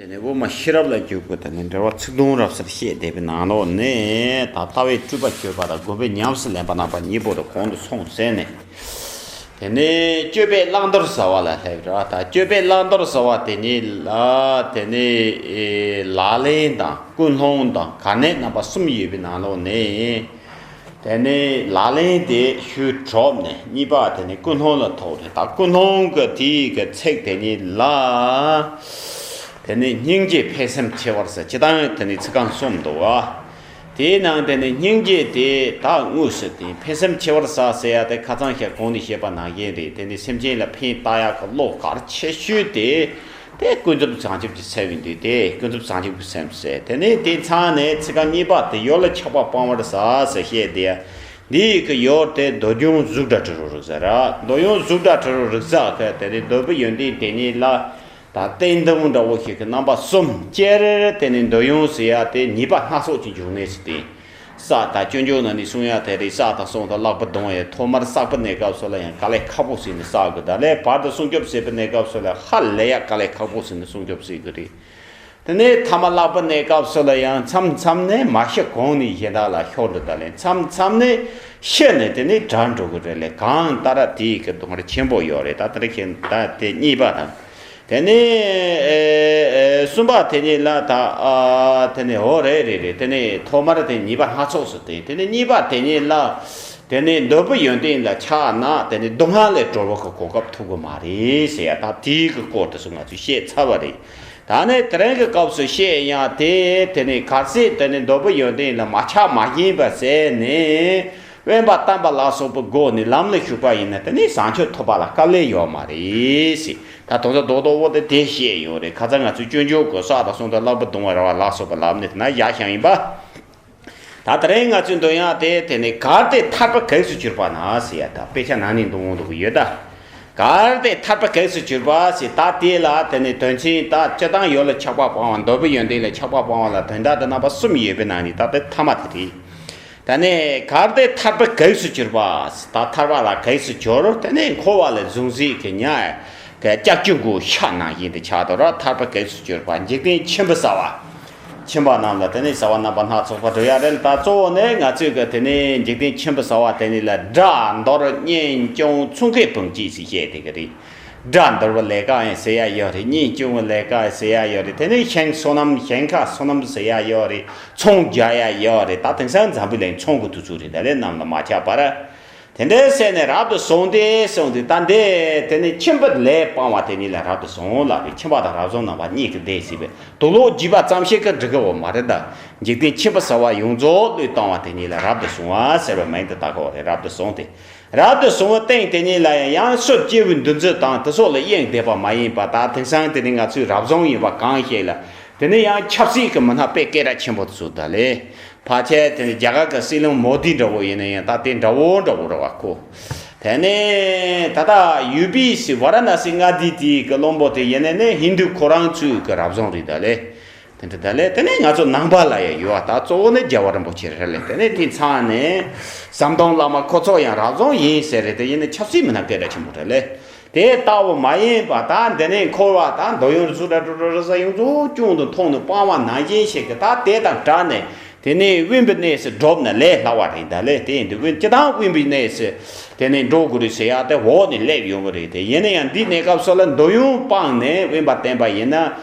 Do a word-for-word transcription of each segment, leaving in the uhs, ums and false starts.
དེ་ནས་དབུ་མ་ཤེས་རབ་ལ་འཇུག་པའི་དེ་ནས་འགྲེལ་པ་ཚིག་དོན་རབ་གསལ་བཤད་བསྡད་པའི་ནང་ལོགས་ནས། ད་ལྟ་བའི་སྤྲུལ་པ་བརྗོད་པ་དང་དགོངས་པའི་ཉམས་སུ་ལེན་པ་རྣམ་པ་གཉིས་པོ་དེ་གོང་དུ་སོང་ཟེར་ནས། དེ་ནས་སྤྱོད་པའི་བླང་དོར་ཟེར་བ་ལ་སླེབས་ར། ད་སྤྱོད་པའི་བླང་དོར་ཟེར་བ་དེ་ཉིད་ལ། དེ་ནས་ཨེ་ལག་ལེན་དང་ཀུན་སློང་དང་གལ་གནད་རྣམ་པ་གསུམ་ཡོད་པའི་ནང་ལོགས་ནས། དེ་ནས་ལག་ལེན་དེ་ཞུས་གྲུབ་ནས། གཉིས་པ་དེ་ནས་ཀུན་སློང་ལ་ཐུག་རེད། ད་ཀུན་སློང་གི་དེའི་གི་ཚིག་དེ་ཉིད་ལ། དེ་ནས་སྙིང་རྗེ་ཕན་སེམས་ཆེ་བར་ཟེར། སྤྱིར་བཏང་དེ་ནས་ཚིག་རྐང་གསུམ་འདུག་བ། དེའི་ནང་དེ་ནས་སྙིང་རྗེ་དེ་ད་དངོས་སུ་དེ་ཕན་སེམས་ཆེ་བར་ཟེར་ཟེར་ཡ་དེ་ཁ་སང་ཞག་གོང་ནས་བཤད་པ་ནང་བཞིན་རེད། དེ་ནས་སེམས་ཅན་ལ་ཕན་བཏགས་ཡག་གི་བློ་གལ་ཆེ་ཤོས་དེ། དེ་ཀུན་རྫོབ་བྱང་ཆུབ་ཀྱི་སེམས་ཡིན་དུས། དེ་ཀུན་རྫོབ་བྱང་ཆུབ་ཀྱི་སེམས་ཟེར། དེ་ནས་དེ་ཚང་ནས་ཚིག་རྐང་གཉིས་པ་དེ་ཡུལ་ལ་ཆགས་པ་སྤང་བར་ཟེར་ཟེར་བཤད་དེ། འདི་ཡི་གི་ཡུལ་དེ་འདོད་ཡོན་གཟུགས་སྒྲ་དྲི་རོ་རེག་ཟ་ར། འདོད་ཡོན་གཟུགས་སྒྲ་དྲི་རོ་རེག་ཟ་གི་དེ་ནས་འདོད་པའི་ཡོན་ཏན་དེ་ཉིད་ལ། ད་རྟེན་འབྲེལ་འདྲ་བོ་ཞིག་གི་རྣམ་པ་གསུམ་སྤྱིར། དེ་ནས་འདོད་ཡོན་ཟེར་ཡ་དེ་ཉེས་པ་སྣ་ཚོགས་ཀྱི་འབྱུང་གནས་སུ་བསྟན། བསགས་དང་སྤྱོད་འཇུག་ནང་ནས་གསུང་ཡ་དེ་རེད། བསགས་དང་བསྲུང་དང་བརླག་པ་སྡང་བའི་ཐོག་མར་བསགས་པ་གནས་སྐབས་སུ་ལ་ཡང་དཀའ་ལས་ཁག་པོ་ཟིན་ནས་བསགས་དགོས། ད་ལས་བར་དུ་སྲུང་སྐྱོབ་ཟེར་བའི་གནས་སྐབས་སུ་ལ་ཧ་ལས་ཡ་དཀའ་ལས་ཁག་པོ་ཟིན་ནས་སྲུང་སྐྱོབ་ཟེར་དགོས་རེད། དེ་ནས་ཐ་མ་བརླག་པ་གནས་སྐབས་སུ་ལ་ཡང་མཚམས་མཚམས་ནས་མ་ཤི་གོང་ནས་གཞན་དག་ལ་ཤོར་འགྲོ། ད་ལས་མཚམས་མཚམས་ནས་ཤི་ནས་དེ་ནས་དགྲར་འགྲོ་གི་རེད། ལས་གང་ལྟར་དེའི་གི་སྡུག་བསྔལ་ཆེན་པོ་ཡོད་རེད། ད་དེ་རིགས་ཤིག་ད་དེ་གཉིས་པ་དང་། དེ་ནས་ཨེ་གསུམ་པ་དེ་ཉིད་ལ་ད་ཨ་དེ་ནས་འོ་རེད་རེད་རེད། དེ་ནས་ཐོག་མར་དེ་ཉེས་པ་སྣ་ཚོགས་སུ་བསྟན། དེ་ནས་གཉིས་པ་དེ་ཉིད་ལ། དེ་ནས་འདོད་པའི་ཡོན་ཏན་ལ་ཆགས་ན་དེ་ནས་སྡུག་བསྔལ་ལས་གྲོལ་བ་གི་གོ་སྐབས་ཐོབ་གི་མ་རེད་ཟེར་ཡ། ད་དེའི་གི་སྐོར་དེ་ཚོ་ང་ཚོས་བཤད་ཚར་བ་རེད། ད་ནས་དེ་རིང་གི་སྐབས་སུ་བཤད་ཡ་དེ། དེ་ནས་གལ་སྲིད་དེ་ནས་འདོད་པའི་ཡོན་ཏན་ལ་མ་ཆགས་མ་ཞེན་པ་བྱས་ནས། དབེན་པ་བསྟེན་པ་ལ་སོགས་པའི་སྒོ་ནས་ལམ་ལ་ཞུགས་པ་ཡིན་ན། དེ་ནས་བྱང་ཆུབ་ཐོབ་པ་ལ་དཀའ་ལས་ཡོད་མ་རེད་ཟེར། ད་དོན་དག་རྡོག་རྡོག་པོ་དེ་དེ་བཤད་ཡོད་རེད། ཁ་སང་ང་ཚོས་སྤྱོད་འཇུག་གི་བསགས་དང་བསྲུང་དང་བརླག་པ་སྡང་བ་རེད་བ་ལ་སོགས་པ་ལམ་ནས་དེ་ན་བཞག་བཞག་ཡིན་པ། ད་དེ་རིང་ང་ཚོས་འདོན་ཡག་དེ། དེ་ནས་གལ་ཏེ་ཐར་པ་གེགས་སུ་གྱུར་པ་ན་ཟེར་ཡ། ད་དཔེ་ཆ་ནང་ནས་འདོན་འོང་འདུག་གི་ཡོད་ད། གལ་ཏེ་ཐར་པ་གེགས་སུ་གྱུར་པ་ཟེར། ད་དེ་ལ་དེ་ནས་དོན་ཚན་ད་སྤྱིར་བཏང་ཡུལ་ལ་ཆགས་པ་སྤང་བ། འདོད་པའི་ཡོན་ཏན་ལ་ཆགས་པ་སྤང་བ་ལ་དོན་དག་དེ་རྣམ་པ་གསུམ་ཡོད་པའི་ནང་ནས་ད་དེ་ཐ་མ་དེ་རེད། དེ་ནས་གལ་ཏེ་ཐར་པ་གེགས་སུ་གྱུར་པ། ད་ཐར་པ་ལ་གེགས་སུ་གྱུར། དེ་ནས་འཁོར་བ་ལ་ཟུང་ཟིག་གི་ཉ་ཡ་གི་ལྕགས་ཀྱུ་མགོ་ཤ་ནང་བཞིན་དུ་ཆགས་དོ་ར། ཐར་པ་གེགས་སུ་གྱུར་པ། འཇིག་རྟེན་ཆེན་པོ་ཟ་བ། ཁྱིམ་པ་རྣམས་ལ་དེ་ནས་ཟ་བ་རྣམ་པ་སྣ་ཚོགས་པ་སྒྲུབ་ཡ་རེད། ད་གཙོ་བོ་ནི་ང་ཚོས་གི་དེ་ནས་འཇིག་རྟེན་ཆེན་པོ་ཟ་བ་དེ་ནས་ལ་དགྲ་འདོར་གཉེན་སྐྱོང་ཚོང་ཁེ་བུམ་སྐྱིད་ཟེར་བཤད་དེ་གི་རེད། དགྲ་འདོར་བ་ལས་ཀ་ཡང་ཟེར་ཡ་ཡོད་རེད། གཉེན་སྐྱོང་བ་ལས་ཀ་ཟེར་ཡ་ཡོད་རེད། དེ་ནས་ཞིང་སོ་ནམ་ཞིང་ཁ་སོ་ནམ་ཟེར་ཡ་ཡོད་རེད། ཚོང་རྒྱག་ཡ་ཡོད་རེད། ད་དེང་སང་འཛམ་བུ་གླིང་ཚོང་གི་དུས་ཚོད་རེད། ད་ལས་གནམ་ལ་མ་ཆགས་པར། དེ་འདྲའི་ཟེར་ནས་རབ་ཏུ་བཟུང་སྟེ་གསུངས་ཏེ། ད་འདི་དེ་ནི་ཁྱིམ་པ་ལས་སྤང་བ་དེ་ཉིད་ལ་རབ་ཏུ་བཟུང་ལབ་རེད། ཁྱིམ་པ་དང་རབ་བཟུང་རྣམ་པ་གཉིས་ཀྱི་སྡེ་ཟེར་བས། དུག་ལོག་བརྒྱུས་པ་ཙམ་ཞིག་གིས་འགྲིག་གི་ཡོད་མ་རེད་ད། འཇིག་རྟེན་ཁྱིམ་པ་ཟ་བ་ཡོངས་རྫོགས་བློས་བཏང་བ་དེ་ཉིད་ལ་རབ་ཏུ་བཟུང་བ་ཟེར་བའི་མིང་དུ་བཏགས་ཀྱི་ཡོད་རེད། རབ་ཏུ་བཟུང་སྟེ། རབ་ཏུ་བཟུང་བའི་སྟེང་དེ་ཉིད་ལ་ཡང་ཡང་སོ་སྐྱེ་བོའི་འདུ་འཛི་དང་དེ་སོགས་ལ་གཡེང་བསྡད་པ་མ་ཡིན་པ། ད་དེང་སང་དེ་ནི་ང་ཚོའི་རབ་བཟུང་ཡིན་པ་གང་ཞིག་ལ། དེ་ནི་ཡང་ཆབ་སྲིད་ཀྱི་མི་སྣ་དཔེ་སྐད་གྲགས་ཆེན་པོ་དེ་ཚོ་ད་ལས། ཕལ་ཆེར་དེ་ནི་རྒྱ་གར་གྱི་སྲིད་བློན་མོ་དི་འདྲ་བོ་ཡིན་ན་ཡང་ད་དེ་འདྲ་བོ་འདྲ་བོ་རེད་བ་ཁོ། དེ་ནས་ད་ལྟ་ཡུ་པི་སི་ཝ་ར་ཎ་སི་མངའ་སྡེ་དེའི་གི་བློན་པོ་དེ་ཡིན་ན་ནི་ཧིན་དུ་ཁོ་རང་ཚོའི་གི་རབ་བཟུང་རེད་ད་ལས། དེ་འདྲ་ད་ལས། དེ་ནས་ང་ཚོ་ནང་པ་ལ་ཡང་ཡོད་བ། ད་གཙོ་བོ་ནི་རྒྱལ་བ་རིན་པོ་ཆེ་རེད་ལས། དེ་ནས་དེ་ཚང་ནས་ཟམ་གདོང་བླ་མ་ཁོ་ཚོ་ཡང་རབ་བཟུང་ཡིན་ཟེར་རེད། དེ་ཡིན་ན་ཆབ་སྲིད་མི་སྣ་སྐད་གྲགས་ཆེན་པོ་རེད་ལས། དེ་ལྟ་བུ་མ་ཡིན་པ། ད་འདི་ནས་འཁོར་བ་དང་འདོད་ཡོན་གཟུགས་སྒྲ་དྲི་རོ་རེག་ཟ་ཡོངས་རྫོགས་སྐྱོང་དུ་ཐོངས་ནས་སྤང་བ་ནང་བཞིན་ཞིག་གི། ད་དེ་དང་བྲལ་ནས་དེ་ནས་དབེན་པའི་གནས་སུ་བསྒྲུབས་ན་ལས་སླ་བ་རེད་ད་ལས། དེ་ཡིན་དུས་དབེན་སྤྱིར་བཏང་དབེན་པའི་གནས་སུ་དེ་ནས་འགྲོ་དགོས་རེད་ཟེར་ཡ་དེ་འོག་ནས་སླེབས་ཡོང་གི་རེད། དེ་ཡིན་ན་ཡང་འདིའི་གནས་སྐབས་སུ་ལ་འདོད་ཡོན་སྤངས་ནས་དབེན་པ་བསྟེན་པ་ཡིན་ན།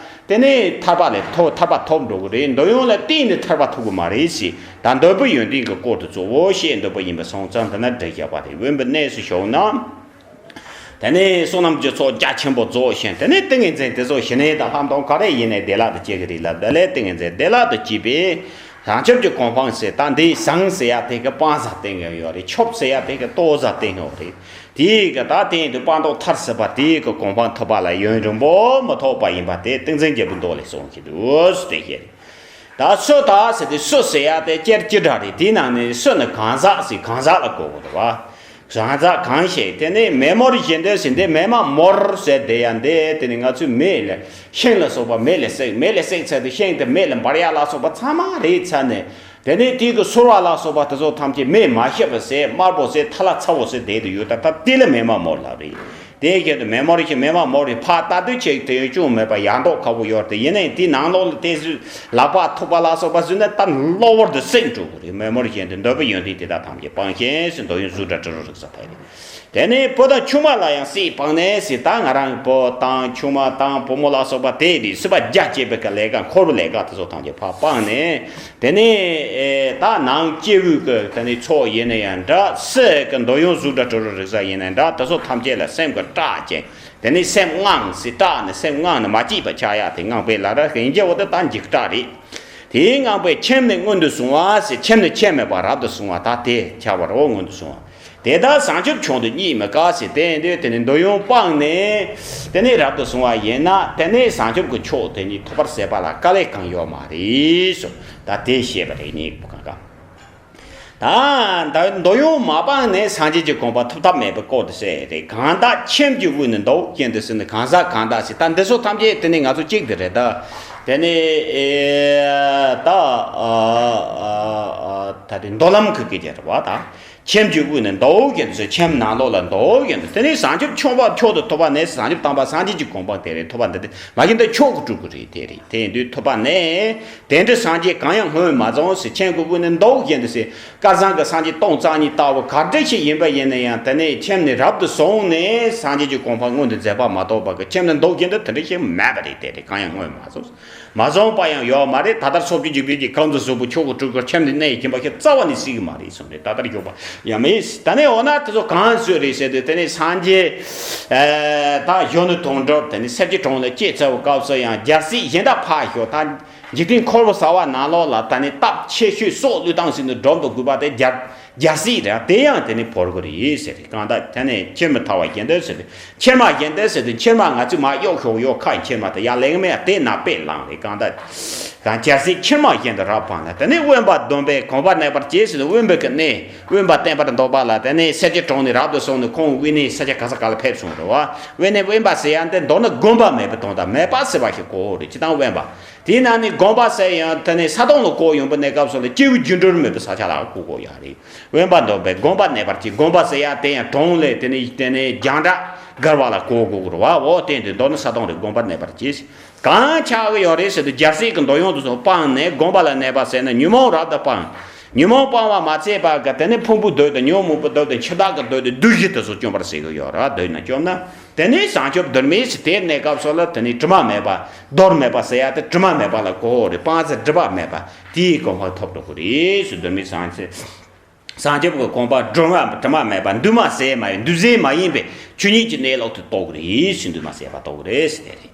དེ་ནས་ཐར་པ་ལས་ཐོབ། ཐར་པ་ཐོབ་འགྲོ་གི་རེད། འདོད་ཡོན་ལ་བརྟེན་ནས་ཐར་པ་ཐོབ་གི་མ་རེད་ཟེར། ད་འདོད་པའི་ཡོན་ཏན་གྱི་སྐོར་དུ་གཙོ་བོ་བཤད་འདོད་པ་ཡིན་པ་སོང་ཙང་། དེ་ན་འགྲིག་བཞག་པ་རེད། དབེན་པའི་གནས་སུ་བཞུགས་ན། དེ་ནས་བསོད་ནམས་ཀྱི་ཚོགས་རྒྱ་ཆེན་པོ་རྫོགས་ཤིང་། དེ་ནས་ཏིང་ངེ་འཛིན་དེ་ཚོ་ཞི་གནས་དང་ལྷག་མཐོང་ག་རེ་ཡིན་ནའི་བདེ་བླག་ཏུ་སྐྱེ་གི་རེད་ལབ། དེ་ལས་ཏིང་ངེ་འཛིན་བདེ་བླག་ཏུ་སྐྱེས་པས་བྱང་ཆུབ་ཀྱི་གོ་འཕང་ཟེར། ད་འདི་བྱང་ཟེར་ཡ་དེ་གི་སྤང་བྱ་བསྟན་གྱི་ཡོད་རེད། ཆུབ་ཟེར་ཡ་དེ་གི་རྟོགས་བྱ་བསྟན་གྱི་ཡོད་རེད། དེའི་གི་ད་དེ་ཡིན་དུས་སྤངས་རྟོགས་མཐར་ཕྱིན་པ་དེའི་གི་གོ་འཕང་ཐོབ་པ་ལ་ཡུན་རིང་པོ་མི་ཐོགས་པ་ཡིན་པ་དེ་ཏིང་འཛིན་རྒྱལ་པོའི་མདོ་ལས་གསུངས་ཀྱི་འདུག་ཟེར་དེ་བཤད། ད་སོ་ད་ཟེར་དུས་སོ་ཟེར་ཡ་དེ་སྤྱིར་ཅི་འདྲ་རེད། དེའི་ནང་ནས་སོ་ནི་གང་ཟག་ཟེར། གང་ཟག་ལ་གོ་དགོས་འདུག་བ། གང་ཟག་གང་ཞིག་དེ་ནི་མེ་མོར་བཞིན་དུ་ཟེར། འདི་མེ་མ་མོར་ཟེར་དེ་ཡང་འདི་དེ་ནི་ང་ཚོའི་མེ་ལ་ཤིང་ལ་སོགས་པ་མེ་ལ་བསྲེགས། མེ་ལ་བསྲེགས་ཚར་དུས་ཤིང་དེ་མེ་ལ་འབར་ཡ་ལ་སོགས་པ་ཚང་མ་རེད་ཚར་ནས། དེ་ནས་དེའི་གི་ཚོར་བ་ལ་སོགས་པ་དེ་ཚོ་ཐམས་ཅད་མེ་མ་ཤི་བ་ཟེར། དམར་པོ་ཟེར། ཐལ་བ་ཚ་བོ་ཟེར་བསྡད་དུ་ཡོད། ད་ད་དེ་ལ་མེ་མ་མོར་ལབ་རེད། དེའི་རྐྱེན་དུ་མེ་མོར་ཞིག་མེ་མ་མོར་ཞིག་ཕར་ལྟ་དུས་ཆེ་དེ་ཡོད་ཅུང་མེད་པ་ཡག་མདོག་ཁ་པོ་ཡོད་དེ། ཡིན་ནའི་དེའི་ནང་ལོགས་ལ་དེ་ཚོའི་ལག་པ་ཐུག་པ་ལ་སོགས་པ་བཟོས་ན་ད་གློ་བུར་དུ་སྲེག་འགྲོ་གི་རེད། མེ་མོར་ཞིག་དེ་འདོད་པའི་ཡོན་ཏན་དེ་དག་ཐམས་ཅད་སྤངས་ཤིང་ཟེར། འདོད་ཡོན་གཟུགས་སྒྲ་དྲི་རོ་རེག་བྱ་དེ་རེད། དེ་ནས་བུ་དང་ཆུང་མ་ལ་ཡང་སྲེག་སྤངས་ནས་ཟེར། ད་ང་རང་བུ་དང་ཆུང་མ་དང་བུ་མོ་ལ་སོགས་པ་དེ་རེད། སྲིད་པ་རྒྱ་བསྐྱེད་པའི་གི་ལས་ཀ་འཁོར་བའི་ལས་ཀ་དེ་ཚོ་ཐམས་ཅད་ཕར་སྤངས་ནས། དེ་ནས་ཨེ་ད་ནང་སྐྱེ་བོའི་གི་དེ་ནས་ཚོགས་ཡིན་ན་ཡང་འདྲ། སྲིད་ཀྱི་འདོད་ཡོན་གཟུགས་སྒྲ་དྲི་རོ་རེག་བྱ་ཡིན་ན་འདྲ། དེ་ཚོ་ཐམས་ཅད་ལ་སེམས་ཀྱི་སྐྲག་ཅིང་། དེ་ནས་སེམས་དངངས་ཟེར། སྐྲག་ནས་སེམས་དངངས་ནས་མ་སྐྱིད་པ་ཆགས་ཡ་དེ་དངངས་པའི་ལ་ར་ཡིན་གྱི་འོ་དེ་ད་འཇིགས་སྐྲག་རེད། དེའི་དངངས་པས་ཁྱིམ་ནི་མངོན་དུ་བཟུང་བ་ཟེར། ཁྱིམ་ནི་ཁྱིམ་མེད་པ་རབ་ཏུ་བཟུང་བ། ད་དེ་ཆགས་པ་རོ་མངོན་དུ་བཟུང་བ། དེ་དག་བྱང་ཆུབ་མཆོག་ཏུ་བསྙེན་མི་དཀའ་ཟེར། དེ་ཡིན་དུས་དེ་ནི་འདོད་ཡོན་སྤངས་ནས་དེ་ནས་རབ་ཏུ་བཟུང་བ་ཡིན་ན། དེ་ནས་བྱང་ཆུབ་ཀྱི་མཆོག་དེ་ཉིད་ཐོབ་པར་ཟད་པ་ལ་དཀའ་ལས་གང་ཡོད་མ་རེད་གསུངས། ད་དེ་བཤད་པ་རེད། སྙིང་པོ་གང་ག་ད་འདོད་ཡོན་མ་སྤངས་ནས་སངས་རྒྱས་ཀྱི་གོ་འཕང་ཐོབ་ཐབས་མེད་པའི་སྐོར་དུ་བཤད་རེད། གང་དག་ཁྱིམ་གྱི་དབུས་ནི་མདོ་བཞིན་དུ་ཟེར་ནས། གང་ཟག་གང་དག་ཟེར། ད་འདི་ཚོ་ཐམས་ཅད་དེ་ནི་ང་ཚོ་གཅིག་དེ་རེད། ད་དེ་ནི་ཨེ་ད་ཨ་ཨ་ཨ་ད་དེ་མདོ་ལམ་གྱི་སྐད་ཆ་རེད་བ། ད་ཁྱིམ་གྱི་དབུས་ནི་མདོ་བཞིན་དུ་ཟེར། ཁྱིམ་ནང་ལོགས་ལ་མདོ་བཞིན་དུ། དེ་ནི་བྱང་ཆུབ་མཆོག་པ་མཆོག་ཏུ་ཐོབ་པ་ནས་བྱང་ཆུབ་དམ་པ་སངས་རྒྱས་ཀྱི་གོ་འཕང་དེ་རེད། ཐོབ་པ་འདི་དེ་མ་ཡིན་ད་མཆོག་གི་སྤྲུལ་སྐུ་རེད། དེ་རེད། དེ་ཡིན་དུས་ཐོབ་པ་ནས། དེ་འདྲའི་སངས་རྒྱས་གང་ཡང་སྔོན་མ་བྱུང་ཟེར། ཁྱིམ་གྱི་དབུས་ནི་མདོ་བཞིན་དུ་ཟེར། སྐལ་བཟང་གི་སངས་རྒྱས་སྟོང་རྩ་གཉིས་ལྟ་བུ་ག་འདྲ་ཞིག་ཡིན་པ་ཡིན་ན་ཡང་། དེ་ནས་ཁྱིམ་ནས་རབ་ཏུ་བཟུང་ནས་སངས་རྒྱས་ཀྱི་གོ་འཕང་མངོན་དུ་མཛད་པ་མ་གཏོགས་པ་གི་ཁྱིམ་ནས་མདོ་བཞིན་དུ་དེ་འདྲ་ཞིག་མེད་པ་རེད། དེ་རེད། གང་ཡང་སྔོན་མ་བྱུང་། མ་བྱུང་བ་ཡང་ཡོད་མ་རེད། ད་ལྟར་ཚོགས་ཀྱི་འཇིག་རྟེན་གྱི་གང་དུ་གཟུགས་པོ་མཆོག་གི་སྤྲུལ་སྐུ་ཁྱིམ་ནས་གནས་ཡིན་པ་ཞིག་རྩ་བ་ནས་སྲིད་ཀྱི་མ་རེད་གསུངས་རེད། ད་ལྟར་ཡོད་པ་ཡང་མེད། ད་ནས་འོ་ན་དེ་ཚོ་གང་ཚོད་རེད་ཟེར་དུས། དེ་ནས་སངས་རྒྱས་ད་གཞོན་ནུ་དོན་གྲུབ་དེ་ནས་སེར་སྐྱའི་གྲོང་ལ་སྐྱེས་ཚར་བའི་སྐབས་སུ་ཡང་རྒྱལ་སྲིད་གཞན་དག་ཕར་ཞོག་ད་འཇིག་རྟེན་འཁོར་བ་ཟ་བ་ནང་ལོགས་ལ་ད་ནི་སྟབས་ཆེ་ཤོས་སྲོག་བློས་བཏང་ཟིན་དུ་སྒྲུབ་ཏུ་དགོས་པ་དེ་རྒྱལ་རྒྱལ་སྲིད་རེད། དེ་ཡང་དེ་ནི་བོར་དགོས་རེད་ཟེར་རེད། གང་ལྟར་དེ་ནི་ཁྱིམ་མི་ཐར་བ་བཞིན་དུ་ཟེར་རེད། ཁྱིམ་མ་བཞིན་དུ་ཟེར་དུས་ཁྱིམ་མ་ང་ཚོས་མ་གཡོག་ཞོག་གཡོག་ཁ་ཁྱིམ་མ་དེ་ཡར་ལེགས་མེད་དེ་ན་དཔེ་བླངས་རེད། གང་ལྟར་གང་རྒྱལ་སྲིད་ཁྱིམ་མ་བཞིན་དུ་རབ་སྤངས་ལ། དེ་ནི་དབེན་པ་སྡོམ་པས་གོམ་པ་གནས་པར་བྱེད་ཟེར་དུས་དབེན་པའི་གི་གནས། དབེན་པ་བསྟེན་པར་འདོད་པ་ལ། དེ་ནས་སེར་སྐྱའི་གྲོང་ནས་རབ་ཏུ་སོང་ནས་ཁོང་དབེན་གནས་ས་ཆ་ག་ས་ག་ལ་ཕེབས་སོང་རེད་བ། དབེན་གནས་དབེན་པ་ཟེར་ཡ་འདི་མདོར་ན་དགོན་པ་མེད་པའི་དོན་དག་མེད་པ་ཟེར་བ་ཞིག་གོ་རེད། སྤྱིར་བཏང་དབེན་པ། དེའི་ནང་ནས་དགོན་པ་ཟེར་ཡང་དེ་ནས་ས་དོང་ལ་བསྐོར་ཡོང་པའི་གནས་སྐབས་སུ་ལ་སྐྱེས་བུ་རྒྱུ་འབྲས་མེད་པའི་ས་ཆ་ལ་བསྐོར་དགོས་ཡ་རེད། དབེན་པ་སྡོམ་པས་གོམ་པ་གནས་པར་བྱེད། དགོན་པ་ཟེར་ཡ་དེ་ཡང་གྲོང་ལས་དེ་ནས་དེ་ནས་རྒྱང་གྲགས་བརྒལ་བ་ལ་བསྐོར་དགོས་རེད་བ། འོ་དེ་འདི་མདོར་ན་ས་དོང་རེད། གོམ་པ་གནས་པར་བྱེད། གང་ཆགས་ཀྱི་ཡོད་རེད་ཟེར་དུས་རྒྱལ་སྲིད་ཀྱི་འདོད་ཡོན་དེ་ཚོ་སྤངས་ནས་དགོན་པ་ལ་གནས་པ་ཟེར་ན་ཉོན་མོངས་རབ་ཏུ་སྤངས། ཉོན་མོངས་སྤངས་པ་མ་ཚད་པ་གི་དེ་ནས་ཕུང་པོའི་འདོད་དང་ཉོན་མོངས་པའི་འདོད་དང་འཆི་བདག་གི་འདོད་དང་བདུད་བཞི་དེ་ཚོ་བཅོམ་པར་བྱེད་ཀྱི་ཡོད་རེད། འདོད་ན་བཅོམ་ན། དེ་ནས་བྱང་ཆུབ་གདོད་མའི་ཟེར་དེའི་གནས་སྐབས་སུ་ལ་དེ་ནས་དྲི་མ་མེད་པ། གདོན་མེད་པ་ཟེར་ཡ་དེ་དྲི་མ་མེད་པ་ལ་གོ་རེད། སྤངས་ཚེ་སྒྲིབ་པ་མེད་པ་དེའི་གོ་འཕང་ཐོབ་འགྲོ་གི་རེད་ཟེར། གདོད་མའི་བྱང་ཆུབ། བྱང་ཆུབ་ཀྱི་གོ་འཕང་སྒྲོན་མ་དྲི་མ་མེད་པ། འདུས་མ་བྱས་མ་ཡིན། འདུས་བྱས་མ་ཡིན་པའི་ཆོས་ཉིད་ཀྱི་གནས་ལོག་ཏུ་རྟོགས་རེད་ཟེར། འདུས་མ་བྱས་པ་རྟོགས་རེད་ཟེར་དེ་རེད།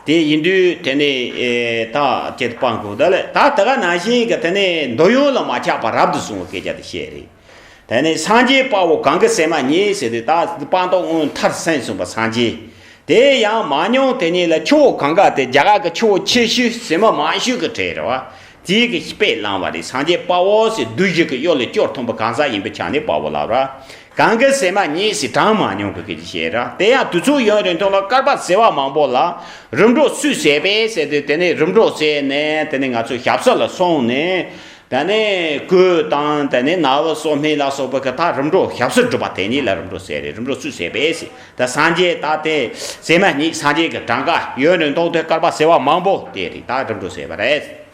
དེ་ཡིན་དུས་དེ་ནས་ཨེ་ད་ཅེས་སྤང་དགོས་ད་ལས་ད་ད་ག་ནང་བཞིན་གྱི་དེ་ནས་འདོད་ཡོན་ལ་མ་ཆགས་པ་རབ་ཏུ་བཟུང་བའི་སྐད་ཆ་དེ་བཤད་རེད། དེ་ནས་སངས་རྒྱས་དཔའ་བོ་གང་གི་ཟེར་མ་ཉིད་ཟེར་དུས་ད་སྤངས་རྟོགས་མངོན་མཐར་སོན་གསུངས་པ་སངས་རྒྱས། དེ་ཡང་མ་མྱོང་དེ་ཉིད་ལ་ཆུ་བོ་གངྒཱ་སྟེ། རྒྱ་གར་གྱི་ཆུ་བོ་ཆེ་ཤོས་ཟེར་མ་མང་ཤོས་ཀྱི་གྲས་རེད་བ། དེའི་གི་དཔེ་བླངས་པ་རེད། སངས་རྒྱས་དཔའ་བོ་ཟེར་བདུད་བཞི་གི་གཡོ་ལས་སྐྱོབ་ཐུབ་པ་གང་ཟག་ཡིན་པའི་ཆ་ནས་དཔའ་བོ་ལབ་ར། གང་གི་ཟེར་མ་ཉིད་ཟེར་གྲངས་མ་མྱོང་གི་གི་ཞེས་ར། དེ་ཡང་དུས་ཚོད་ཡུན་རིང་ཐུང་ལ་བསྐལ་པ་བྱེ་བ་མང་པོ་ལ་རིམ་གྲོ་སུས་བྱས་པས་ཟེར་དུས་དེ་ནས་རིམ་གྲོ་བྱས་ནས་དེ་ནས་ང་ཚོ་ཞབས་ས་ལ་སོང་ནས། དེ་ནས་གོས་དང་དེ་ནས་ན་བུན་སོགས་སྨན་ལ་སོགས་པའི་གི་ད་རིམ་གྲོ་ཞབས་སུ་བསྒྲུབས་པ་དེ་ཉིད་ལ་རིམ་གྲོ་ཟེར་རེད། རིམ་གྲོ་སུས་བྱས་པས་ཟེར། ད་སངས་རྒྱས་ད་དེ་ཟེར་མ་ཉིད་སངས་རྒྱས་ཀྱི་གྲངས་ཀ་ཡུན་རིང་ཐུང་དེ་བསྐལ་པ་བྱེ་བ་མང་པོ་དེ་རེད། ད་རིམ་གྲོ་ཟེར་བ་རེད།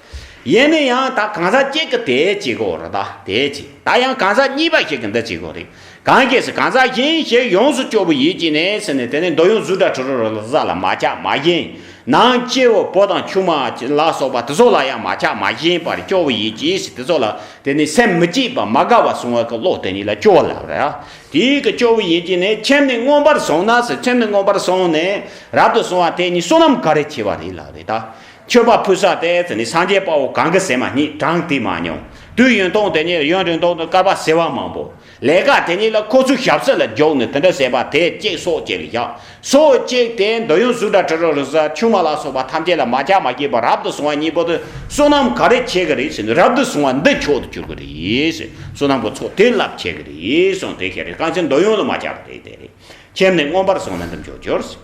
ཡིན་ན་ཡང་ད་གང་ཟག་གཅིག་གི་དེ་བྱེད་དགོས་རེད། ད་དེ་བྱེད། ད་ཡང་གང་ཟག་གཉིས་པ་ཞིག་གི་འདི་བྱེད་དགོས་རེད། གང་སྐྱེས་སུ་གང་ཟག་གཞན་ཞིག་ཡོངས་སུ་སྐྱོབ་པའི་ཡིད་ཀྱིས་ནི་ཟེར་ནས་དེ་ནི་འདོད་ཡོན་གཟུགས་སྒྲ་དྲི་རོ་རེག་བྱ་ལ་མ་ཆགས་མ་ཞེན། ནང་སྐྱེ་བོ་བུ་དང་ཆུང་མ་ལ་སོགས་པ་དེ་ཚོ་ལ་ཡང་མ་ཆགས་མ་ཞེན་པར་སྐྱོབ་པའི་ཡིད་ཀྱིས་དེ་ཚོ་ལ་དེ་ནི་སེམས་མི་སྐྱིད་པ་མ་དགའ་བ་བཟུང་བ་གི་བློ་དེ་ཉིད་ལ་སྐྱོ་བ་ལབ་རེད། དེའི་གི་སྐྱོ་བའི་ཡིད་ཀྱིས་ནི་ཁྱིམ་ནི་མངོན་པར་བཟུང་ན་ཟེར། ཁྱིམ་ནི་མངོན་པར་བཟུང་ནས་རབ་ཏུ་བཟུང་བ་དེ་ཉིད་བསོད་ནམས་ག་རེ་ཆེ་བ་རེད་ལབ་རེད་ད། མཆོད་པ་ཕུལ་ས་དེ་ཟེར་ནི་སངས་རྒྱས་དཔའ་བོ་གང་གི་ཟེར་མ་ཉིད་གྲངས་དེ་མ་མྱོང་། དུས་ཡུན་ཐུང་དེ་ཉིད་ཡུན་རིང་ཐུང་དུ་བསྐལ་པ་བྱེ་བ་མང་པོ། ལས་ཀ་དེ་ཉིད་ལ་ཁོ་ཚོའི་ཞབས་ཕྱི་ལ་འཇོག་ནས་དེ་འདྲ་བྱས་པ་དེ་གཅིག་སྲོག་གཅིག་ལ་བཞག་སྲོག་གཅིག་དེ་འདོད་ཡོན་གཟུགས་སྒྲ་དྲི་རོ་རེག་བྱ་ཆུང་མ་ལ་སོགས་པ་ཐམས་ཅད་ལ་མ་ཆགས་མ་སྐྱིད་པ་རབ་ཏུ་བཟུང་བ་གཉིས་པོ་དེ་བསོད་ནམས་ག་རེ་ཆེ་གི་རེད་ཟེར་ནས་རབ་ཏུ་བཟུང་བ་འདི་མཆོག་ཏུ་གྱུར་གི་རེད་ཟེར། བསོད་ནམས་ཀྱི་ཚོགས་དེ་རླབས་ཆེ་གི་རེད་གསུངས་དེ་ཁྱེད་རེད། གང་ཕྱིར་འདོད་ཡོན་ལ་མ་ཆགས་པ་དེ་དེ་རེད། ཁྱིམ་ནི་མངོན་པར་བཟུང་ན་འདི་མཆོག་གྱུར་ཟེར།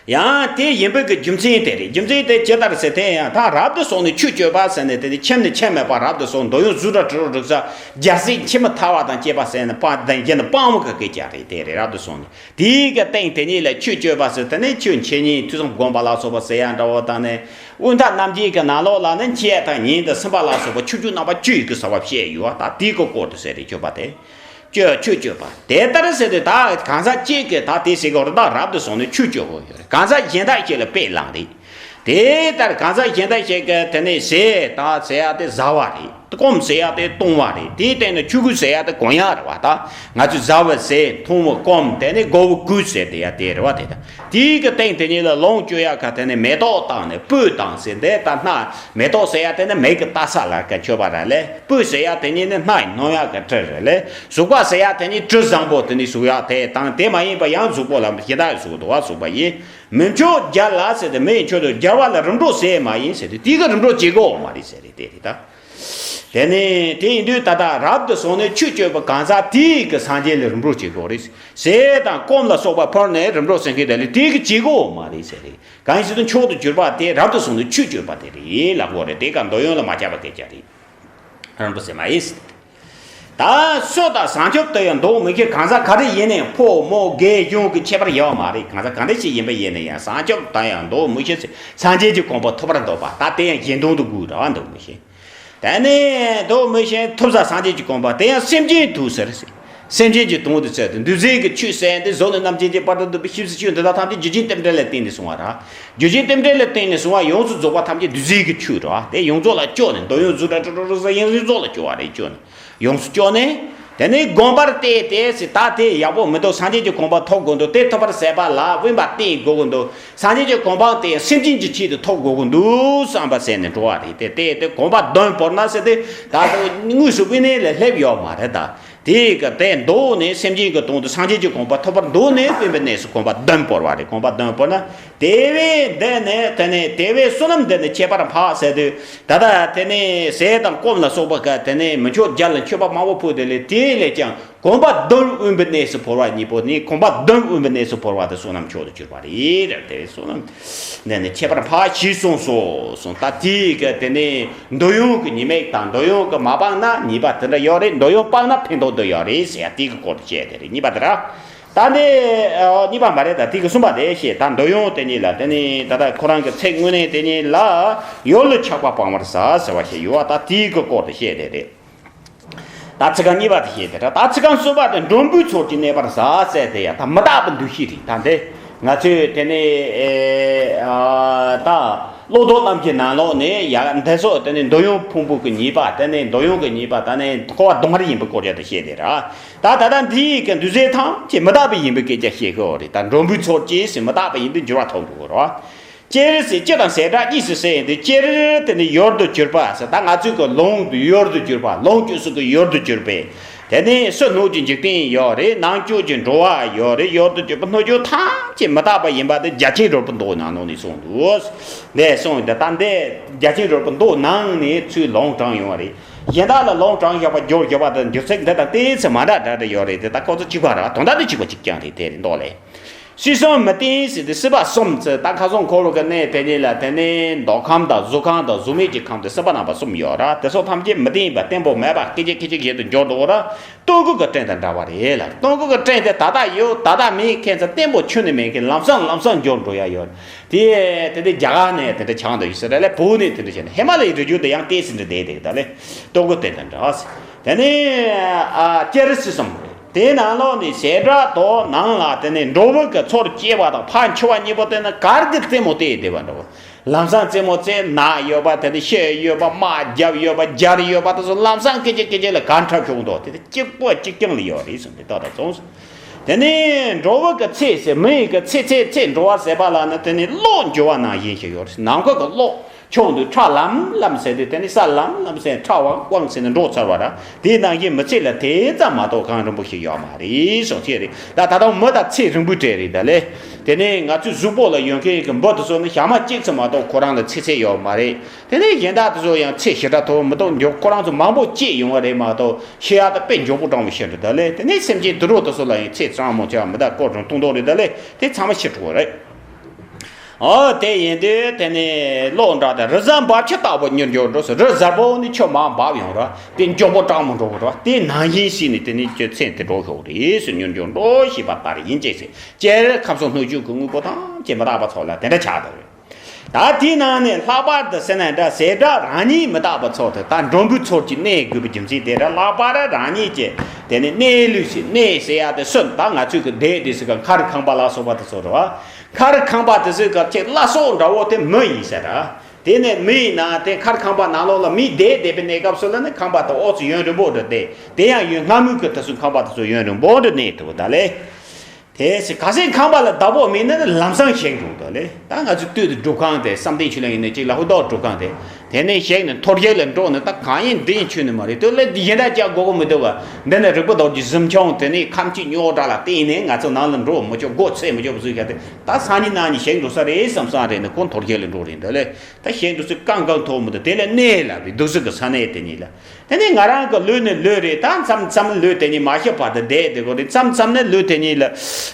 ཡང་དེ་ཡིན་པའི་གི་རྒྱུ་མཚན་དེ་རེད། རྒྱུ་མཚན་དེ་ཇི་ལྟར་ཟེར་དེ་ཡང་ད་རབ་ཏུ་བྱུང་ནས་ཆོས་སྤྱོད་པ་ཟེར་ནས་དེ་ནི་ཁྱིམ་ནས་ཁྱིམ་མེད་པ་རབ་ཏུ་བྱུང་། འདོད་ཡོན་གཟུགས་སྒྲ་དྲི་རོ་རེག་བྱ་རྒྱལ་སྲས་ཁྱིམ་མི་ཐར་བ་དང་བཅས་པ་ཟེར་ནས་སྤང་དང་བཞི་ནི་སྤང་བ་གི་སྐད་ཆ་རེད། དེ་རེད། རབ་ཏུ་བྱུང་ནས་དེའི་གི་སྟེང་དེ་ཉིད་ལ་ཆོས་སྤྱོད་པ་ཟེར་དེ་ནི་ཆོས་འཆད་ཉན་ཐོས་བསམ་སྒོམ་པ་ལ་སོགས་པ་ཟེར་ཡ་འདྲ་བོ་དང་ནི། དབུས་མཐའ་རྣམ་རྒྱལ་གྱི་ནང་ལོགས་ལ་ནི་འཆད་དང་ཉན་དང་སུན་པ་ལ་སོགས་པ་ཆོས་བརྒྱུད་རྣམ་པ་བཅུ་ཡི་གི་ཟབ་པ་བཤད་ཡོད་པ། ད་དེའི་གི་སྐོར་དུ་ཟེར་རེད། སྤྱོད་པ་དེ། སྤྱོད་ཆོས་སྤྱོད་པ་དེ་ལྟར་ཟེར་དུས་ད་གང་ཟག་གཅིག་གིས་ད་དེ་ཟེར་གི་རུ་ད་རབ་ཏུ་བྱུང་ནས་ཆོས་སྤྱོད་དགོས་ཡོད་རེད། གང་ཟག་གཞན་དག་ཞིག་ལ་དཔེ་བླངས་རེད། དེ་ལྟར་གང་ཟག་གཞན་དག་ཞིག་གིས་དེ་ནས་ཟས་དང་ཟེར་ཡ་དེ་བཟའ་བ་རེད། སྐོམ་ཟེར་ཡ་དེ་བཏུང་བ་རེད། དེའི་སྟེང་ནས་ཆོས་གོས་ཟེར་ཡ་དེ་གོན་ཡ་རེད་བ། ད་ང་ཚོས་བཟའ་བ་ཟས། འཐུང་བ་སྐོམ། དེ་ནས་དགོས་པ་གོས་ཟེར་དེ་ཡ་དེ་རེད་བ། དེ་དང་དེའི་གི་སྟེང་དེ་ཉིད་ལ་ལོངས་སྤྱོད་ཡ་ག་དེ་ནས་མེ་ཏོག་དང་ནས་སྤོས་དང་ཟེར་འདི་ད་སྣ། མེ་ཏོག་ཟེར་ཡ་དེ་ནི་མིག་གི་ལྟ་ས་ལ་ག་མཆོད་པ་ར་ལས། སྤོས་ཟེར་ཡ་དེ་ཉིད་ནི་སྣ་ཡི་སྣོམ་ཡ་ག་དྲི་རེད་ལས། གཟུགས་པ་ཟེར་ཡ་དེ་ཉིད་དྲི་བཟང་པོ་དེ་ནི་གཟུགས་ཡ་དེ་དང་དེ་མ་ཡིན་པ་ཡང་གཟུགས་པོ་ལ་གཞན་དག་གི་གཟུགས་འདུ་བ་གཟུགས་པ་ཡིན། མི་མཆོག་སྦྱར་ལ་ཟེར་ཏེ་མི་ཡི་མཆོག་ཏུ་སྦྱར་བ་ལ་རིམ་གྲོ་ཟེར་མ་ཡིན་ཟེར་ཏེ་དེའི་གི་རིམ་གྲོ་བྱེད་དགོས་མ་རེད་ཟེར་རེད། དེ་རེད་ད། དེ་ནས་དེ་ཡིན་དུས་ད་ལྟ་རབ་ཏུ་བྱུང་ནས་ཆོས་སྤྱོད་པའི་གང་ཟག་དེའི་གི་སངས་རྒྱས་ལ་རིམ་གྲོ་བྱེད་དགོས་རེད། ཟས་དང་སྐོམ་ལ་སོགས་པ་ཕུལ་ནས་རིམ་གྲོ་ཟེར་མཁན་དེ་ལ་དེའི་གི་བྱེད་དགོས་མ་རེད་ཟེར་རེད། གང་ཡིན་ཟེར་དུས་མཆོག་ཏུ་གྱུར་པ་དེ་རབ་ཏུ་བྱུང་ནས་ཆོས་སྤྱོད་པ་དེ་རེད་ལབ་དགོས་རེད། དེ་ག་འདོད་ཡོན་ལ་མ་ཁྱབ་པ་སྐད་ཆ་རེད། རིམ་གྲོ་ཟེར་མ་ཡིན། ད་སུ་དང་བྱང་ཆུབ་ཏུ་ཡང་འདོད་མི་ཤེས། གང་ཟག་ག་རེ་ཡིན་ནའང་ཕོ་མོ་རྒས་གཞོན་གྱི་ཁྱད་པར་ཡོད་མ་རེད། གང་ཟག་ག་འདྲ་ཞིག་ཡིན་པ་ཡིན་ན་ཡང་བྱང་ཆུབ་ཏུ་ཡང་འདོད་མི་ཤེས། སངས་རྒྱས་ཀྱི་གོ་འཕང་ཐོབ་པར་འདོད་པ་ད་དེ་ཡང་གཞན་དོན་དུ་དགོས་རེད་བ། འདོད་མི་ཤེས། དེ་ནས་འདོད་མི་ཤེས་ཐོབ་ས་སངས་རྒྱས་ཀྱི་གོ་འཕང་དེ་ཡང་སེམས་ཅན་དུ་ཟེར། སེམས་ཅན་གྱི་དོན་དུ་ཟེར་ཏེ་འདུལ་བྱེད་ཀྱི་ཆོས་ཟེར་ཏེ་གཟུགས་ནས་རྣམ་མཁྱེན་གྱི་བར་དུ་འདུས་པའི་ཞིབ་ཏུ་ཆོས་འདི་དག་ཐམས་ཅད་རྒྱུ་རྐྱེན་རྟེན་འབྲེལ་ལ་བརྟེན་ནས་བྱུང་བ་རེད། རྒྱུ་རྐྱེན་རྟེན་འབྲེལ་ལ་བརྟེན་ནས་བྱུང་བ་ཡོངས་སུ་རྫོགས་པ་ཐམས་ཅད་འདུལ་བྱེད་ཀྱི་ཆོས་རེད་བ། དེ་ཡོངས་རྫོགས་ལ་སྐྱོ་ནས་འདོད་ཡོན་གཟུགས་སྒྲ་དྲི་རོ་རེག་བྱ་ཡོངས་རྫོགས་ལ་སྐྱོ་བ་རེད། སྐྱོ་ནས་ཡོངས་སུ་སྐྱོ་ནས། དེ་ནས་སྒོམ་པར་བལྟས་ཏེ་ཟེར། ད་དེ་ཡག་པོ་མི་འདུག་སངས་རྒྱས་ཀྱི་གོ་འཕང་ཐོབ་དགོས་འདུག་དེ་ཐོབ་པར་ཟད་པ་ལ་དབེན་པ་བསྟེན་དགོས་ཀྱི་འདུག་སངས་རྒྱས་ཀྱི་གོ་འཕང་དེ་སེམས་ཅན་གྱི་ཆེད་དུ་ཐོབ་དགོས་ཀྱི་འདུག་བསམ་པ་ཟེར་ནས་འགྲོ་བ་རེད། དེ་དེ་དེ་གོམ་པ་བདུན་བོར་ན་ཟེར་ཏེ་ད་དུང་དངོས་སུ་དབེན་གནས་ལ་སླེབས་ཡོད་མ་རེད་ད། དེ་ག་དེ་འདོད་ནས་སེམས་ཅན་གྱི་དོན་དུ་སངས་རྒྱས་ཀྱི་གོ་འཕང་ཐོབ་པར་འདོད་ནས་དབེན་པའི་གནས་སུ་གོམ་པ་བདུན་བོར་བ་རེད། གོམ་པ་བདུན་བོར་ན་དེ་བས་འདི་ནས་དེ་ནས་དེ་བས་བསོད་ནམས་འདི་ནི་ཁྱད་པར་འཕགས་ཟེར་དུས་ད་ལྟ་དེ་ནས་ཟས་དང་སྐོམ་ལ་སོགས་པ་ག་དེ་ནས་མི་མཆོག་བརྒྱ་ལ་མཆོད་པ་མང་པོ་ཕུལ་དེ་ལས་དེ་ལས་ཀྱང་གོམ་པ་བདུན་དབེན་པའི་གནས་སུ་བོར་བ་གཉིས་པོ་ནི་གོམ་པ་བདུན་དབེན་པའི་གནས་སུ་བོར་བ་དེ་བསོད་ནམས་མཆོག་ཏུ་གྱུར་པ་རེད། དེ་བསོད་ནམས་འདི་ནི་ཁྱད་པར་འཕགས་ཞེས་གསུངས་སོ། གསུངས། ད་དེའི་གི་དེ་ནས་འདོད་ཡོན་གྱི་ཉེས་དམིགས་དང་འདོད་ཡོན་གྱི་མ་སྤངས་ན་ཉེས་པ་དེ་འདྲ་ཡོད་རེད། འདོད་ཡོན་སྤངས་ན་ཕན་ཐོགས་འདི་ཡོད་རེད་ཟེར་ཡ་དེའི་གི་སྐོར་དུ་བཤད་དེ་རེད། གཉིས་པ་དེ་ར། ད་འདི་ཨ་གཉིས་པ་མ་རེད། ད་དེ་གི་གསུམ་པ་དེ་བཤད། ད་འདོད་ཡོན་དེ་ཉིད་ལ་དེ་ནི་ད་ལྟ་ཁོ་རང་གི་ཚིག་དངོས་གནས་དེ་ཉིད་ལ་ཡུལ་ལ་ཆགས་པ་སྤང་བར་བྱ་ཟེར་བ་ཞིག་ཡོད་པ། ད་དེའི་གི་སྐོར་དུ་བཤད་དེ་རེད། ད་ཚིག་རྐང་གཉིས་པ་དེ་བཤད་དེ་རེད། ད་ཚིག་རྐང་གསུམ་པ་དེ་མགྲོན་པོའི་ཚོགས་ཀྱིས་གནས་པར་བྱ་ཟེར་དེ་ཡ་ད་མི་རྟག་པའི་འདུ་ཤེས་རེད། ད་འདི་ང་ཚོས་དེ་ནི་ཨེ་ཨ་ད་བློ་ལྡོག་རྣམས་ཀྱི་ནང་ལོགས་ནས་ཡ་འདི་ཚོ་དེ་ནི་འདོད་ཡོན་ཕུང་པོ་གི་ཉེས་པ། དེ་ནི་འདོད་ཡོན་གི་ཉེས་པ། ད་ནི་འཁོར་བ་སྡུག་བསྔལ་ཡིན་པའི་སྐོར་ཡ་དེ་བཤད་དེ་རེད། ད་ད་ལྟ་འདིའི་གི་འདུས་བྱས་ཐམས་ཅད་མི་རྟག་པ་ཡིན་པའི་སྐད་ཆ་བཤད་ཤོག་རེད། ད་མགྲོན་པོའི་ཚོགས་ཀྱིས་ཟེར་མི་རྟག་པ་ཡིན་པའི་འགྱུར་བ་ཐོབ་འགྲོ་གི་རེད། སྤྱིར་ཟེར་སྤྱི་དང་བྱེ་བྲག་གཉིས་སུ་ཟེར་ཡིན་དུས་སྤྱིར་དེ་ནི་ཡུལ་དུ་གྱུར་པ་ཟེར། ད་ང་ཚོའི་གི་ལོངས་ཡུལ་དུ་གྱུར་པ། ལོངས་སྤྱོད་ས་གི་ཡུལ་དུ་གྱུར་པའི་དེ་ནི་ཕྱི་སྣོད་ཀྱི་འཇིག་རྟེན་ཡོད་རེད། ནང་བཅུད་ཀྱི་འགྲོ་བ་ཡོད་རེད། ཡུལ་དུ་གྱུར་པ་སྣོད་བཅུད་ཐམས་ཅད་མི་རྟག་པ་ཡིན་པ་དེ་རྒྱ་ཆེན་རོལ་པའི་མདོ་ནང་ལོགས་ནས་གསུངས་འདུག་འདི་གསུངས་ཡོད། ད་ལྟ་འདི་རྒྱ་ཆེན་རོལ་པའི་མདོ་ནང་ནས་ཚུར་ལུང་དྲངས་ཡོང་བ་རེད། གཞན་དག་ལ་ལུང་དྲངས་བཞག་པ་སྦྱོར་བཞག་པ་དང་འགྱུར་ཚིག་འདི་དང་ཏོག་ཙམ་མ་འདྲ་འདྲ་འདྲ་ཡོད་རེད། དེ་ད་ཁོ་ཚོ་གཅིག་པ་རེད། དོན་དག་དེ་གཅིག་པ་གཅིག་རྐྱང་རེད། དེ་རེད་མདོ་ལས། སྲིད་གསུམ་མི་རྟག་ཟེར་དུས་སྲིད་པ་གསུམ་ཟེར། ད་ཁ་སང་འཁོར་བ་གི་གནས་དེ་ཉིད་ལ་དེ་ནི་མདོ་ཁམས་དང་གཟུགས་ཁམས་དང་གཟུགས་མེད་ཀྱི་ཁམས་དེ་སྲིད་པ་རྣམ་པ་གསུམ་ཡོད་ར། དེ་ཚོ་ཐམས་ཅད་མི་རྟག་པ་བརྟན་པོ་མེད་པ་སྐད་ཅིག་སྐད་ཅིག་བཞིན་དུ་འགྱུར་འགྲོ་གི་ར། སྟོང་ཁུག་གི་སྤྲིན་དང་འདྲ་བ་རེད་ལ། སྟོང་ཁུག་གི་སྤྲིན་དེ་ད་ལྟ་ཡོད་ད་ལྟ་མེད་ཁྱད་མཚར་བརྟན་པོ་ཁྱོན་ནས་མེད་མཁན་ལམ་སང་ལམ་སང་འགྱུར་འགྲོ་ཡ་ཡོད། དེ་དེ་དེ་རྒྱ་གར་ནས་དེ་འདྲ་ཆགས་འདུག་ཡོད་ས་རེད་ལ། བོད་ནས་དེ་འདྲ་བྱས་ན་ཧི་མ་ལ་ཡའི་རི་རྒྱུད་དེ་ཡང་ཏོག་ཙམ་འདྲ་བསྡད་དེ་ད་ལས་སྟོང་ཁུག་སྤྲིན་དང་འདྲ། དེ་ནས་ཨ་སྤྱིར་སྲིད་གསུམ་རེད། དེའི་ནང་ལོགས་ནས་བྱེ་བྲག་ཏུ་ནང་ལ་དེ་ནས་འགྲོ་བ་གི་ཚོར་སྐྱེ་བ་དང་ཕར་འཆི་བ་གཉིས་པོ་དེ་ནི་གར་གྱི་རྩེད་མོ་དེ་བསྡད་པ་འདྲ་བོ། ལམ་སང་རྩེད་མོ་རྩེ། ནག་ཡོད་པ་དེ་ནི་ཤི་ཡོད་པ། དམག་བརྒྱབ་ཡོད་པ། སྦྱར་ཡོད་པ་དེ་ཚོ་ལམ་སང་སྐད་ཅིག་སྐད་ཅིག་ལ་གར་འཁྲབ་ཆོག་འདུག་དེ་དེ་གཅིག་པོ་གཅིག་རྐྱང་ལ་ཡོད་རེད་གསུངས་ཏེ་ཏག་ཏག་སོང་། དེ་ནས་འགྲོ་བ་གི་ཚེ་ཟེར་མི་ཡི་གི་ཚེ་ཚེ་ཚེ་འགྲོ་བ་ཟེར་བ་ལ་ནི་དེ་ནི་གློག་འགྱུ་བ་ནང་བཞིན་ཞིག་ཡོད་རེད། ནམ་མཁའ་གི་གློག་ཆུང་དུ་ཁྲ་ལམ་ལམ་ཟེར་དུས་དེ་ནི་ས་ལམ་ལམ་ཟེར་ཁྲ་བང་བང་ཟེར་ནས་འགྲོ་ཚར་བ་ར། དེའི་ནང་བཞིན་མི་ཚེ་ལ་དེ་ཙམ་མ་གཏོགས་གང་རིང་པོ་ཞིག་ཡོད་མ་རེད་གསུངས་ཏེ་རེད། ད་ད་དུང་མི་ད་ཚེ་རིང་པོའི་གྲས་རེད་ད་ལས། དེ་ནས་ང་ཚོའི་གཟུགས་པོ་ལ་ཡོད་མཁན་གྱི་འབུ་དེ་ཚོ་ནི་ཞག་མ་གཅིག་ཙམ་མ་གཏོགས་ཁོ་རང་ལ་ཚེ་ཚད་ཡོད་མ་རེད། དེ་ནས་གཞན་དག་དེ་ཚོ་ཡང་ཚེ་ཞེ་དྲག་ཐོག་མི་གཏོགས་མགྱོགས་ཁོ་རང་ཚོ་མང་པོ་སྐྱེས་ཡོང་བ་རེད་མ་གཏོགས་ཤི་ཡག་ད་དཔེ་མགྱོགས་པོ་འགྲོ་མི་ཤེས་རེད་ད་ལས། དེ་ནས་སེམས་ཅན་དུད་འགྲོ་དེ་ཚོ་ལ་ཡང་ཚེ་གཙང་མོ་ཆེ་བ་མི་ད་སྐོར་རུང་སྟོང་ཐོག་རེད་ད་ལས། དེ་ཚང་མ་ཤི་འགྲོ་བ་རེད། ཨོ་དེ་ཡིན་དུས་དེ་ནི་གློག་འདྲ་དེ་རི་གཟར་འབབ་ཆུ་ལྟ་བུ་མྱུར་མགྱོགས་འགྲོ་ཟེར། རི་གཟར་པོ་ནི་ཆུ་མར་འབབ་ཡོང་ར་དེ་མགྱོགས་པོ་སྐྲག་མི་འགྲོ་བ་ར། དེ་ནང་བཞིན་བྱས་ནས་དེ་ནི་ཁྱོད་མཚན་དེ་འགྲོ་ཤོག་རེད་ཟེར། མྱུར་མགྱོགས་འགྲོ་ཞེས་པ་ལྟར་ཡིན་ཅེས་ཟེར། སྤྱིར་ཁམས་གསུམ་སྣོད་བཅུད་ཀྱི་དངོས་པོ་ཐམས་ཅད་མི་རྟག་པ་ཚོ་ལ་དེ་འདྲ་ཆགས་འདུག་ད་དེའི་ནང་ནས་ལྷག་པར་དུ་ཟེར་ན་འདྲ་ཟེར་སྒྲ་རང་ཉིད་མི་རྟག་པ་ཚོ་དེ་ད་འགྲོ་འབུལ་ཚོར་གྱི་གནས་དགོས་པའི་རྒྱུ་མཚན་དེ་འདྲ། ལྷག་པར་རང་ཉིད་ཀྱི་དེ་ནི་གནས་ལུས་སུ་གནས་ཟེར་ཡ་དེ་སུ། ད་ང་ཚོས་ཀྱི་བསྡད་དུས་སུ་ག་མཁར་ཁང་པ་ལ་སོགས་པ་དེ་ཚོ་རེད་བ། མཁར་ཁང་པ་དེ་ཚོའི་སྐབས་ཅིག་བླ་སྲོག་འདྲ་བོ་དེ་མི་ཡིན་ས་ར། དེ་ནས་མི་ཡིན་ན་དེ་མཁར་ཁང་པ་ནང་ལོགས་ལ་མི་བསྡད་བསྡད་པའི་གནས་སྐབས་སུ་ལ་ནི་ཁང་པ་དེ་འོག་ཚོ་ཡུན་རིང་པོ་འགྲོ་བསྡད། དེ་ཡང་ཡུན་སྔ་མོའི་གི་དེ་ཚོའི་ཁང་པ་དེ་ཚོ་ཡུན་རིང་པོ་འགྲོ་གནས་ཐུབ་ད་ལེ། དེ་སི་ག་སེ་ཁང་པ་ལ་བདག་པོ་མེད་ན་ལམ་སང་ཞིག་འགྲོ་ད་ལེ། ད་ང་ཚོ་སྟོད་དུ་སྒྲུབ་ཁང་དེ་བསམ་གཏན་ཆོས་གླིང་ཡིན་ན་ཅིག་ལ་ཧུ་ཏོག་སྒྲུབ་ཁང་དེ། དེ་ནས་གཞིགས་ནས་མཐོ་རྒྱལ་ལ་འགྲོ་ནས་ད་གང་ཡིན་འདི་ཡིན་ཆོས་ནི་མ་རེད། དེ་ལས་འདི་གཞན་དག་ཅག་དགོས་གོ་མི་འདུག་ག་འདི་ནས་རིག་པ་རྡོ་རྗེ་གཟིམ་ཆུང་དེ་ནས་ཁམས་ཀྱི་རྙོག་དྲ་ལ་བརྟེན་ནས་ང་ཚོ་ནང་ལ་འགྲོ་མི་ཆོག་སྒོ་ཚེས་མི་ཆོག་བཟོས་ཁ་དེ་ད་སང་ཉིན་གནངས་ཉིན་གཞིགས་འགྲོ་ས་རེད་བསམ་བསམ་རེད་ནས་ཁོ་མཐོ་རྒྱལ་ལ་འགྲོ་རེད་འདི་ལས་ད་གཞིགས་འགྲོ་ས་རྐང་རྐང་ཐོག་མི་འདུག་དེ་ལས་གནས་ལ་བི་འདུག་ས་གི་ས་གནས་དེ་ཉིད་ལ། དེ་ནས་ང་རང་གི་ལུས་ནི་ལུས་རེད། ད་མཚམས་མཚམས་ལུས་དེ་ཉིད་མ་ཤི་བར་དུ་བསྡད་དེ་དགོས་རེད། མཚམས་མཚམས་ནི་ལུས་དེ་ཉིད་ལ་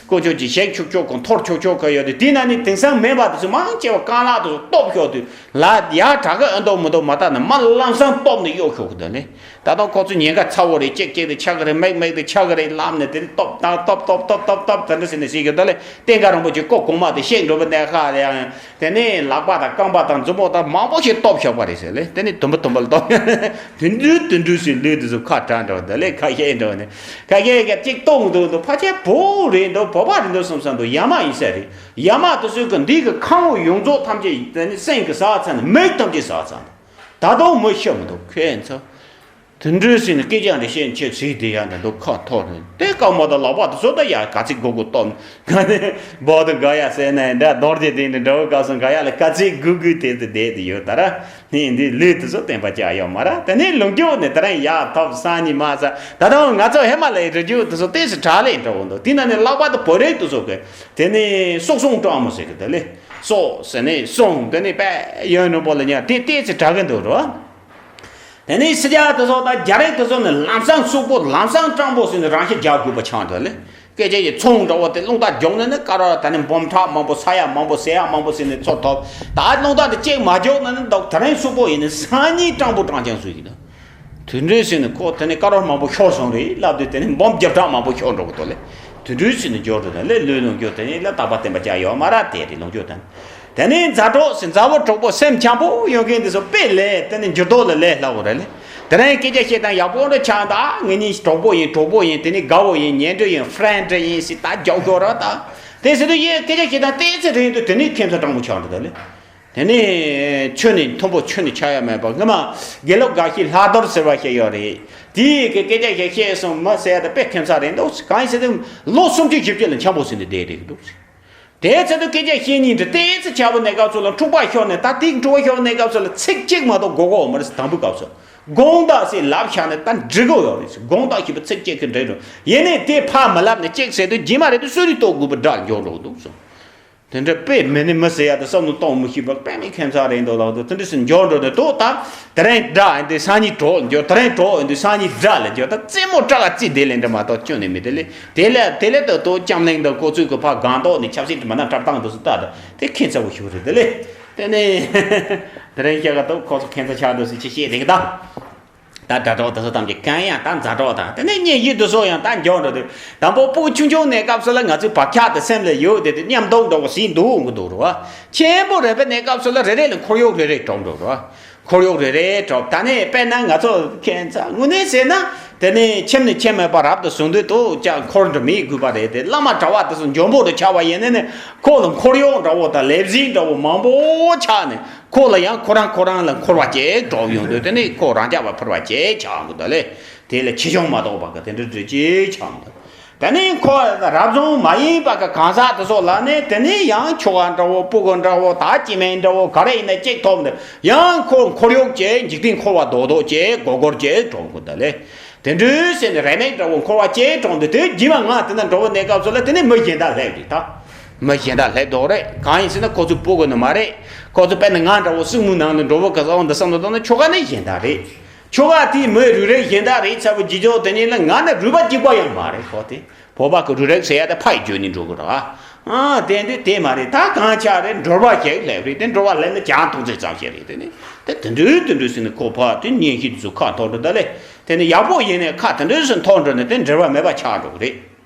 དཀོན་མཆོག་གིས་གཞན་ཁྱུག་ཁྱུག་གི་འཐོར་ཁྱུག་ཁྱུག་གི་ཡོད་དེ། དེ་ན་ནི་དེང་སང་མེད་པ་དེ་ཚོ་མང་ཆེ་བ་རྐང་ལག་དེ་ཚོ་སྟོབས་ཤོར་དུས་ལ་ཡར་དྲག་གི་ཨེ་འདུག་མི་འདུག་མ་ལྟ་ན་མ་ལམ་སང་སྟོབས་ནི་གཡོ་ཤོར་གི་འདུག་ལེ། ད་དུང་ཁོ་ཚོ་ཉེན་ཁ་ཚ་བོ་རེད། གཅིག་གཅིག་དེ་ཆག་གི་རེད། མིག་མིག་དེ་ཆག་གི་རེད། ལམ་ནས་དེ་སྟོབས་དང་སྟོབས་སྟོབས་སྟོབས་སྟོབས་སྟོབས་དེ་འདྲ་ཟེར་ནས་ཟེར་གི་འདུག་ལེ། བསྟན་དགའ་རིན་པོ་ཆེ་ཀོ་གོང་མ་དེ་གཤེགས་འགྲོ་བའི་གནས་ཁ་ལ་ཡང་། དེ་ནས་ལག་པ་དང་རྐང་པ་དང་མཛུབ་མོ་དང་མང་པོ་ཞིག་སྟོབས་ཤོར་བ་རེད་ཟེར་ལེ། དེ་ནས་དུམ་བུ་དུམ་བུ་ལ་སྟོབས། དུད་འགྲོ་དུད་འགྲོ་ཟེར་ལུས་དེ་ཚོ་ཁ་བྲལ་འགྲོ་འདི་ལས་ཁ་ཤས་འགྲོ་ནས་ཁ་ཤས་ཀྱིས་གཅིག་གཏོང་འདུག་འདུག་ཕལ་ཆེར་བོད་རེད་འདུག་བོད་པ་རེད་འདུག་བསམ་བསམ་འདུག་ཡ་མ་ཡིན་ས་རེད། ཡ་མ་དེ་ཚོས་གི་འདི་གི་ཁམས་ཡོངས་རྫོགས་ཐམས་ཅད་དེ་ནས་སེམས་ཀྱི་ཟ་ཚར་ནས་མིག་ཐམས་ཅད་ཟ་ཚར་འདུག་ད་དུང་མི་ཤི་མི་འདུག་ཁྱེད་ཚོ། དུད་འགྲོ་ཟེར་ནས་སྐད་ཆ་འདྲ་བཤད་ཆེ་ཚིག་དེ་ཡང་འདྲ་འདུག་ཁ་འཐོར་ནས་དེ་སྐར་མ་དང་ལག་པ་དེ་ཚོ་ད་ཡ་ག་ཚིག་གོ་གོ་སྟོབས་ག་ནས་བོ་དང་ག་ཡ་ཟེར་ནས་འདྲ་རྡོར་རྗེ་དེ་འདྲ་འདྲ་བོ་ག་སོང་ག་ཡ་ལ་ག་ཚིག་གུ་གུ་དེ་དེ་བསྡད་དེ་ཡོད་ད་ར། ནི་འདི་ལུས་དེ་ཚོ་བསྟན་པ་བཅའ་ཡོད་མ་ར། དེ་ནས་ལུང་རྒྱུ་ནས་དེ་རིང་ཡ་ཐོབ་སང་ཉིན་མ་ས་ད་དུང་ང་ཚོ་ཧི་མ་ལ་ཡའི་རི་རྒྱུད་དེ་ཚོ་ཏོག་ཙམ་དྲག་ལས་འདྲ་བོ་འདུག་དེ་ན་ནི་ལག་པ་དེ་བོ་རེད་དེ་ཚོ་གི་དེ་ནས་སྲོག་སྲུང་སྤྲང་མོ་ཟེར་གི་དེ་ལས་སྲོག་ཟེར་ནས་སྲུང་དེ་ནས་པས་ཡོན་རིང་པོ་ལ་ཉར་དེ་ཏོག་ཙམ་དྲག་གི་འདུག་རོ། དེ་ནས་སི་རྒྱ་དེ་ཚོ་དང་རྒྱ་རིགས་དེ་ཚོ་ནི་ལམ་སང་གཟུགས་པོ་ལམ་སང་སྤྲང་པོ་ཟེར་ནས་རང་ཤི་རྒྱག་དགོས་པ་ཆགས་འདུག་ལེ། སྐད་ཆ་ཡི་ཚོང་འདྲ་བོ་དེ་རླུང་རྟ་རྒྱུག་ནས་ནི་ཀ་ར་ད་ནི་འབུམ་ཕྲག་མང་པོ་ས་ཡ་མང་པོ་ཟེ་ཡ་མང་པོ་ཟེར་ནས་ཚོ་ཐོབ། ད་རླུང་རྟ་དེ་གཅིག་མ་རྒྱུག་ན་ནི་འདུག་དེ་རིང་གཟུགས་པོ་ཡིན་ནི་སང་ཉིན་སྤྲང་པོ་སྤྲང་རྐྱང་བཟོས་ཀྱི་འདུག་དུད་འགྲོ་ཟེར་ནས་ཁོ་དེ་ནི་ཀ་ར་མང་པོ་ཤོར་སོང་རེད་ལབ་དུས་དེ་ནི་འབུམ་བརྒྱ་ཕྲག་མང་པོ་ཤོར་འགྲོ་གི་འདུག་ལེ། དུད་འགྲོ་ཟེར་ནས་འགྱུར་འགྲོ་དང་ལེ་ལུས་ལུང་རྒྱུ་དེ་ནི་ལ་དག་པ་བསྟན་པ་བཅའ་ཡོད་མ་ར། དེ་རེད་ལུང་རྒྱུ་དང་། དེ་ནས་མཛའ་གྲོགས་ཟེར་མཛའ་བོ་གྲོགས་པོ་སེམས་འཆམ་པོ་ཡོང་མཁན་དེ་ཚོ་དཔེ་ལས་དེ་ནི་འགྱུར་ལྡོག་ལ་ལས་སླ་བོ་རེད་ལེ། དེ་རིང་སྐད་ཆ་བཤད་སྟངས་ཡག་པོ་འདྲ་ཆགས་འདུག་ངེད་གཉིས་གྲོགས་པོ་ཡིན། གྲོགས་པོ་ཡིན། དེ་ནི་དགའ་བོ་ཡིན། ཉེ་འབྲེལ་ཡིན། ཕྲེན་ཌི་ཡིན་ཟེར་ད་རྒྱག་ཤོག་ར་ད། དེ་ཟེར་དུས་ཡས་སྐད་ཆ་བཤད་སྟངས་ཏོག་ཙམ་རིང་དུས་དེ་ནི་ཁྱད་མཚར་སྤྲང་པོ་ཆགས་འགྲོ་ད་ལེ། དེ་ནས་ཆོས་ནི་མཐོན་པོ་ཆོས་ནི་ཆགས་ཡ་མེད་པ་སྔ་མ་དགེ་ལུགས་དགའ་བཞི་ལྷག་རྡོར་ཟེར་བ་ཞིག་ཡོད་རེད། དེའི་གི་སྐད་ཆ་ཞིག་བཤད་སོང་མ་ཟེར་ཡ་ད་དཔེ་ཁྱད་མཚར་རེད་འདུག་གང་ཡིན་ཟེར་དུས་ལོ་སུམ་ཅུ་བཞི་བཅུ་ལ་འཆམ་པོ་ཟེར་ནས་བསྡད་རེད་འདུག་དེའི་ཚེ་དུ་སྐད་ཆ་བཤད་སྙིང་འདྲི་ཏོག་ཙམ་ཆགས་པ་གནས་སྐབས་སུ་ལ་འཁྲུག་པ་ཤོར་ནས་ད་དེ་འཁྲུག་པ་ཤོར་བ་གནས་སྐབས་སུ་ལ་ཚིག་གཅིག་མ་གཏོགས་གོ་གོ་མ་རེད། དང་པོའི་སྐབས་སུ་དགོངས་དག་ཟེར་ལབ་བཞག་ནས་ད་འགྲིག་གོ་ཡོད་རེད། དགོངས་དག་ཞེས་པ་ཚིག་གཅིག་གིས་འགྲིག་འགྲོ། ཡིན་ནའི་དེ་ཕར་མ་ལབ་ནས་གཅིག་ཟེར་དུས་རྗེས་མ་རེད་དུས་གསོད་རེས་གཏོང་དགོས་པའི་སྒྲ་འབྱོར་འགྲོ་འདུག་སོང་། དེ་འདྲ་དཔེ་མི་ནི་མི་ཟེར་ཡ་དེ་བསམ་བློ་གཏོང་མི་ཤེས་པ་དཔེ་མི་ཁྱད་མཚར་རེད་འདུག་ལགས་དོ། དེ་འདྲ་ཟེར་འབྱོར་འགྲོ་ནས་དོ་ད་དེ་རིང་དགྲ་ཡིན་དུས་སང་ཉིན་གྲོགས་འབྱོར། དེ་རིང་གྲོགས་ཡིན་དུས་སང་ཉིན་དགྲ་ལ་འབྱོར། ད་རྩེད་མོ་སྐྲག་ག་རྩེད་དེ་ལས་འདྲ་མ་གཏོགས་སྐྱོན་ནི་མེད་དེ་ལས་དེ་ལས་དེ་ལས་ད་དོ་ལྕམ་གླིང་དང་ཁོ་ཚོས་གི་ཕ་སྒང་ཏོག་ནས་ཆབ་སྲིད་དུ་མ་ན་འཁྲབ་སྟངས་དུ་སུ་ལྟ་ད་དེ་ཁྱད་མཚར་བོ་ཞིག་རེད་དེ་ལས་དེ་ནས་དེ་རིང་བཤད་ག་དོ་ཁོ་ཚོ་ཁྱད་མཚར་ཆགས་འདུག་ཟེར་ཅི་བཤད་དེ་གི་ད། ད་དྲ་གྲོགས་དེ་ཚོ་ཐམས་ཅད་གང་ཡང་ད་མཛའ་གྲོགས་དང་དེ་ནས་གཉེན་བཤེས་དེ་ཚོ་ཡང་ད་འགྱོ་འགྲོ་དུས་དང་པོ་སྤུ་གུ་ཆུང་ཆུང་གནས་སྐབས་སུ་ལ་ང་ཚོའི་བག་ཆགས་དེ་སེམས་ལ་ཡོད་དེ་དེ་མཉམ་དུ་འགྲོ་བ་ཟིན་འདུག་འགྲོ་འདུག་རུ་བ་ཆེན་པོ་རེད་པའི་གནས་སྐབས་སུ་ལ་རེ་རེ་ལ་འཁོར་གཡོག་རེ་རེ་གྲོངས་འགྲོ་རུ་བ་འཁོར་གཡོག་རེ་རེ་གྲོངས། ད་ནས་དཔེར་ན་ང་ཚོ་ཁྱད་མཚར་དངོས་གནས་ཟེར་ན་དེ་ནས་ཁྱིམ་ནས་ཁྱིམ་མེད་པ་རབ་ཏུ་བྱུང་དུས་དུ་ཅག་འཁོར་འགྲོ་མི་དགོས་པ་རེད་དེ་བླ་མ་གྲྭ་བ་དེ་ཚོ་འཇོན་པོ་རུ་ཆགས་པ་ཡིན་ནས་ནས་ཁོ་ལ་འཁོར་གཡོག་འདྲ་བོ་དང་ལས་བྱེད་འདྲ་བོ་མང་པོ་ཆགས་ནས། ཁོ་ལ་ཡང་ཁོ་རང་ཁོ་རང་ལ་འཁོར་བ་ཅིག་འགྲོ་ཡོང་དུས་དེ་ནི་ཁོ་རང་རྐྱང་པ་ཕུར་བ་ཅིག་ཆགས་འདུག་ད་ལེ། དེ་ལ་ཆེ་ཆུང་མ་གཏོགས་པ་གི་དེ་འདྲ་འདྲ་ཅིག་ཆགས་འདུག་དེ་ནི་ཁོ་རབ་བྱུང་མ་ཡིན་པ་གི་གང་ཟག་དེ་ཚོ་ལ་ནི་དེ་ནི་ཡང་ཁྱོ་ག་འདྲ་བོ་སྤུ་གུ་འདྲ་བོ་ད་སྐྱེ་དམན་འདྲ་བོ་ག་རེ་ཡིན་ན་ཅིག་ཐོབ་འདུག་ཡང་ཁོ་འཁོར་གཡོག་ཅིག་འཇིག་རྟེན་འཁོར་བ་རྡོག་རྡོག་ཅིག་སྒོར་སྒོར་ཅིག་གྲོངས་དགོས་ད་ལེ། དེ་འདྲའི་ཟེར་ནས་རེ་མིག་འདྲ་བོ་འཁོར་བ་ཅིག་གྲོངས་འདུག་དེ་རྗེས་མ་ང་དེ་ན་འགྲོ་བའི་གནས་སྐབས་སུ་ལ་དེ་ནི་མི་གཞན་དག་སླེབས་རེད་ད། མི་གཞན་དག་སླེབས་འདུག་རེད། གང་ཡིན་ཟེར་ན་ཁོ་ཚོའི་སྤུ་གུ་ནི་མ་རེད། ཁོ་ཚོ་དཔེར་ན་ང་འདྲ་བོ་སྲིང་མོའི་ནང་ལ་འགྲོ་བོ་ག་ཚོད་འོང་འདུག་བསམ་བློ་བཏང་ན་ཁྱོ་ག་ནི་གཞན་དག་རེད། ཁྱོ་ག་དེ་མི་རུས་རེག་གཞན་དག་རེད་ཚ་བོ་ཇི་ཇོ་དེ་ཉིད་ལ་ང་ནི་རུས་པ་གཅིག་པ་ཡང་མ་རེད། ཁོ་དེ་བོད་པ་གི་རུས་རེག་ཟེར་ཡ་དེ་ཕ་ཡི་བརྗོད་ནི་འགྲོ་གི་རེད། ཨ་དེ་འདི་དེ་མ་རེད། ད་གང་ཆགས་རེད། འགྲོ་བ་ཞིག་སླེབས་རེད། དེ་འགྲོ་བ་སླེབས་ན་གྱང་ཐུག་ཚད་ཙམ་ཞིག་རེད། དེ་ནི་དེ་དེ་འདྲའི་དེ་འདྲའི་ཟེར་ནས་ཁོ་ཕར་དེ་གཉེན་བཤེས་དེ་ཚོ་ཁ་འཐོར་འགྲོ། ད་ལས་དེ་ནི་ཡག་པོ་ཡིན་ནས་ཁ་དེ་འདྲའི་ཟེར་འཐོར་འགྲོ་ནས་དེ་འབྲེལ་བ་མེད་པ་ཆགས་འགྲོ་གི་རེད།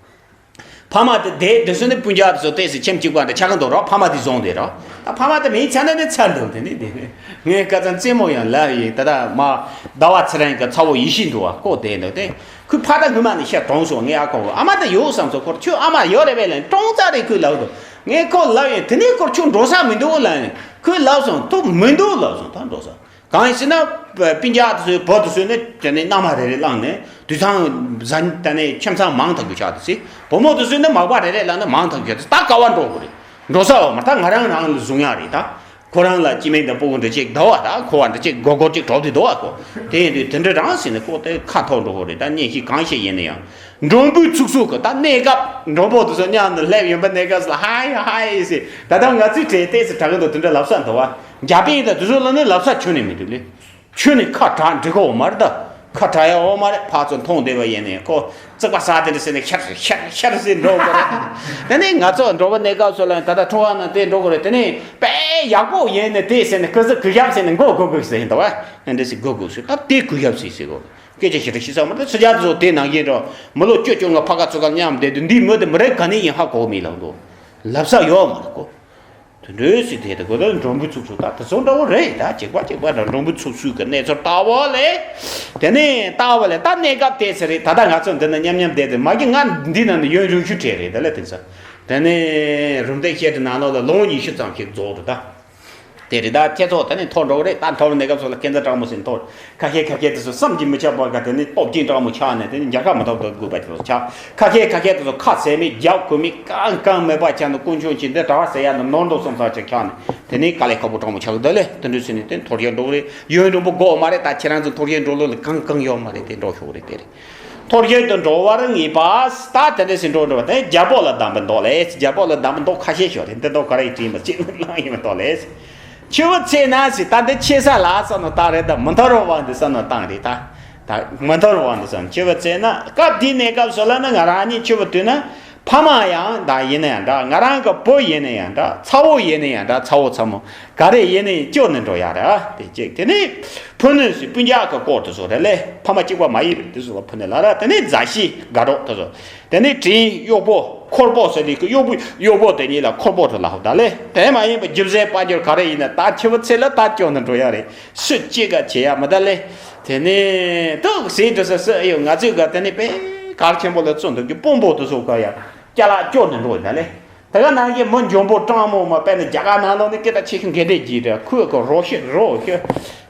ཕ་མ་དེ་དེ་དེ་ཚོ་ནི་སྤུན་ཀྱག་དེ་ཚོ་ཏོག་ཙམ་ཁྱིམ་གཅིག་པ་འདྲ་ཆགས་ཀྱི་འདུག་རོགས། ཕ་མ་དེ་བཟུང་བསྡད་རོགས། ད་ཕ་མ་དེ་མིན་ཆ་ནས་ནི་ཚར་འདུག་དེ་ནི་དེ་ངས་ཁ་སང་རྩེད་མོ་ཡང་ལབ་ཡིན། ད་ལྟ་མ་ཟླ་བ་ཚེ་རིང་གི་ཚ་བོ་ཡེ་ཤེས་འདུག་བ། ཁོ་དེ་འདུག་སྟེ། ཁོའི་ཕ་ད་སྔོན་མ་ནས་ཤ་གྲོངས་སོང་། ངས་ཨ་ཁོ་ཨ་མ་ད་ཡོད་བསམ་སོང་། ཁོར་ཁྱོད་ཨ་མ་ཡོད་རེད་པས་ལན་གྲོངས་ཚར་རེད་ཁོས་ལབ་འདུག་ངས་ཁོ་ལབ་ཡིན། དེ་ནས་ཁོར་ཁྱོད་འགྲོ་ས་མི་འདུག་ལབ་ཡིན། ཁོས་ལབ་སོང་། ཐུག་མི་འདུག་ལབ་སོང་། ད་འགྲོ་ས་གང་ཡིན་ཟེར་ན། སྤུན་ཀྱག་དེ་ཚོའི་བུ་དེ་ཚོས་ནི་དེ་ནས་མནའ་མ་རེ་རེ་བླངས་ནས་དུད་ཚང་གཟན་དེ་ནས་ཁྱིམ་ཚང་མང་ཐག་རྒྱུ་ཆགས་དུ་ཟེར། བུ་མོ་དེ་ཚོས་ནི་མག་པ་རེ་རེ་བླངས་ནས་མང་ཐག་རྒྱུ་ཆགས་དུ། ད་ག་བ་འགྲོ་དགོས་རེད། འགྲོ་ས་ཡོད་མ་རེད། ད་ང་རང་རང་ལ་བཟུང་ཡག་རེད་ད། ཁོ་རང་ལ་སྐྱེ་དམན་དང་སྤུ་གུ་འདྲ་ཅིག་འདུག་བ། ད་ཁོ་བ་འདྲ་ཅིག་སྒོར་སྒོར་ཅིག་གྲོགས་དེ་འདུག་བ། ཁོ་དེ་ཡིན་དུས་དེ་འདྲ་རང་ཟེར་ནས་ཁོ་དེ་ཁ་འཐོར་འགྲོ་གི་རེད། ད་གཉེན་བཤེས་གང་བཤད་ཡིན་ན་ཡང་མགྲོན་པོའི་ཚུགས་གསོག་གི་ད་གནས་སྐབས་མགྲོན་པོ་དེ་ཚོ་མཉམ་དུ་སླེབས་ཡོང་པའི་གནས་སྐབས་སུ་ལ་ཧའི་ཧའི་ཟེར། ད་ལྟ་ང་ཚོའི་གྲས་ཏོག་ཙམ་དྲག་གི་འདུག་དེ་འདྲ་ལབ་ས་འདུག་བ། རྒྱ་དཔོན་དང་དེ་ཚོ་ལ་ནི་ལབ་ས་ཁྱོན་ནས་མི་འདུག་ལེ། ཁྱོད་ནི་ཁ་གྲག་འགྲིག་གོ་མ་རེད་ད། ཁ་གྲག་ཡ་འོ་མ་རེད། ཕར་ཚུར་མཐོང་བསྡད་པ་ཡིན་ནས་ཁོ་རྩིག་པ་ཟ་དེ་འདྲ་ཟེར་ནས་ཤར་ཤར་ཤར་ཟེར་འགྲོ་དགོས་རེད། དེ་ནས་ང་ཚོ་འགྲོ་བ་གནས་སྐབས་སུ་ལ་ད་ལྟ་ཁྲོ་བ་ན་དེ་འགྲོ་དགོས་རེད། དེ་ནས་དཔེ་ཡག་པོ་ཡིན་ནས་དེ་ཟེར་ནས་སྐུ་གཟུགས་གུ་ཞབས་ཟེར་ནས་མགོ་སྒུར་སྒུར་ཟེར་ཡིན་ད་བ། ཨ་འདྲ་ཟེར་སྒུར་སྒུར་ཟེར། ད་དེ་གུ་ཞབས་ཟེར་ཟེར་གོ། སྐད་ཆ་ཞེ་དྲག་བཤད་ས་མ་རེད། སུ་ཇཱ་དེ་ཚོ་དེ་ནང་བཞིན་འགྲོ། མི་ལོ་བཅུ་བཅོ་ལྔ་ཕ་ག་ཚོ་ག་མཉམ་བསྡད་དུས་འདིའི་མི་དེ་མི་རེད་ག་ནས་ཡིན་ཧ་གོ་མི་ལབ་འདུག་ལབ་ས་ཡོད་མ་རེད་གོ། དུད་འགྲོའི་སྲིད་དེ་དེ་གོ་ད་འགྲོན་བུ་ཚུགས་ཚུགས་ད་དེ་ཚོ་འདྲ་བོ་རེད། ད་གཅིག་པ་གཅིག་པ་འདྲ་འགྲོན་བུ་ཚུགས་ཚུགས་ཀྱི་གནས་ཚུལ་ལྟ་བ་ལས། དེ་ནས་ལྟ་བ་ལས་ད་གནས་སྐབས་དེ་ཚེ་རེད། ད་ལྟ་ང་ཚོ་འདི་ན་མཉམ་མཉམ་བསྡད་དེ་མ་གི་ང་འདི་ན་ནི་ཡོན་རིང་ཤོས་གྲས་རེད། ད་ལས་དེ་ཚོ་དེ་ནས་རུམ་བཏེག་བཤད་དེ་ནང་ལོགས་ལ་ལོ་ངོ་ཉི་ཤུ་ཙམ་ཞིག་རྫོགས་འདུག་ད་དེ་རེད། ད་ཁྱེད་ཚོ་དེ་ནས་མཐོ་འགྲོ་གི་རེད། ད་མཐོ་བའི་གནས་སྐབས་སུ་ལ་སྐས་འཛེག་སྤྲང་མོ་ཟེར་མཐོ། ཁ་ཤས་ཁ་ཤས་དེ་ཚོ་བསམ་གྱིས་མི་ཁྱབ་པ་ག་དེ་ནི་སྟོབས་ཅན་སྤྲང་མོ་ཆགས་ནས་དེ་ནི་རྒྱལ་ཁ་མ་ཐོབ་དགོས་པ་དེ་ཚོ་ཆགས། ཁ་ཤས་ཁ་ཤས་དེ་ཚོ་ཁ་ཟས་མེད་རྒྱབ་གོས་མེད་གང་གང་མེད་པ་ཆགས་ནས་དཀོན་མཆོག་གྱིས་འདི་གྲྭ་བ་ཟེར་ཡ་ནི་ནོར་འདུག་བསམ་ས་ཅིག་ཆགས་ནས་དེ་ནི་དཀའ་ལས་ཁག་པོ་སྤྲང་མོ་ཆགས་གི་ད་ལས་དེ་འདྲ་ཟེར་ནས་དེ་མཐོ་རྒྱལ་འགྲོ་གི་རེད། ཡོན་རིང་པོ་དགོས་མ་རེད། ད་ཁྱེད་རང་ཚོ་མཐོ་རྒྱལ་འགྲོ་ལོ་ལ་གང་གང་ཡོད་མ་རེད། དེ་འགྲོ་ཤོག་རེད། དེ་རེད། མཐོ་རྒྱལ་དུ་འགྲོ་བར་ངེས་པ། ད་དེ་འདྲ་ཟེར་འགྲོ་འགྲོ་བ་དེ་རྒྱལ་པོ་ལ་གདམས་པ་འདོགས་ལས། རྒྱལ་པོ་ལ་གདམས་པ་འདོགས་ཁ་ཤས་ཤོག་རེད། འདི་འདོགས་ག་རེ་ཡིན་དྲིས་མ་ཅིག་ལང་ཡིན་མ་འདོགས་ལས། ཆུ་བོ་ཚེ་ན་ཟེར། ད་འདི་ཆེ་ས་ལ་ས་ནོ་ད་རེད། ད་མི་མཐོ་རུ་བ་འདི་ས་ནོ་བཏང་རེད། ད་ད་མི་མཐོ་རུ་བ་འདི་ས་ནོ་ཆུ་བོ་ཚེ་ན། སྐབས་དེའི་གནས་སྐབས་སུ་ལ་ནི་ང་རང་གཉིས་ཆུ་བོ་དུས་ན་ཕ་མ་ཡང་ད་ཡིན་ན་ཡང་འདྲ། ང་རང་གི་བུ་ཡིན་ན་ཡང་འདྲ། ཚ་བོ་ཡིན་ན་ཡང་འདྲ། ཚ་བོ་ཚ་མོ་ག་རེ་ཡིན་ན་ཡང་སྐྱོ་ནས་འགྲོ་ཡ་ར། དེ་གཅིག་དེ་ནས་ཕུ་ནུ་ཟེར་སྤུན་ཀྱག་གི་སྐོར་དུ་བཟོ་རེད་ལས། ཕ་མ་གཅིག་པ་མ་ཡིན་པའི་དུས་སུ་ལ་ཕུ་ནུ་ལ་ར། དེ་ནས་མཛའ་བཤེས་དགའ་གྲོགས་དུ་བཟོ། དེ་ནས་དྲིན་གཡོག་པོ་འཁོར་པོ་ཟེར་དུས་ཀྱི་གཡོག་པོ་གཡོག་པོ་དེ་གཉིས་ལ་འཁོར་པོ་དུ་ལ་ཧོ་ད་ལས། དེ་མ་ཡིན་པའི་རྒྱུ་མཚན་དཔལ་འབྱོར་ག་རེ་ཡིན་ན་ད་ཆུ་བོ་ཚེ་ལ་ད་སྐྱོ་ནས་འགྲོ་ཡ་རེད། སུ་གཅིག་ག་བྱེད་ཡ་མི་ད་ལས། དེ་ནས་ཏོག་ཟེར་དུ་ས་ས་ཨེ་ཡོད། ང་ཚོས་ག་དེ་ནས་དཔེ་གལ་ཆེན་པོ་ལ་བརྩོན་འདུག་གི་དཔོན་པོ་དུ་སོགས་ག་ཡ་སྐྱ་ལག་སྐྱོ་ནས་འགྲོ་ཡ་ད་ལས། དེ་ག་ནང་གི་མི་འཇོན་པོ་སྤྲང་མོ་མ་དཔེར་ན་རྒྱ་གར་ནང་ལོགས་ནས་སྐད་གྲགས་ཆེ་ཤོས་འགན་འདྲེན་གྱིས་རེད། ཁོས་གི་རོགས་ཤི་རོགས་ཤི་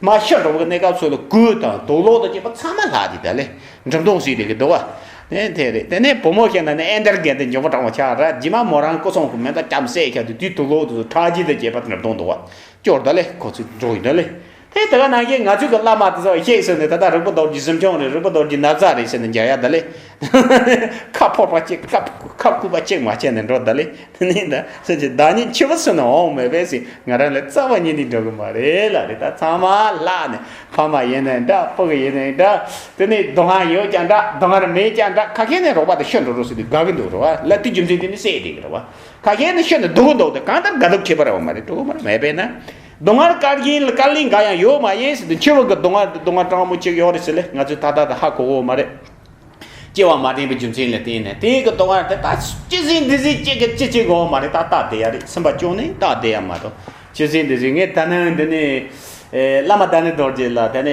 མ་ཤི་འགྲོ་བའི་གནས་སྐབས་སུ་ལ་གོས་དང་དུག་ལོག་དང་བཅས་པ་ཚང་མ་ལྷག་དེ་ད་ལས་འགྲེམས་སྟོན་ཟེར་དེ་གི་འདུག་བ། ཨེ་དེ་རེད། དེ་ནས་བུ་མོ་ཁྱེད་ན་ནི་ཨེ་འདར་རྒན་དེ་འཇོན་པོ་སྤྲང་མོ་ཆགས་ར། རྗེས་མ་མོ་རང་སྐུ་སྲུང་གི་མེ་མདའ་བརྒྱབ་བསད་ཁྱེར་དུས་དུས་དུག་ལོག་དུ་ཁྲག་རྗེས་དང་བཅས་པ་འགྲེམས་སྟོན་འདུག་བ། སྐྱོར་ད་ལས་ཁོ་ཚོས་འགྲོ་ཡིན་ད་ལས། དེ་དེ་ག་ནང་བཞིན་ང་ཚོའི་གི་བླ་མ་དེ་ཚོ་གཤེགས་ཟེར་ནས་ད་ལྟ་རིག་པ་རྡོ་རྗེ་གཟིམ་ཆུང་རེད། རིག་པ་རྡོ་རྗེ་ན་བཟའ་རེད་ཟེར་ནས་མཇལ་ཡ་ད་ལས། ཁ་ཕོར་པ་གཅིག་ཁ་ཁ་སྐུད་པ་གཅིག་མ་བྱས་ནས་འགྲོ་ད་ལས། དེ་ནས་ད་སེམས་ཀྱི་བདག་ཉིད་འཆི་བ་སུ་ནས་འོང་མེད་པས་ཟེར། ང་རང་ལ་རྩ་བ་ཉིད་ནས་འགྲོ་གི་མ་རེད་ལ་རེད། ད་ཚང་མ་བརླག་ནས་ཕ་མ་ཡིན་ནའི་འདྲ། སྤུ་གུ་ཡིན་ནའི་འདྲ། དེ་ནས་སྡུག་བསྔལ་ཡོད་ཀྱང་འདྲ། སྡུག་བསྔལ་མེད་ཀྱང་འདྲ། ཁ་ཤས་ནས་རོགས་པ་དེ་ཤི་འགྲོ་རོགས་ཟེར་དུས་དགའ་གི་འདུག་རེད་བ། ལ་དེ་རྒྱུ་མཚན་དེ་ནི་བསད་བསྡད་གི་རེད་བ། ཁ་ཤས་ནི་ཤི་ནས་སྡུག་གི་འདུག་དེ་གང་ལྟར་དགའ་སྡུག་ཁྱད་པར་རེ་བ་མ་རེད། འགྲོ་གི་མ་རེད། མེད་པས་ན། སྡུག་བསྔལ་དཀའ་ངལ་ལ་དཀའ་ལས་འགའ་ཡང་ཡོད་མ་ཡིན་ཟེར་དུས་འཆི་བ་གི་སྡུག་བསྔལ་སྡུག་བསྔལ་སྤྲང་མོ་གཅིག་ཡོད་རེད་ཟེར་ལས་ང་ཚོས་ད་ལྟ་ད་ཧ་གོ་གི་མ་རེད། སྐྱེ་བ་མ་བདེན་པའི་རྒྱུ་མཚན་ལ་བརྟེན་ནས་དེའི་གི་སྡུག་བསྔལ་དེ་ད་ཅི་ཟིན་འདི་ཟིན་གཅིག་གི་གཅིག་གཅིག་གོ་མ་རེད། ད་ལྟ་བསྡད་ཡ་རེད། སེམས་པ་སྐྱོ་ནས་ད་བསྡད་ཡ་མ་གཏོགས་ཅི་ཟིན་འདི་ཟིན། ངས་ད་ནང་འདི་ནས་ཨེ་བླ་མ་དཱ་ནི་རྡོ་རྗེ་ལ་དེ་ནས་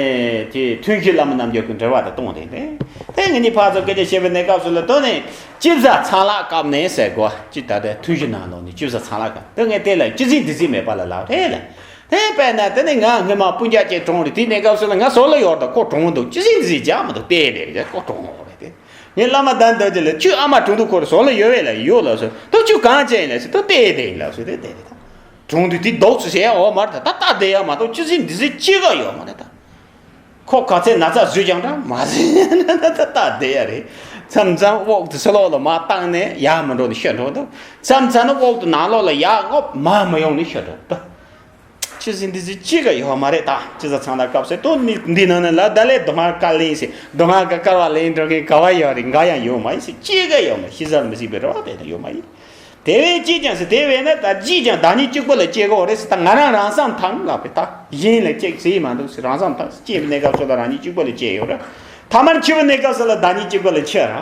ཀྱི་ཐུན་བཞི་བླ་མ་རྣམ་འགྱུར་གྱི་འགྲེལ་བ་དེ་གཏོང་དེ་རེད། དེ་ངས་ནི་ཕར་ཚུར་སྐད་ཆ་བཤད་པའི་གནས་སྐབས་སུ་ལ་དོ་ནས་ཅི་བཟའ་ཚང་ལག་བཀབ་ནས་ཟེར་གོ་ཅི་ད་དེ་ཐུན་བཞི་ནང་ལོགས་ནས་ཅི་བཟའ་ཚང་ལག་བཀབ། དེ་ངས་དེ་ལ་ཅི་ཟིན་འདི་ཟིན་མེད་པ་ལ་ལག་རེད་ལ། དེ་དཔེར་ན་དེ་ནི་ང་སྔོན་མ་སྤུན་ཀྱག་ཅིག་གྲོངས་རེད། དེའི་གནས་སྐབས་སུ་ལ་ང་ཟོག་ལ་ཡོད་ད་ཁོ་གྲོངས་འདུག་ཅི་ཟིན་འདི་ཟིན་རྒྱག་མི་འདུག་བལྟས་བསྡད་རེད། ཁོ་གྲོངས་འོང་རེད་དེ། ངས་བླ་མ་དཱ་ནི་རྡོ་རྗེ་ལ་ཁྱོད་ཨ་མ་གྲོངས་འདུག་ཁོ་རེ་ཟོག་ལ་ཡོད་བས་ལ་ཡོད་ལ་ཟེར། ད་ཁྱོད་གང་བྱས་ཡིན་ལ་ཟེར། ད་བལྟས་བསྡད་ཡིན་ལ་ཟེར། དེ་བལྟས་རེད་ད། གྲོངས་དུས་དེ་ལྡོག་ཚུལ་བྱས་ཡ་འོ་མ་རེད་ད། ད་ལྟ་བསྡད་ཡ་མ་གཏོགས་ཅི་ཟིན་འདི་ཟིན་ཅི་ག་ཡོད་མ་རེད་ད། ཁོ་ག་ཚད་ན་ཚ་བཟོས་ཀྱང་འདྲ་མ་ཟིན་ད་ལྟ་བསྡད་ཡ་རེད། མཚམས་མཚམས་དབུགས་དེ་ཕྱི་ལོགས་ལ་མར་བཏང་ནས་ཡར་མི་འགྲོ་ནས་ཤི་འགྲོ་འདུག་མཚམས་མཚམས་ནི་དབུགས་དེ་ནང་ལོགས་ལ་ཡར་རྔུབ་མར་མི་ཡོང་ནས་ཤི་འགྲོ་འདུག་ཅི་ཟིན་འདི་ཟིན་ཅི་ག་ཡོད་མ་རེད་ད། ཅི་ཟ་ཚང་ལ་སྐབས་སུ་དོ་ནི་འདི་ནང་ནས་ལ་ད་ལས་སྡུག་བསྔལ་དཀའ་ལས་ཟེར། སྡུག་བསྔལ་ག་དཀའ་བ་ལེན་འགྲོ་མཁན་ག་བ་ཡོད་རེད། འགའ་ཡང་ཡོད་མ་ཡིན་ཟེར། ཅི་ག་ཡོད་མ་ཤི་ཟ་མི་སྲིད་པའི་རེ་བ་དེ་ད་ཡོད་མ་ཡིན། དེ་བས་སྐྱེས་ཀྱང་ཟེར། དེ་བས་ན་ད་སྐྱེས་ཀྱང་བདག་ཉིད་གཅིག་པུ་ལ་སྐྱེ་གོ་རེད་ཟེར། ད་ང་རང་རང་སེམས་ཐང་ལ་བས་ད་གཞན་ལ་སྐྱེ་ཟེར་མ་འདུག་ཟེར། རང་སེམས་ཐང་སྐྱེས་པའི་གནས་སྐབས་སུ་ལ་རང་ཉིད་གཅིག་པུ་ལ་སྐྱེ་ཡོད་རེད། ཐ་མར་འཆི་བའི་གནས་སྐབས་སུ་ལ་བདག་ཉིད་གཅིག་པུ་ལ་འཆི་ར།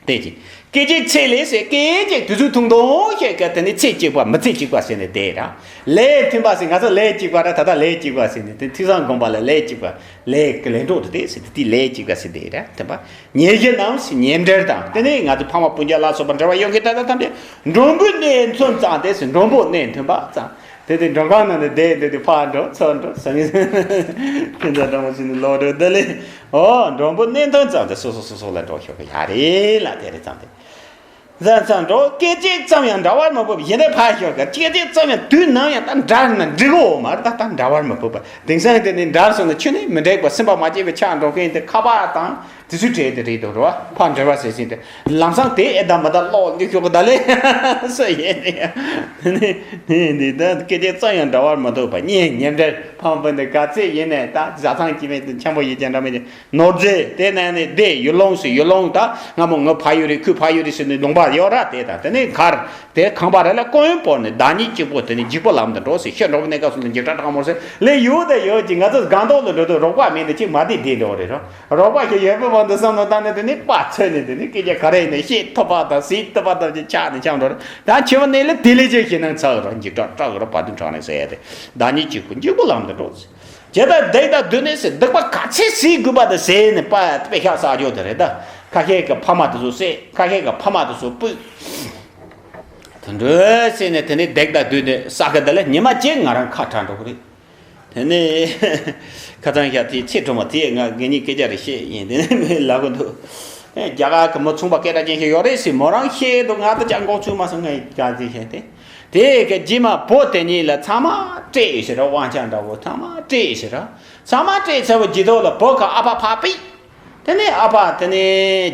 དེ་ཅི། སྐད་ཅིག་ཚེ་ལས་ཟེར། སྐད་ཅིག་དུས་ཚོད་ཐུང་ཐུང་ཞིག་གི་དེ་ནི་ཚེ་གཅིག་པ་མི་ཚེ་གཅིག་པ་ཟེར་ནས་བསྡད་ར། ལས་མཐུན་པ་ཟེར། ང་ཚོ་ལས་གཅིག་པ་ར། ད་ལྟ་ལས་གཅིག་པ་ཟེར་ནས་དེ་ཐོས་བསམ་སྒོམ་པ་ལ་ལས་གཅིག་པ། ལས་ཀྱི་ལས་གྲོགས་དེ་དེ་ཟེར་དེ་དེ་ལས་གཅིག་པ་ཟེར་བསྡད་ར། མཐུན་པ། ཉེ་གཞི་རྣམས་ཟེར་ཉེ་འབྲེལ་དང་། དེ་ནི་ང་ཚོ་ཕ་མ་སྤུན་ཀྱག་ལ་སོགས་པ་འབྲེལ་བ་ཡོད་མཁན་ད་ལྟ་ཐམས་ཅད་མགྲོན་པོའི་གནས་མཐུན་ཙམ་དེ་ཟེར། མགྲོན་པོ་གནས་མཐུན་པ་ཙམ། དེ་དེ་མགྲོན་ཁང་ནང་ནས་བསྡད་འདུག་དེ་ཕར་འགྲོ་ཚུར་འགྲོ་ཟ་མི་ཁྱིམ་ཚང་འདྲ་མོ་ཞིག་ནས་ལོག་འགྲོ་དེ་ལས། ཨོ་མགྲོན་པོ་གནས་མཐུན་ཙམ་དེ་སོ་སོ་སོ་སོ་ལ་འགྲོ་ཤོག་གི་ཡ་རེད་ལ། དེ་རེད་ཙམ་དེ་ཟ་ཚང་འགྲོ། སྐད་ཅིག་ཙམ་ཡང་འདྲ་བར་མ་བབ། གཞན་དེ་ཕར་ཤོག་གི། སྐད་ཅིག་ཙམ་ཡང་དུས་ནམ་ཡང་ད་འདྲ་ན་འགྲིག་གོ་མ་རེད། ད་ད་འདྲ་བར་མ་བབ་པ། དེང་སང་དེ་ནི་འདྲ་སོང་ན་ཆུ་ནི་མི་འགྲིག་པ། སེམས་པ་མ་སྐྱིད་པའི་ཆགས་འགྲོ་མཁན་དེ་ཁ་པར་དང་། དེ་ཚོའི་གྲས་དེ་རེད་འདུག་རོ། ཕར་འབྲེལ་བ་ཟེར་ཟིན་ཏེ། ལམ་སང་དེ་ཨེ་ད་མ་ད་ལོག་འདི་ཤོག་གི་ད་ལེ། སོ་ཡེ་ནི་ནི་ནི་ད་སྐད་ཆ་ཙམ་ཡང་འདྲ་བར་མ་ཐུག་པ། གཉེན་ཉེ་འབྲེལ་ཕངས་པ་འདི་ག་ཚད་ཡིན་ནས་ད་བཟའ་ཚང་སྐྱིད་མེད་དུ་འཆམ་པོ་ཡོད་ཀྱང་འདྲ་མེད་ཀྱང་ནོར་རྫས་དེ་ནས་ནི་བསྡད་ཡུལ་ལུང་ཟེར། ཡུལ་ལུང་ད་སྔ་མོ་ངའི་ཕ་ཡུལ་རེད། ཁོའི་ཕ་ཡུལ་རེད་ཟེར་ནས་ལུང་པ་ཡོད་ར། དེ་ད་དེ་ནི་མཁར། དེ་ཁང་པ་རེ་ལ་སྐུ་ཡོན་སྤོར་ནས་བདག་ཉིད་གཅིག་པུ་དེ་ནི་འཇིགས་པ་ལམ་དུ་འགྲོ་ཟེར། ཤི་འགྲོ་བའི་གནས་སྐབས་སུ་ལ་འཇིགས་སྐྲག་དྲག་མོ་ཟེར་ལས་ཡོད་དེ་ཡོད་ཀྱི། ང་ཚོ་སྒང་ཏོག་ལ་འགྲོ་དུས་རོགས་པ་མེད་ནས་གཅིག་མ་བསྡད་བསྡད་འགྲོ་རེད་རོ། རོགས་པ་ཞིག་ཡོད་པའི་དབང་དུ་བསམ་བློ་བཏང་ནས་དེ་ནི་པ་ཚོད་ནས་དེ་ནི་སྐད་ཆ་ག་རེ་ཡིན་ནས་བཤད་ཐུབ་པ་དང་ཟེར་ཐུབ་པ་ཙམ་གྱི་ཆགས་ནས་འཁྱམས་འགྲོ་རེད། ད་འཆི་བའི་གནས་ལ་དེ་ལས་ཅི་ཞིག་ནང་ཚ་རོ། འཇིགས་སྐྲག་སྐྲག་རོ། བ་དུ་འཕྲང་ནས་ཟེར་ཡ་དེ་བདག་ཉིད་གཅིག་པུ་འཇིགས་པ་ལམ་དུ་འགྲོ་ཟེར། ཇི་ལྟར་བདག་དང་བསྡོས་ནས་ཟེར། སྡིག་པ་ག་ཚད་བྱེད་དགོས་པ་དེ་བྱས་ནས་པ་དཔེ་ཤག་བསགས་རྒྱུ་དེ་རེད། ད་ཁ་ཤས་ཀྱི་ཕ་མ་དེ་ཚོ་བསད། ཁ་ཤས་ཀྱི་ཕ་མ་དེ་ཚོ་སྤུད། དུད་འགྲོ་བསད་ནས་དེ་ནས་བདག་དང་བསྡོས་ནས་བསགས་གི་དེ་ལ་ཉི་མ་གཅིག་ང་རང་ཁ་བྲལ་འགྲོ་གི་རེད། དེ་ནས་ཁ་སང་ཞག་དེའི་ཚེ་སྒྲུང་མ་དེ་ང་ངེད་གཉིས་སྐད་ཆ་རེ་བཤད་ཡིན། དེ་ནས་མི་ལབ་གི་འདུག་ཨེ་རྒྱ་གར་གི་མི་ཚོང་པ་སྐད་གྲགས་ཅན་ཞིག་ཡོད་རེད་ཟེར། མོ་རང་བཤད་འདུག་ང་ད་ཅང་མགོ་ཚོས་མ་སོང་། ངས་ག་ཚོད་བཤད་དེ། དེ་གི་རྗེས་མ་བུ་དེ་གཉིས་ལ་ཚང་མ་སྤྲད་ཟེར་ར། དབང་ཆ་འདྲ་བོ་ཚང་མ་སྤྲད་ཟེར་ར། ཚང་མ་སྤྲད་ཚར་བའི་རྗེས་ཐོག་ལ་བུ་གི་ཨ་ཕ་ཕར་ཕུད། དེ་ནས་ཨ་ཕ་དེ་ནས་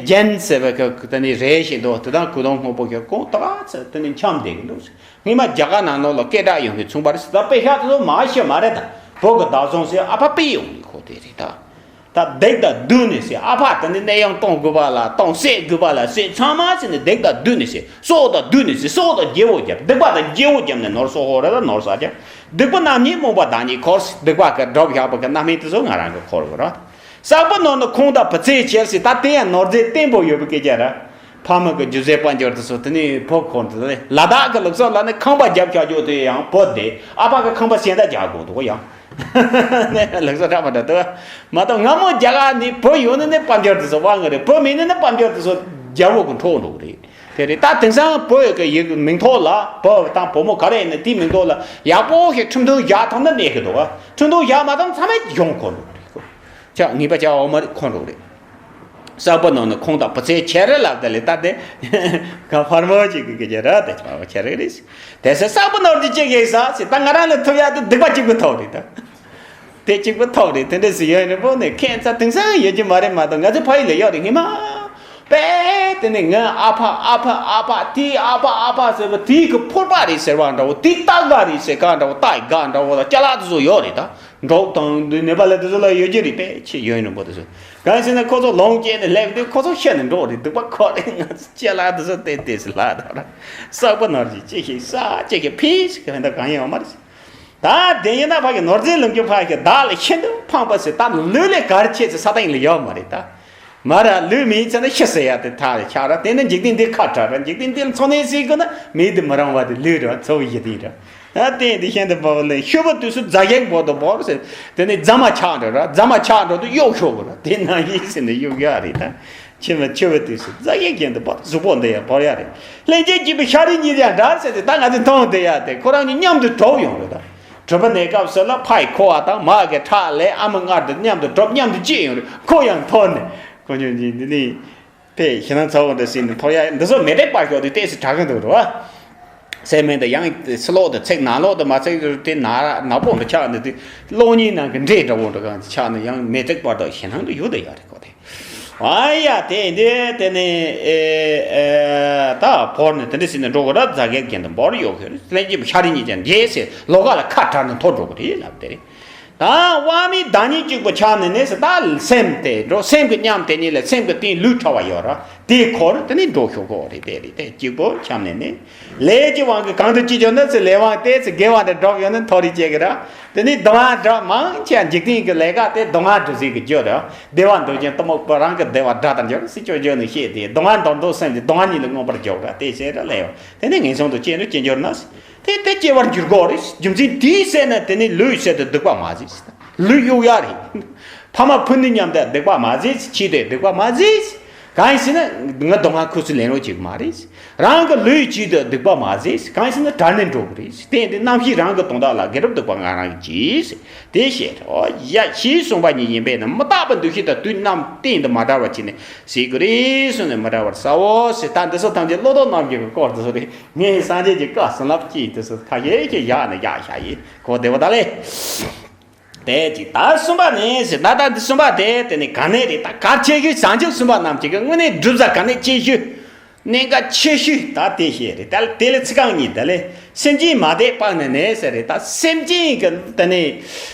རྒྱན་ཟེར་བའི་གི་དེ་ནས་རས་ཤིག་འདུག་དེ་དང་གོས་ཐུང་སྔོན་པོ་ཞིག་གོན་ད་ག་ཚོད་དེ་ནས་འཁྱམས་བསྡད་ཀྱི་འདུག་སྔོན་མ་རྒྱ་གར་ནང་ལོགས་ལ་སྐད་གྲགས་ཡོད་མཁན་ཚོང་པ་རེད་ཟེར། ད་དཔེ་ཤག་དེ་ཚོ་མ་ཤི་མ་རེད། ད་བུ་གི་བདག་བཟུང་ཟེར་ཨ་ཕ་ཕུད་ཡོང་གི་ཁོ་དེ་རེད་ད། ད་བདག་དང་བསྡོས་ནས་ཟེར། ཨ་ཕ་དེ་ནི་ནད་ཡམས་གཏོང་དགོས་པ་ལ་གཏོང་། བསད་དགོས་པ་ལ་བསད། ཚང་མ་ཟེར་ནས་བདག་དང་བསྡོས་ནས་ཟེར། སྲོག་དང་བསྡོས་ནས་ཟེར། སྲོག་དང་རྒྱལ་པོ་བརྒྱབ། སྡིག་པ་དང་རྒྱལ་པོ་བརྒྱབ་ནས་ནོར་སོགས་ཧོ་ར་ད་ནོར་ས་རྒྱབ། སྡིག་པ་རྣམ་གཉིས་རྨོངས་པ་བདག་ཉིད་འཁོར་ཟེར། སྡིག་པ་གི་སྒྲུབ་བཞག་པ་གི་རྣམ་སྨིན་དེ་ཚོ་ང་རང་གི་འཁོར་དགོས་ར། བསགས་པ་ནོར་ནི་ཁོང་དང་བུ་ཚོས་བྱེད་ཟེར། ད་དེ་ཡང་ནོར་རྫས་བརྟན་པོ་ཡོད་པའི་སྐད་ཆ་ར། ཕ་མ་གི་རྒྱུ་རྫས་དཔལ་འབྱོར་དེ་ཚོ་དེ་ནི་བུ་འཁོར་དུ་ལ་དྭགས་ཀྱི་ལུགས་སྲོལ་ལ་ནི་ཁང་པ་བརྒྱབ་བཞག་རྒྱུ་དེ་ཡང་བུ་དེ་ཨ་ཕ་གི་ཁང་པ་གཞན་དག་རྒྱག་དགོས་འདུག་ཡང་། ནས་ལག་བཟོ་འདྲ་མ་འདྲ་འདུག་མ་གཏོགས་སྔ་མོ་རྒྱ་གར་ནས་བུ་ཡོད་ན་ནི་དཔལ་འབྱོར་དེ་ཚོ་དབང་གི་རེད། བུ་མེད་ན་ནི་དཔལ་འབྱོར་དེ་ཚོ་རྒྱལ་པོ་གི་འཕྲོག་འགྲོ་གི་རེད། དེ་རེད། ད་དེང་སང་བུ་གི་ཡི་མིང་ཐོག་ལ་བུ་དང་བུ་མོ་ག་རེ་ཡིན་ན་དེའི་མིང་ཐོག་ལ་ཡག་པོ་ཞིག་ཁྲིམས་མཐུན་བཞག་ཐུབ་ན་གནས་གི་འདུག་ཁྲིམས་མཐུན་བཞག་མ་ཐུབ་ཚང་མས་གྱོང་འཁོར་འགྲོ་གི་རེད། ཁོ་ཆ་ངེས་པ་ཆ་འོ་མ་རེད། འཁོར་འགྲོ་གི་རེད། བསགས་པ་ནོར་ནི་ཁོང་དང་བུ་ཚོས་བྱེད་རེད་ལབ་ད་ལེ། ད་དེ་ག་ཕར་མོ་ཅིག་གི་སྐད་ཆ་ར། དེ་ཕར་མོ་བྱེད་རེད་རེད། དེ་ཚེ་བསགས་པ་ནོར་གྱི་ཅི་ཞིག་བསགས་ཟེར། ད་ང་རང་ལ་ཐུབ་ཡག་དེ་སྡིག་པ་གཅིག་པུ་ཐོབ་རེད་ད། དེ་གཅིག་པུ་ཐོབ་རེད། དེ་འདྲ་ཟེར་ཡོད་རེད་པོ་ནས་ཁྱད་མཚར་དེང་སང་ཡོད་ཀྱི་མ་རེད། མ་གཏོགས་ང་ཚོ་ཕ་ཡུལ་ལ་ཡོད་རེད། ངེས་མ་པས་དེ་ནས་ངའི་ཨ་ཕ་ཨ་ཕ་ཨ་ཕ་དེའི་ཨ་ཕ་ཨ་ཕ་ཟེར་བ་དེའི་གི་ཕོར་པ་རེད་ཟེར་བ་འདྲ་བོ། དེའི་རྟ་སྒ་རེད་ཟེར་ག་འདྲ་བོ། རྟ་ཡི་སྒ་འདྲ་བོ་ལ་ཅ་ལག་དེ་ཚོ་ཡོད་རེད་ད། འབྲོག་དང་འདི་ནེ་པ་ལ་དེ་ཚོ་ལ་ཡོད་ཀྱི་རེད་པས། ཆེས་ཡོད་ནི་པོ་དེ་ཚོ་གང་ཟེར་ན་ཁོ་ཚོ་ལོངས་སྤྱད་ནས་སླེབས་དུས་ཁོ་ཚོ་ཤི་ནས་འགྲོ་རེད། སྡིག་པ་ཁོ་རེད། ང་ཚོ་ཅ་ལག་དེ་ཚོ་ཏེ་ཏེ་སི་ལ་ད་ར་བསགས་པ་ནོར་གྱི་ཅི་ཞིག་བསགས། ཅི་ཞིག་ཕིས་ཞིག་གི་ཧན་ད་གང་ཡང་ཡོད་མ་རེད། ད་དེ་ཡིན་ན་ཕ་གི་ནོར་རྫས་ལོངས་སྤྱོད་ཕ་གི་བདག་ལ་ཤིན་ཏུ་ཕངས་པ་ཟེར། ད་ལུས་ལས་གར་ཆེ་ཚེ་ས་སྟེང་ལ་ཡོད་མ་རེད་ད། མ་ར་ལུས་མེད་ཚེ་ན་ཤི་ཟེར་ཡ་དེ་ཐག་ཆག་ར། དེ་ནི་འཇིག་རྟེན་འདི་ཁ་བྲལ་ར། འཇིག་རྟེན་འདིར་འཚོ་གནས་ཟེར་དགོས་ན་མེད་དུ་མི་རུང་བ་དེ་ལུས་ར། འཚོ་བའི་གཞི་རྟེན་ར། ཨ་དེ་འདི་ཤིན་ཏུ་འབབ་ལས་ཤུ་བ་དུས་སུ་རྫ་གཞན་འབོར་དུ་འབོར་ཟེར། དེ་ནི་རྫ་མ་ཆག་འགྲོ་ར། རྫ་མ་ཆག་འགྲོ་དུས་གཡོག་ཤོག་གོ་ར། དེ་ན་ཡིན་ཟེར་ནས་གཡོག་ཡ་རེད་ད། འཆི་བ་འཆི་བ་དུས་སུ་རྫ་གཞན་གྱེན་དུ་འབོར། གཟུགས་པོ་འདི་ཡང་འབོར་ཡ་རེད། ལྷན་ཅིག་སྐྱེས་པའི་ཤ་རུས་གཉིས་ཀྱང་འདྲ་ཟེར་ཏེ། ད་ང་ཚོས་མཐོང་བསྡད་ཡ་དེ་ཁོ་རང་གཉིས་མཉམ་དུ་གྲོགས་ཡོང་རེད་ད། གྲོད་པ་ནད་སྐབས་སུ་ལ་ཕ་ཡི་ཁུ་བ་དང་མ་གི་ཁྲག་ལས་ཨ་མ་མངལ་དུ་མཉམ་དུ་གྲོབ་མཉམ་དུ་སྐྱེས་ཡོང་རེད། ཁོ་ཡང་མཐོང་ནས་ཁོ་ཉོན་གྱིན་འདི་ནི། པས་ཞེ་སྡང་ཚ་བོ་འདྲ་ཟིན་ནས་ཐོར་ཡ་འདི་ཚོ་མེ་དྲེག་པར་ཤོག་དུས་ཏོག་ཙམ་དྲག་གི་འདུག་རེད་བ། སེམས་མེད་དུ་ཡང་ཕྱི་ལོག་ཏུ་ཚིག་ནང་ལོག་ཏུ་མ་ཚིག་དེ་ན་ནག་པོ་འདྲ་ཆགས་ནས་དུས་གློག་བརྙན་ནང་གི་འདྲེ་འདྲ་བོ་འདྲ་གང་ཆགས་ནས་ཡང་མེ་དྲེག་པར་དུ་ཞེ་སྡང་དུ་ཡོད་དུ་ཡོད་རེད་ཁོ་དེ། ཨ་ཡ་དེ་འདི་དེ་ནི་ཨེ་ཨེ་ད་བོར་ནས་དེ་འདྲ་ཟིན་ནས་འགྲོ་དགོས་ར། རྫ་གས་གྱེན་དུ་འབོར་ཡོད་ཁྱོད་ལྷན་སྐྱེས་པོ་ཤ་རུས་གཉིས་ཀྱང་འདྲེས་སེ་ལོགས་ཀ་ལ་ཁ་བྲལ་ནས་འཐོར་འགྲོ་གི་རེད་ལབ་དེ་རེད། ད་དབང་མེད་བདག་ཉིད་གཅིག་པུ་འཁྱམས་ནས་ནི་ཟེར། ད་སེམས་དེ་འགྲོ། སེམས་ཀྱི་ཉམས་དེ་ཉིད་ལ་སེམས་ཀྱི་སྟེང་ལུས་ཕྲ་བ་ཡོད་ར། དེ་འཁོར་དེ་ནི་འགྲོ་ཤོག་གོ་རེད། དེ་རེད། དེ་གཅིག་པུ་འཁྱམས་ནས་ནི། ལས་ཀྱི་དབང་གིས་གང་དུ་སྐྱེས་ཀྱང་ནི་ཟེར། ལས་དབང་དེ་ཚེ་དགེ་བ་འདི་སྒྲུབ་ཡོང་ནི་མཐོ་རིས་སྐྱེ་གི་ར། དེ་ནི་སྡུག་བསྔལ་སྒྲུབ་མང་ཆེ་འཇིག་རྟེན་གྱི་ལས་ཀ་དེ་སྡུག་བསྔལ་སྒྲུབ་ཟིན་གྱི་རྒྱུ་ར། བདེ་བ་འདོད་ཀྱང་གཏི་མུག་པོ་རང་གི་བདེ་བ་དགྲ་ལྟར་འགྱུར་ཟེར། སྐྱོན་བརྗོད་ནི་བཤད་དེ། སྡུག་བསྔལ་འདོར་འདོད་སེམས་ཀྱིས་སྡུག་བསྔལ་ཉིད་ལ་མངོན་པར་འཇོག་ར། དེ་བྱས་ར་ལས་ཡོང་དེ་ནི་ངན་སོང་དུ་སྐྱེ་ནི་སྐྱེ་འགྱུར་ན། དེ་དེ་སྐྱེ་བར་འགྱུར་དགོས་རེད། རྒྱུ་མཚན་དེའི་ཟེར་ན་དེ་ནི་ལུས་ཟེར་དུ་སྡིག་པ་མ་བྱེད། ལུས་གཡོག་ཡ་རེད། ཕ་མ་བུ་ནི་མཉམ་དུ་སྡིག་པ་མ་བྱེད། ཁྱིས་དེ་སྡིག་པ་མ་བྱེད། གང་ཡིན་ཟེར་ན་ང་སྡུག་བསྔལ་ཁུ་ཚུར་ལེན་རོགས་བྱེད་གི་མ་རེད། རང་གི་ལུས་ཁྱིས་དེ་སྡིག་པ་མ་བྱེད། གང་ཡིན་ཟེར་ན་བྲལ་ནས་འགྲོ་གི་རེད། རྟེན་དེ་རྣམ་ཤེས་རང་གི་དོན་དག་ལ་དགེ་སྒྲུབ་སྡིག་པ་ང་རང་གིས་བྱེད། དེ་བཤད་རོགས་ཡ། ཞེས་གསུངས་པ་ཉིད་ཡིན་པས་ན། མི་རྟག་པའི་འདུ་ཤེས་དང་དུས་རྣམས་གཏན་དུ་མ་བྲལ་བར་བྱས་ནས་ཟེར་གི་རེད་གསུངས་ནས། མི་བྲལ་བར་བྱའོ་ཟེར། ད་འདི་ཚོ་ཐམས་ཅད་བློ་ལྡོག་རྣམ་འགྱུར་གྱི་སྐོར་དེ་ཚོ་རེད། ངས་སངས་རྒྱས་ཀྱི་བཀའ་བྱིན་རླབས་ཀྱིས་དེ་ཚོ་ཁ་ཤས་ཤིག་བཞག་ནས་བཞག་བཞག་ཡིན། གོ་བདེ་བ་ད་ལས། དེ་གཅིག་ད་གསུམ་པ་ནི་ཟེར། ད་ད་འདི་གསུམ་པ་དེ་དེ་ནི་ག་ནས་རེད། ད་གལ་ཆེ་ཤོས་བྱང་ཆུབ་གསུམ་པ་རྣམས་ཀྱི་དངོས་གནས་སྒྲུབ་ས་ག་ནས་ཆེ་ཤོས། གནད་འགག་ཆེ་ཤོས་ད་དེ་བཤད་རེད། ད་དེ་ལ་ཚིག་རྐང་གཉིས། དེ་ལས་སེམས་ཅན་མ་དད་སྤངས་ནས་ནི་ཟེར་རེད། ད་སེམས་ཅན་གྱི་དེ་ནི་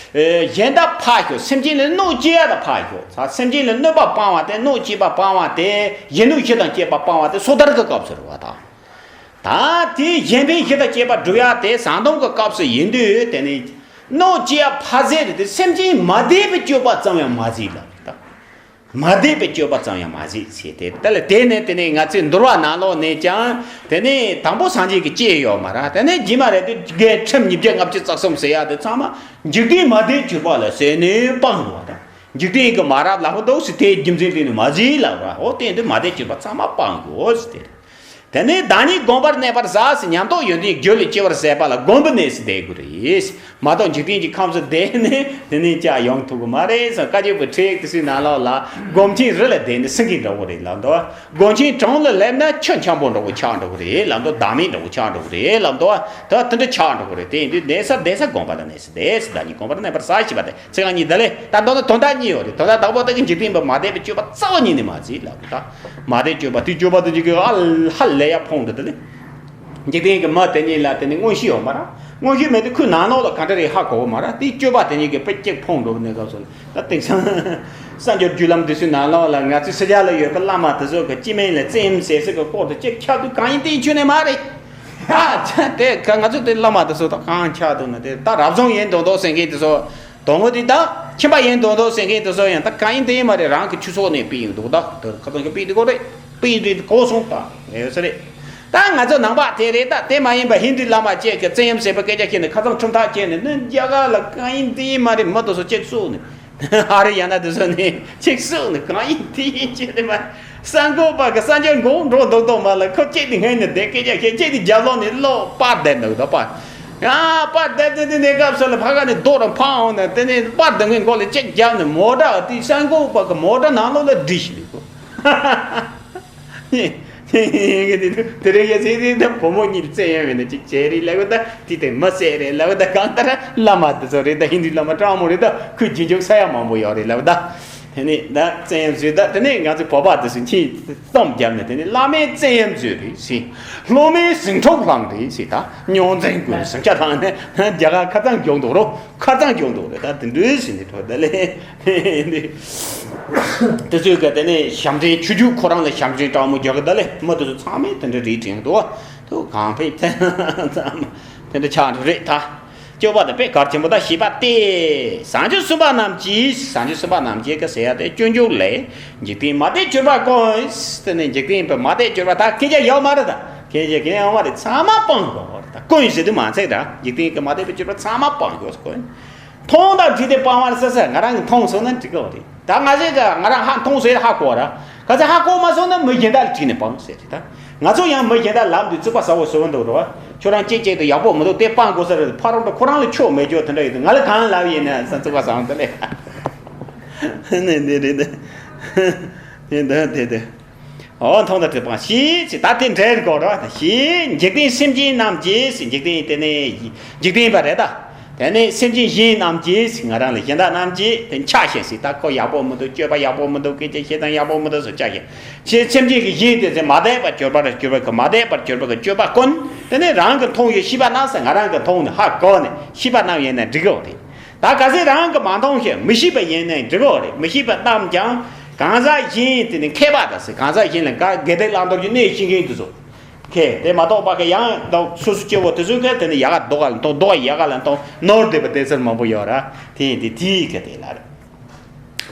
གཞན་དག་ཕར་ཞོག། སེམས་ཅན་ལ་གནོད་སྐྱེལ་ཡ་དག་ཕར་ཞོག། ད་སེམས་ཅན་ལ་གནོད་པ་སྤང་བ་དེ། གནོད་སྐྱེལ་བ་སྤང་བ་དེ། གཞན་ནུས་གཞི་དང་བཅས་པ་སྤང་བ་དེ་སོ་ཐར་གྱི་སྐབས་སུ་རེད་བ་ད། ད་དེ་གཞན་ཕན་གཞི་དང་བཅས་པ་སྒྲུབ་ཡ་དེ་ཟམ་གདོང་གི་སྐབས་སུ་ཡིན་དུས། དེ་ནི་གནོད་སྐྱེལ་ཕར་ཟད་རེད་དེ། སེམས་ཅན་མ་དད་པའི་སྤྱོད་པ་ཙམ་ཡང་མ་བྱེད་ལབ་ད། མ་དད་པའི་སྤྱོད་པ་ཙམ་ཡང་མ་བྱེད་ཟེར་ཏེ། དེ་ལ་དེ་ནས་དེ་ནས་ང་ཚོའི་འདུལ་བ་ནང་ལོགས་ནས་ཀྱང་དེ་ནས་དང་པོ་སངས་རྒྱས་ཀྱིས་བསྐྱེད་ཡོད་མ་རེད། དེ་ནས་རྗེས་མ་རེད་དེ། རྒན་ཁྲིམས་ཉིས་བརྒྱ་ལྔ་བཅུ་རྩ་གསུམ་ཟེར་ཡ་དེ་ཚང་མ་འཇིག་རྟེན་མ་དད་སྤྱོད་པ་ལ་ཟེར་ནས་སྤངས་ཡོད་དང་། འཇིག་རྟེན་གྱི་མ་རབས་ལབ་འདུག་ཟེར། དེའི་རྒྱུ་མཚན་དེ་ནི་མ་བྱེད་ལབ་ར། འོ་དེ་འདི་མ་དད་སྤྱོད་པ་ཚང་མ་སྤངས་དགོས་ཟེར་ཏེ། དེ་ནས་བདག་ཉིད་བསྒོམ་པར་གནས་པར་བྱ་ཟེར། ཉམས་རྟོགས་ཡོན་ཏན་རྒྱུད་ལ་སྐྱེ་བར་བྱེད་པ་ལ་སྒོམ་པའི་གནས་སུ་བསྡད་དགོས་རེད། མ་གཏོགས་འཇིག་རྟེན་གྱི་ཁམས་སུ་བསྡད་ནས་དེ་ནས་ཅག་ཡོང་ཐུབ་ཀྱི་མ་རེད་ཟེར། བཀའ་བརྒྱུད་པའི་ཁྲིད་དེ་ཚོའི་ནང་ལོགས་ལ། སྒོམ་ཆེན་རི་ལ་བསྡད་ནས་སེང་གེ་འདྲ་བོ་རེད་ལབ་འདུག། སྒོམ་ཆེན་གྲོང་ལ་སླེབས་ན་ཆུ་འཁྱམ་པོ་འདྲ་བོ་ཆགས་འགྲོ་གི་རེད་ལབ་འདུག། བདག་མེད་འདྲ་བོ་ཆགས་འགྲོ་གི་རེད་ལབ་འདུག། ད་དེ་འདྲ་ཆགས་འགྲོ་གི་རེད། དེ་ཡིན་དུས་གནས་ས་བསྡད་ས་སྒོམ་པ་ལ་གནས་སུ་བསྡད་ཟེར། བདག་ཉིད་བསྒོམ་པར་གནས་པར་བྱ་ཞེས་པ་དེ། ཚིག་རྐང་གཉིས་དེ་ལས། ད་མདོར་ན་དོན་དག་གཉིས་ཡོད་རེད། དོན་དག་དང་པོ་དེ་གི་འཇིག་རྟེན་པ་མ་དད་པའི་སྤྱོད་པ་རྩ་བ་ཉིད་ནས་མ་བྱེད་ལབ་ད། མ་དད་སྤྱོད་པ་དེ་སྤྱོད་པ་དེ་འཇིག་གི་ཨ་ཧ་ལས་ཡ་ཕོངས་འདུག་དེ་ལས། འཇིག་རྟེན་གྱི་མི་དེ་གཉིས་ལ་དེ་ནི་མངོན་ཤེས་ཡོད་མ་རེད། མངོན་ཤེས་མེད་དུས་ཁོའི་ནང་ལོགས་ལ་ག་འདྲ་རེད་ཧ་གོ་གི་མ་རེད། དེའི་སྤྱོད་པ་དེ་གཉིས་ཀྱི་དཔེ་གཅིག་ཕོངས་འགྲོ་གི་གནས་སྐབས་སུ་ད་དེང་སང་གསར་འགྱུར་བརྒྱུད་ལམ་དེ་ཚོའི་ནང་ལོགས་ལ་ང་ཚོའི་ཕྱི་རྒྱལ་ལ་ཡོད་པའི་བླ་མ་དེ་ཚོ་གི་སྤྱི་མིང་ལ་བཙན་གཡེམ་ཟེར་ཟེར་གི་སྐོར་དུ་གཅིག་ཁྱབ་དུས་གང་ཡིན་དེ་ཡིན་ཆོས་ནས་མ་རེད། ཨ་ཅག་དེ་ག་ང་ཚོ་དེ་བླ་མ་དེ་ཚོ་ད་གང་ཆགས་འདུག་ན། དེ་ད་རབ་བྱུང་ཡིན་མདོག་མདོག་ཟེར་མཁན་དེ་ཚོ། དོན་དངོས་དེ་ད་ཁྱིམ་པ་ཡིན་མདོག་མདོག་ཟེར་མཁན་དེ་ཚོ་ཡང་ད་གང་ཡིན་དེ་ཡིན་མ་རེད། རང་གི་ཆོས་ཚོགས་ནས་ཕུད་ཡོང་འདུག། ད་དེ་ཁ་སང་གི་ཕུད་དེ་གོ་རེད། ཕུད་ཡིན་དུས་གོ་སོང་། ད་ཡོད་ས་རེད། ད་ང་ཚོ་ནང་པ་དེ་རེད། ད་དེ་མ་ཡིན་པ་ཧིན་དུའི་བླ་མ་བཅས་ཀྱི་བཙན་གཡེམ་ཟེར་བ་སྐད་ཆ་བཤད་ནས་ཁ་སང་ཁྲིམས་ཐག་བཅད་ནས་ནི་རྒྱ་གར་ལ་གང་ཡིན་དེ་ཡིན་མ་རེད། མི་དེ་ཚོ་གཅིག་བསུ་ནས། ཧ་རི་ཡ་ན་དེ་ཚོ་ནི་གཅིག་བསུ་ནས་གང་ཡིན་དེ་ཡིན་བྱས་ཏེ་མ། གསར་འགོད་པ་གི་གསར་འགྱུར་འགོ་འགྲོ་མདོག་མདོག་མ་ལ་ཁོ་གཅིག་དེ་སྔོན་ནས་བསྡད་སྐད་ཆ་བཤད། གཅིག་དེ་རྒྱབ་ལོགས་ནས་ལོག་པར་བསྡད་འདུག་ད་པར། ཡ་པར་བསྡད་དེ་དེ་ནས་སྐབས་སུ་ལ་ཕ་ག་ནས་རྡོ་རུ་འཕངས་འོང་ནས་དེ་ནས་པར་དེ་སྔོན་མགོ་ལ་གཅིག་རྒྱབ་ནས་མོ་ཊ་དེ་གསར་འགོད་པ་གི་མོ་ཊ་ནང་ལོགས་ལ་བསྒྲིལ་ཞིག་འདུག། དེ་རིང་གི་ཚེ་དེ་ད་བུ་མོ་གཉིས་བཙན་གཡེམ་ཡོད་ན་ཅིག་བྱས་རེད་ལབ་ད། དེ་དེ་མི་བསད་རེད་ལབ་ད། གང་ལྟར་བླ་མ་དེ་ཚོ་རེད་ད། ཧིན་དུའི་བླ་མ་དྲང་མོ་རེད་ད། ཁོའི་རྗེས་འཇུག་ས་ཡ་མང་པོ་ཡོད་རེད་ལབ་ད། དེ་ནས་ད་བཙན་གཡེམ་བཟོས་ད། དེ་ནས་ང་ཚོའི་བོད་པ་དེ་ཚོས་ཁྱིས་གཏམ་བརྒྱབ་ནས། དེ་ནས་བླ་མས་བཙན་གཡེམ་བཟོས་རེད་ཟེར། སློབ་མས་ཟིང་འཁྲུག་བསླངས་རེད་ཟེར། ད་རྙོག་འཛིང་ཀུན་ཟིང་ཆ་བསླངས་ནས་རྒྱ་གར་ཁ་ཚང་མགྱོགས་འདུག་རོ། ཁ་ཚང་སྐྱོང་འདུག་རེད། ད་དེ་འདྲའི་ཟིན་ནས་འགྲོ་ད་ལས། དེ་ཚོས་ག་དེ་ནས་ཞབས་འདྲེན་ཆུ་རྒྱུད་ཁོ་རང་ལ་ཞབས་འདྲེན་དྲང་མོ་རྒྱག་གི་ད་ལས། མི་དེ་ཚོ་ཚང་མས་དེ་འདྲ་རེད་དྲན་འདུག། དུ་གང་ཕེབས་ཚེ་ཚང་མ་དེ་འདྲ་ཆགས་འགྲོ་རེད་ད། སྐྱོབ་པ་དང་དཔེ་གལ་ཆེན་པོ་ད་ཞེས་པ་སྟེ། བྱང་ཆུབ་སེམས་དཔའ་རྣམས་ཀྱིས། བྱང་ཆུབ་སེམས་དཔའ་རྣམས་ཀྱིས་ག་ཟེར་ཡ་དེ་སྤྱོད་འཇུག་ལས། འཇིག་རྟེན་མ་དད་སྤྱོད་པ་ཀུན། དེ་ནས་འཇིག་རྟེན་པའི་མ་དད་སྤྱོད་པ་ད་སྐད་ཆ་ཡོད་མ་རེད་ད། སྐད་ཆ་གང་ཡང་མ་རེད། ཚང་མ་སྤང་དགོས་རེད་ད། ཀུན་ཟེར་དུས་མ་ཚད་ད། འཇིག་རྟེན་གྱི་མ་དད་པའི་སྤྱོད་པ་ཚང་མ་སྤང་དགོས་ཀུན། མཐོང་དང་འཕྲིགས་ཏེ་སྤང་བར་བྱ་ཟེར། ང་རང་གིས་མཐོང་སོང་ན་འགྲིག་གི་རེད། ད་ང་ཚོས་ཀྱང་ང་རང་ཧ་མཐོང་སོང་ཧ་གོ་ར། ག་ཚོད་ཧ་གོ་མ་སོང་ན་མི་གཞན་དག་ལ་དྲིས་ནས་སྤང་ཟེར་རེད་ད། ང་ཚོ་ཡང་མི་གཞན་དག་ལབ་དུས་རྩིག་པ་ཟ་བོ་ཟ་བོ་འདུག་རོ། ཁྱོད་རང་གཅིག་གཅིག་ཏུ་ཡག་པོ་མི་འདུག། དེ་སྤང་དགོས་ས་རེད། ཕ་རོལ་ཏུ་ཁོ་རང་ལ་ཆོ་མེད་རྒྱུ་དེ་འདྲ་ཡོད་དུས། ང་ལ་གང་ལབ་ཡིན་ན་ཟེར། རྩིག་པ་ཟ་བོ་འདི་ལས། ནས་འདི་རེད་འདི། དེ་འདི་དེ་དེ། འོ་མཐོང་དང་འཕྲིགས་པ་ཞེས་ཟེར། ད་དེ་འདྲའི་སྐོར་རོ། ཞེས་འཇིག་རྟེན་སེམས་ཅན་རྣམས་ཀྱིས་ཟེར། འཇིག་རྟེན་དེ་ནི་འཇིག་རྟེན་པ་རེད་ད། དེ་ནས་སེམས་ཅན་གཞན་རྣམས་ཀྱིས་ཟེར། ང་རང་ལས་གཞན་དག་རྣམས་ཀྱིས་དེ་ཆ་བཞག་ཟེར། ད་ཁོ་ཡག་པོ་མི་འདུག། སྤྱོད་པ་ཡག་པོ་མི་འདུག། སྐད་ཆ་བཤད་སྟངས་ཡག་པོ་མི་འདུག་ཟེར་ཆ་བཞག་ཟེར། སེམས་ཅན་གྱི་གཞན་དེ་ཟེར། མ་དད་པར་གྱུར་པར་གྱུར་པ་གི་མ་དད་པར་གྱུར་པ་གི་སྤྱོད་པ་ཀུན། དེ་ནས་རང་གིས་མཐོང་ཡོད། ཤེས་པ་རྣམས་ཟེར། ང་རང་གིས་མཐོང་ནས་ཧ་གོ་ནས་ཤེས་པ་རྣམས་ཡིན་ན་འགྲིག་གི་རེད། ད་གལ་སྲིད་རང་གིས་མ་མཐོང་ཞིང་མི་ཤེས་པ་ཡིན་ནའི་འགྲིག་གོ་རེད། མི་ཤེས་པ་རྣམས་ཀྱང་གང་ཟག་གཞན་དེ་ནི་མཁས་པ་དང་ཟེར། གང་ཟག་གཞན་ལ་ག་དགེ་ལྡན་བླང་དོར་གྱི་གནས་ཤེས་མཁན་དེ་ཚོ། མཁས་དེ་མ་གཏོགས་པ་གི་ཡང་དང་སོ་སོ་སྐྱེ་བོ་དེ་ཚོའི་ག་དེ་ནི་ཡ་ག་རྡོ་ག་ལ་མཐོང་། རྡོ་ག་ཡ་ག་ལ་མཐོང་། ནོར་བསྡད་པ་དེ་ཚོར་མང་པོ་ཡོད་ར། དེ་ཡིན་དེ་དེའི་ག་དེ་ལ་རེད།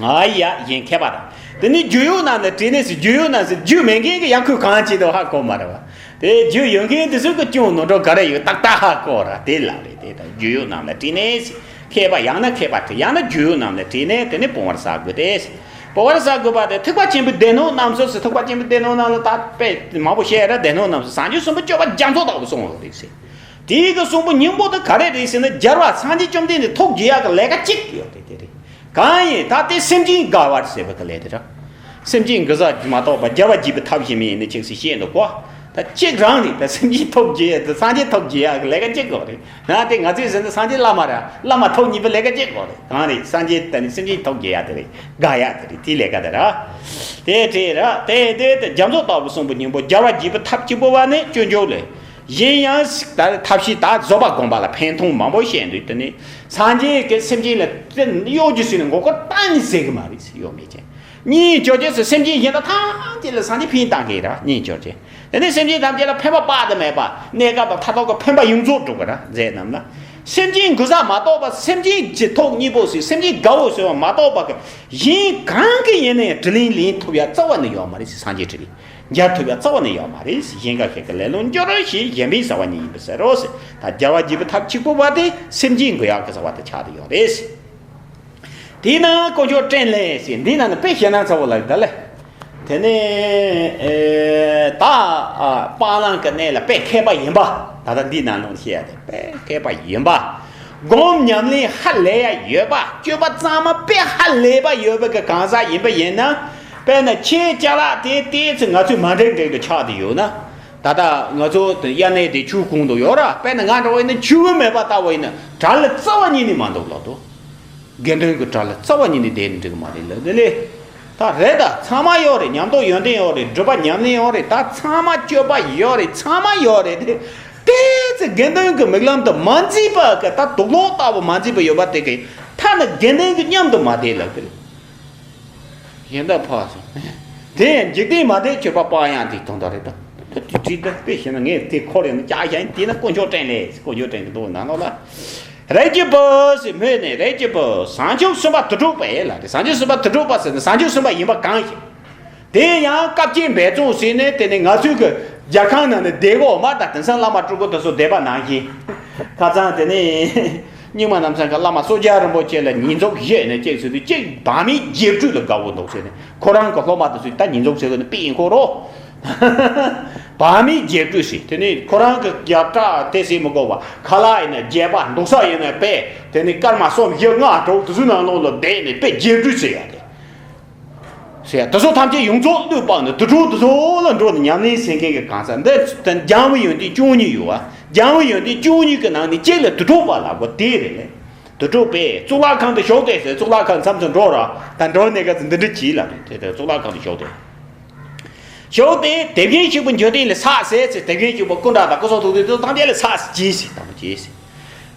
ང་ཡ་གཞན་མཁས་པ་དང་། དེ་ནི་རྒྱུས་ཡོད་རྣམས་ལ་དྲིས་ནས་ཟེར། རྒྱུས་ཡོད་རྣམས་ཟེར། རྒྱུས་མེད་མཁན་གྱི་ཡང་ཁོས་གང་བྱེད་དོ་ཧ་གོ་མ་རེད་བ། དེ་རྒྱུས་ཡོད་མཁན་དེ་ཚོས་ཀྱི་ཅུང་ནོར་འགྲོ་ག་རེ་ཡོད་ཏག་ཏག་ཧ་གོ་ར། དེ་ལ་རེད། དེ་དང་རྒྱུས་ཡོད་རྣམས་ལ་དྲིས་ནས་ཟེར། མཁས་པ་ཡང་ན་མཁས་པ་དྲིས། ཡང་ན་རྒྱུས་ཡོད་རྣམས་ལ་དྲིས་ནས་དེ་ནི་སྤོང་བར་བྱ་དགོས་ཏེ། སྤོང་བར་བྱ་དགོས་པ་དེ་ཐེག་པ་ཆེན་པོའི་སྡེ་སྣོད་རྣམས་སུ་ཟེར། ཐེག་པ་ཆེན་པོའི་སྡེ་སྣོད་རྣམས་ལ་ད་དཔེ་མང་པོ་བཤད་ར། སྡེ་སྣོད་རྣམས་སུ་སངས་རྒྱས་གསུམ་པོ་སྤྱོད་པ་རྒྱ་མཚོ་ལྟ་བུ་གསུངས་ཡོད་རེད་ཟེར། དེའི་གི་གསུང་པོ་སྙིང་པོ་དེ་ག་རེ་རེད་ཟེར་ན། རྒྱལ་བ་སངས་རྒྱས་བཅོམ་ལྡན་འདས་ཐུགས་དགྱེས་ཡག་གི་ལས་ཀ་གཅིག་ཡོད་རེད། དེ་རེད། གང་ཡིན། ད་དེ་སེམས་ཅན་དགའ་བར་བྱེད་པ་གི་ལས་དེ་རེད། སེམས་ཅན་གུན་ཟ་མ་གཏོགས་པ་རྒྱལ་བ་དགྱེས་པའི་ཐབས་གཞན་མེད་ནི་ཅིག་སེ་བཤད་འདུག་གོ། ད་གཅིག་རང་རེད། ད་སེམས་ཅན་ཐུགས་དགྱེས་ཡག་དེ་སངས་རྒྱས་ཐུགས་དགྱེས་ཡག་གི་ལས་ཀ་གཅིག་གོ་རེད། ང་དེ་ང་ཚོས་ཟེར་ན་སངས་རྒྱས་བླ་མ་ར། བླ་མ་ཐུགས་མཉེས་པའི་ལས་ཀ་གཅིག་གོ་རེད། གང་རེད། སངས་རྒྱས་ད་ནི་སེམས་ཅན་ཐུགས་དགྱེས་ཡག་དེ་རེད། དགའ་ཡག་དེ་རེད། དེའི་ལས་ཀ་དེ་ར། དེ་དེ་ར་དེ་དེ་དེ་རྒྱ་མཚོ་ལྟ་བུ་གསུང་པོ་སྙིང་པོ། རྒྱལ་བ་དགྱེས་པའི་ཐབས་གཅིག་པུ་བ་ནི་སྤྱོད་འཇུག་ལས། གཞན་ཡང་ད་ཐབས་ཤེས་ད་བཟོད་པ་སྒོམ་པ་ལ་ཕན་ཐོགས་མང་པོ་བཤད་འདུག་དེ་ནི་སངས་རྒྱས་ཀྱི་སེམས་ཅན་ལ་དེ་གཡོ་སྒྱུ་ཟེར་ནས་མགོ་སྐོར་གཏན་ནས་ཟེར་གི་མ་རེད་ཟེར། གཡོ་མེད་ཅན། གཉེན་སྦྱོར་བྱེད་ཟེར། སེམས་ཅན་གཞན་དག་ཐམས་ཅད་ལ་སངས་རྒྱས་ཕན་བཏགས་མཁན་ར། གཉེན་སྦྱོར་བྱེད། དེ་ནས་སེམས་ཅན་ཐམས་ཅད་ལ་ཕན་པ་དཔག་ཏུ་མེད་པ། གནས་སྐབས་དང་མཐའ་ཐོག་གི་ཕན་པ་ཡོངས་རྫོགས་སྒྲུབ་པ་ར། མཛད་རྣམས་ལ། སེམས་ཅན་གུན་ཟ་མ་གཏོགས་པ་སེམས་ཅན་གྱི་ཐུགས་མཉེས་པོ་ཟེར། སེམས་ཅན་དགའ་བོ་ཟེར་བ་མ་གཏོགས་པ་གི་གཞན་གང་གི་ཡིན་ནའི་དྲིན་ལན་ལེན་ཐུབ་ཡ་རྩ་བ་ནས་ཡོད་མ་རེད་ཟེར། སངས་རྒྱས་དྲིན་ལན་འཇལ་ཐུབ་ཡ་རྩ་བ་ནས་ཡོད་མ་རེད་ཟེར། གཞན་དགའ་བྱེད་ཀྱི་ལེ་ལོ་འགྱུར་ཞེས་གཞན་ཕན་ཟ་བ་ཉིད་ཡིན་པས་ཟེར་རོ་ཟེར། ད་རྒྱལ་བ་དགྱེས་པའི་ཐབས་གཅིག་པུ་བ་དེ་སེམས་ཅན་གུན་ཡག་གི་ཟ་བ་དེ་ཆགས་ཏེ་ཡོད་རེད་ཟེར། དེས་ན་དཀོན་མཆོག་སྤྲིན་ལས་ཟེར། འདི་ན་ནི་དཔེ་ཞེ་ན་ཚ་བོ་ལ་ད་ལེ། དེ་ནས་ཨེ་ད་ཨ་སྤང་བླང་གི་གནས་ལ་དཔེ་མཁས་པ་ཡིན་པ། ད་ལྟ་འདི་ན་ནང་བཤད་ཡ་དེ་དཔེ་མཁས་པ་ཡིན་པ། སྒོམ་ཉམས་ལེན་ཧ་ལས་ཡ་ཡོད་པ། སྤྱོད་པ་གཙང་མ་དཔེ་ཧ་ལས་པ་ཡོད་པ་གི་གང་ཟག་ཡིན་པ་ཡིན་ན། དཔེར་ན་ཁྱེད་ཅ་ལག་དེ་ཏོག་ཙམ་ང་ཚོས་མ་འགྲིག་འགྲིག་ཏུ་ཆགས་ཏེ་ཡོད་ན། ད་ལྟ་ང་ཚོ་དེ་དབྱར་གནས་དེ་ཆུ་གང་དུ་ཡོད་ར། དཔེར་ན་ང་འདྲ་བོ་ཡིན་ན་ཆུ་བོ་མེད་པ་ལྟ་བུ་ཡིན་ན་དགྲ་ལ་རྩ་བ་ཉིད་ནས་མ་འདུག་ལབ་འདུག་དགེ་འདུན་གྱི་གྲལ་ལ་རྩ་བ་ཉིད་ནས་བསྡད་ནས་འགྲིག་གི་མ་རེད་ལབ་འདི་ལས། ད་རེད་ད། ཚང་མ་ཡོད་རེད། ཉམས་རྟོགས་ཡོན་ཏན་ཡོད་རེད། སྒྲུབ་པ་ཉམས་ལེན་ཡོད་རེད། ད་ཚང་མ་སྤྱོད་པ་ཡོད་རེད། ཚང་མ་ཡོད་རེད་དེ། དེ་ཚེ་དགེ་འདུན་གྱི་མིག་ལམ་དུ་མ་མཛེས་པ་གི་ད་དུག་སློག་ལྟ་བུ་མ་མཛེས་པ་ཡོད་པ་དེ་གི་མཐའ་ནི་དགེ་འདུན་གྱི་མཉམ་དུ་མ་བསྡད་ལབ་འདི་ལས། གཞན་དག་ཕར་སོང་། དེ་ཡང་འཇིག་རྟེན་མ་དད་གྱུར་པ་སྤང་ཡང་དེ་དོན་དག་རེད་ད། ད་དེ་དྲིས་ད་དཔེ་བཤད་ན་ངས་དེ་འཁོར་ཡོང་ན་ཅག་བཞག་ཡིན། དེས་ན་དཀོན་མཆོག་སྤྲིན་ལས། དཀོན་མཆོག་སྤྲིན་གྱི་མདོ་ནང་ལོགས་ལ། རིགས་ཀྱི་བུ་ཟེར་སྨོས་ནས། རིགས་ཀྱི་བུ་བྱང་ཆུབ་སེམས་དཔའ་དོན་གྲུབ་པས་ལ་རེད། བྱང་ཆུབ་སེམས་དཔའ་དོན་གྲུབ་པ་ཟེར་ན་བྱང་ཆུབ་སེམས་དཔའ་ཡིན་པ་གང་ཞིག་དེ་ཡང་སྐབས་ཀྱི་འབད་བརྩོན་ཟེར་ནས་དེ་ནི་ང་ཚོའི་གི་རྒྱལ་ཁང་ནང་ནས་བསྡད་གོ་མ། ད་དེང་སང་བླ་མ་སྤྲུལ་སྐུ་དེ་ཚོ་བསྡད་པ་ནང་བཞིན། ཁ་སང་དེ་ནི་རྙིང་མ་རྣམ་ཚང་གི་བླ་མ་གསོལ་ཇ་རིན་པོ་ཆེ་ལ་ཉེས་འཛུགས་བཞེས་ནས་གཅིག་ཟེར་དུས་གཅིག་བག་མེད་རྒྱས་སྤྲོས་ལ་དགའ་བོ་འདུག་ཟེར་ནས། ཁོ་རང་གི་སློབ་མ་དེ་ཚོས་ད་ཉེས་འཛུགས་ཟེར་གི་ནི་དཔེ་ཡིན་ཁོ་རོ། བག་མེད་རྒྱས་སྤྲོས་ཟེར། དེ་ནི་ཁོ་རང་གི་རྒྱབ་བྲག་དེ་ཟེར་མི་དགོས་པ། ཁ་ལག་ཡིན་ན་རྒྱས་པ། འདུག་ས་ཡིན་ན་དཔེ། དེ་ནི་སྐར་མ་གསུམ་བཞི་ལྔ་དྲུག་དེ་ཚོའི་ནང་ལོགས་ལ་བསྡད་ནས་དཔེ་རྒྱས་སྤྲོས་ཟེར་ཡ་དེ། ཟེར་ཡ་དེ་ཚོ་ཐམས་ཅད་ཡོངས་རྫོགས་བློས་བབས་ནས་དོན་གྲུབ་དེ་ཚོ་ལ་འགྲོ་ནས་ཉམས་ལེན་བྱེད་མཁན་གྱི་གང་ཟག་འདི་ལྡན་སྦྱང་བའི་ཡོན་ཏན་བཅུ་གཉིས་ཡོད་པ། སྦྱང་བའི་ཡོན་ཏན་བཅུ་གཉིས་ཀྱི་ནང་ནས་གཅིག་ལ་དོན་གྲུབ་པ་ལབ་དགོས་དེ་རེད་ལས། དོན་གྲུབ་པས་གཙུག་ལག་ཁང་དུ་བཞུགས་ཏེ་ཟེར། གཙུག་ལག་ཁང་མཚམས་སུ་འགྲོ་ར། ད་འགྲོ་ནས་ག་ཚོད་འདི་འདྲ་གྱིས་ལབ་རེད། དེ་ལྟར་གཙུག་ལག་ཁང་དུ་བཞུགས་ཏེ། བཞུགས་ཏེ་དེ་བཞིན་གཤེགས་པ་འཇིག་རྟེན་ལ་ཕྱག་འཚལ་ཟེར། དེ་བཞིན་གཤེགས་པ་སྐུ་འདྲ་དང་སྐུ་གསུང་ཐུགས་རྟེན་དེ་ཚོ་ཐམས་ཅད་ལ་ཕྱག་གྱིས་ཟེར། དང་པོ་གྱིས་ཟེར།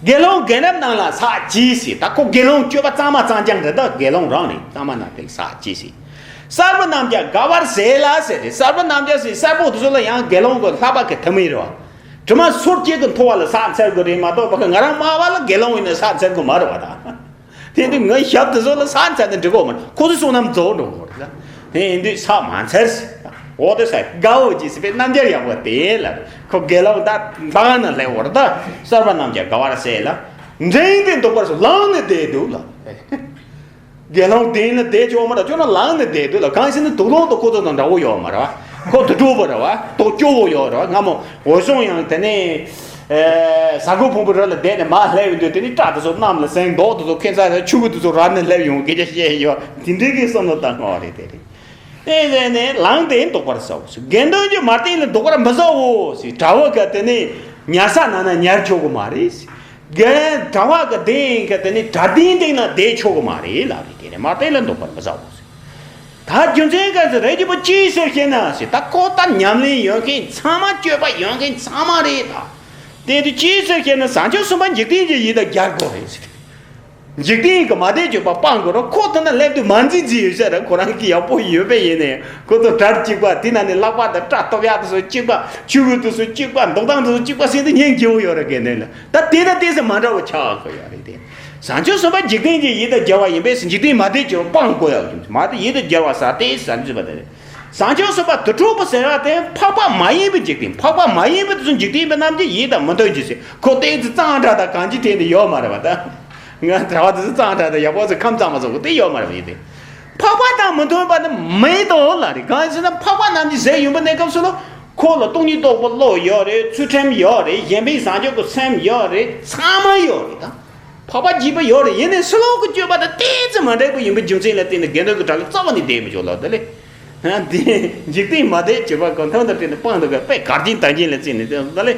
དགེ་སློང་དགེ་འདུན་རྣམས་ལ་ཕྱག་གྱིས་ཟེར། ད་ཁོ་དགེ་སློང་སྤྱོད་པ་གཙང་མ་གཙང་རྐྱང་རེད། ད་དགེ་སློང་རང་རེད། གཙང་མ་རྣམས་ལ་ཕྱག་གྱིས་ཟེར། གསར་བུ་རྣམས་ཀྱང་དགའ་བར་བྱེད་ལ་ཟེར་ཏེ། གསར་བུ་རྣམས་ཀྱང་ཟེར། གསར་བུ་དེ་ཚོ་ལ་ཡང་དགེ་སློང་གི་ལྷག་པ་གི་ཐུན་མིན་རེད་བ། དྲི་མ་སོར་བཅད་ཀྱི་མཐོ་བ་ལ་ཕྱག་འཚལ་དགོས་རེད་མ་གཏོགས་པ་གི་ང་རང་དམའ་བ་ལ་དགེ་སློང་ཡིན་ན་ཕྱག་འཚལ་དགོས་མ་རེད་བ་ད། དེ་དུས་ངའི་ཞབས་དེ་ཚོ་ལ་ཕྱག་འཚལ་ནས་འགྲིག་གོ་མ་རེད། ཁོ་ཚོའི་བསོད་ནམས་རྫོགས་འགྲོ་གོ་རེད། དེ་ཡིན་དུས་ཕྱག་མ་འཚལ་ཟེར། འོ་དེ་ས་དགའ་བོ་ཅིག་ཟེར་བའི་རྣམ་རྒྱལ་ཡག་པོ་དེ་ལ་ཁོ་དགེ་སློང་ད་ལྷག་ན་སླེབས་བོར་ད། གསར་བུ་རྣམས་ཀྱང་དགའ་བར་བྱེད་ལ། འགྲེང་སྟེ་འདུག་པར་སོ་ལངས་ནས་བསྡད་འདུག་ལ། དགེ་སློང་དེ་ཡིན་ན་བསྡད་ཆོག་མ་རེད། ཁྱོད་རང་ལངས་ནས་བསྡད་འདུག་ལ། གང་ཡིན་ཟེར་ན་དུག་སློང་དང་ཁོ་ཚོ་དང་འདྲ་བོ་ཡོད་མ་རེད་བ། ཁོ་དུག་སྦྲུལ་པ་རེད་བ། དུག་སྐྱོ་བོ་ཡོད་རེད་བ། སྔ་མོ་འོད་སྲུང་ཡང་དེ་ནས་ཨེ་ཟ་ཁུ་ཕུང་པོའི་རི་ལ་བསྡད་ནས་མར་སླེབས་ཡོང་དུས་དེ་ནས་སྐྲ་དེ་ཚོ་གནམ་ལ་གཟེངས། མདོག་དེ་ཚོ་ཁྱད་མཚར་རེད། ཆུ་བུར་དེ་ཚོ་རབ་ནས་སླེབས་ཡོང་། སྐད་ཆ་བཤད་ཡོད། དེ་འདྲའི་གི་བསམ་བློ་བཏང་ངོ་རེད། དེ་རེད། དེ་ཟེར་ནས་ལངས་ཏེ་འདུག་པར་བྱའོ། དགེ་འདུན་གྱི་མལ་སྟན་ལ་འདུག་པར་མི་བྱའོ་ཟེར། གྲྭ་བ་ག་དེ་ནས་ཉལ་ས་ནང་ན་ཉལ་ཆོག་གི་མ་རེད་ཟེར། དགེ་གྲྭ་བ་ག་དེ་ཡིན་ག་དེ་ནས་གྲྭ་སྡིངས་སྟེང་ན་བསྡད་ཆོག་གི་མ་རེད་ལབ་རེད། དེ་ནས་མལ་སྟན་ལ་འདུག་པར་མི་བྱའོ་ཟེར། ད་རྒྱུ་མཚན་ག་ཟེར། རིགས་ཀྱི་བུ་ཅིའི་ཕྱིར་ཞེ་ན་ཟེར། ད་ཁོ་ལྟར་ཉམས་ལེན་ཡོད་མཁན་ཚང་མ་སྤྱོད་པ་ཡོད་མཁན་ཚང་མ་རེད་ད། དེ་དུས་ཅིའི་ཕྱིར་ཞེ་ན་བྱང་ཆུབ་སེམས་དཔའ་འཇིག་རྟེན་གྱི་ཡུལ་དུ་རྒྱལ་དགོས་རེད་ཟེར། འཇིག་རྟེན་གྱི་མ་བདེ་སྐྱོབ་པ་སྤང་དགོས་ར། ཁོ་ཐོན་ན་སླེབས་དུས་མ་འཛིན་འཛིན་ཡོད་ས་ར། ཁོ་རང་གི་ཡག་པོ་ཡོད་པས་ཡིན་ནས་ཁོ་ཚོ་གྲལ་གཅིག་པ། དེ་ན་ནི་ལག་པ་དང་སྐྲ་སྟོབས་ཡག་དེ་ཚོ་གཅིག་པ། ཆུ་བོ་དེ་ཚོ་གཅིག་པ། འདུག་སྟངས་དེ་ཚོ་གཅིག་པ་ཟེར་དུས་སྙིང་རྗེ་བོ་ཡོད་ར། དགེ་འདུན་ལ་ད་དེ་ན་དེ་ཚོ་མ་འདྲ་བོ་ཆགས་དགོས་ཡོད་རེད་དེ། བྱང་ཆུབ་སེམས་དཔའ་འཇིག་རྟེན་གྱི་ཡིད་དང་བྲལ་བ་ཡིན་པས་འཇིག་རྟེན་མ་བདེ་སྐྱོབ་པ་སྤང་དགོས་ཡག་ཡིན། མ་བདེ་ཡིད་དང་བྲལ་བ་ཟེར་དེ་བྱང་ཆུབ་སེམས་དཔའ་དེ་རེད། བྱང་ཆུབ་སེམས་དཔའ་དུར་ཁྲོད་པ་ཟེར་བ་དེ་འཕགས་པ་མ་ཡིན་པའི་འཇིག་རྟེན། འཕགས་པ་མ་ཡིན་པའི་དེ་ཚོ་འཇིག་རྟེན་པའི་རྣམ་འགྱུར་ཡིད་དང་མི་མཐུན་གྱི་ཟེར། ཁོ་ཏོག་ཙམ་གཙང་སྦྲ་དང་གང་ཅི་དེ་འདི་ཡོད་མ་རེད་པ། ད་ང་གྲྭ་བ་དེ་ཚོ་གཙང་སྦྲ་དང་ཡག་པོ་ཚོ་ཁམས་གཙང་མ་བཟོ་གི་དེ་ཡོད་མ་རེད་པ། ཡིན་ཏེ། འཕགས་པ་དང་མི་མཐུན་པ་ནི་མེད་དོ་ལ་རེད། གང་ཡིན་ཟེར་ན་འཕགས་པ་རྣམས་ཀྱི་ཟས་ཡོད་པ་གནས་སྐབས་སུ་ལ་ཁོ་ལ་སྟོང་ཉིད་རྟོགས་པ་བློ་ཡོད་རེད། ཚུལ་ཁྲིམས་ཡོད་རེད། གཞན་ཕན་བཟང་སྤྱོད་ཀྱི་སེམས་ཡོད་རེད། ཚང་མ་ཡོད་རེད་ད། འཕགས་པ་རྒྱས་པ་ཡོད་རེད། ཡིན་ནའི་ཕྱི་ལོགས་ཀྱི་སྤྱོད་པ་དང་ཏོག་ཙམ་མ་འདྲ་བ་ཡིན་པའི་རྒྱུ་མཚན་ལ་བརྟེན་ནས་དགེ་འདུན་གྱི་གྲལ་ལ་རྩ་བ་ནས་བསྡད་མི་ཆོག་ལབ་དེ་ལས། འདི་འཇིག་རྟེན་མ་བདེ་སྐྱོབ་པ་གོ་མཐོང་དང་བསྟུན་ནས་སྤང་འདུག་ག་དཔེ་གར་གྱིན་དང་གྱིན་ལ་བརྩིས་ནས་དེ་ལས།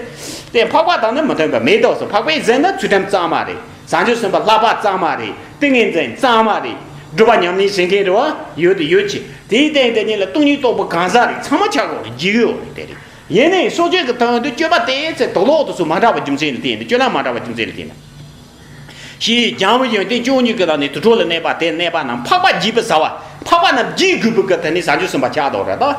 དེ་འཕགས་པ་དང་ནི་མི་མཐུན་པ་མེད་དོ་ཟེར། འཕགས་པའི་ཟས་ནི་ཚུལ་ཁྲིམས་གཙང་མ་རེད། བྱང་ཆུབ་སེམས་དཔའ་བསླབ་པ་གཙང་མ་རེད། ཏིང་ངེ་འཛིན་གཙང་མ་རེད། སྒྲུབ་པ་ཉམས་ལེན་བྱེད་མཁན་རེད་བ། ཡོད་དེ་ཡོད་ཅི། དེའི་སྟེང་དེ་ཉིད་ལ་སྟོང་ཉིད་རྟོགས་པ་གང་ཟག་རེད། ཚང་མ་ཆགས་ཡོད་རེད། རྒྱུས་ཡོད་རེད། དེ་རེད། ཡིན་ནའི་སྲོག་གཅོད་ཀྱི་དོན་དུ་སྤྱོད་པ་དེ་ཚེ་དོག་ལོག་དུ་སུ་མ་འདྲ་བ་རྒྱུ་མཚན་ལ་བརྟེན་ནས། སྤྱོད་ལམ་མ་འདྲ་བ་རྒྱུ་མཚན་ལ་བརྟེན་ནས། ཞེས་སྦྱང་བའི་ཡོན་ཏན་བཅུ་གཉིས་ཀྱི་ལམ་ནས་དུར་ཁྲོད་ལ་གནས་པ་དེར་གནས་པ་རྣམས་འཕགས་པ་རྒྱས་པར་བྱ་བ། འཕགས་པ་རྣམས་རྒྱས་དགོས་པའི་སྐབས་དེ་ནི་བྱང་ཆུབ་སེམས་དཔའ་ཆགས་འདུག་རེད་དོ།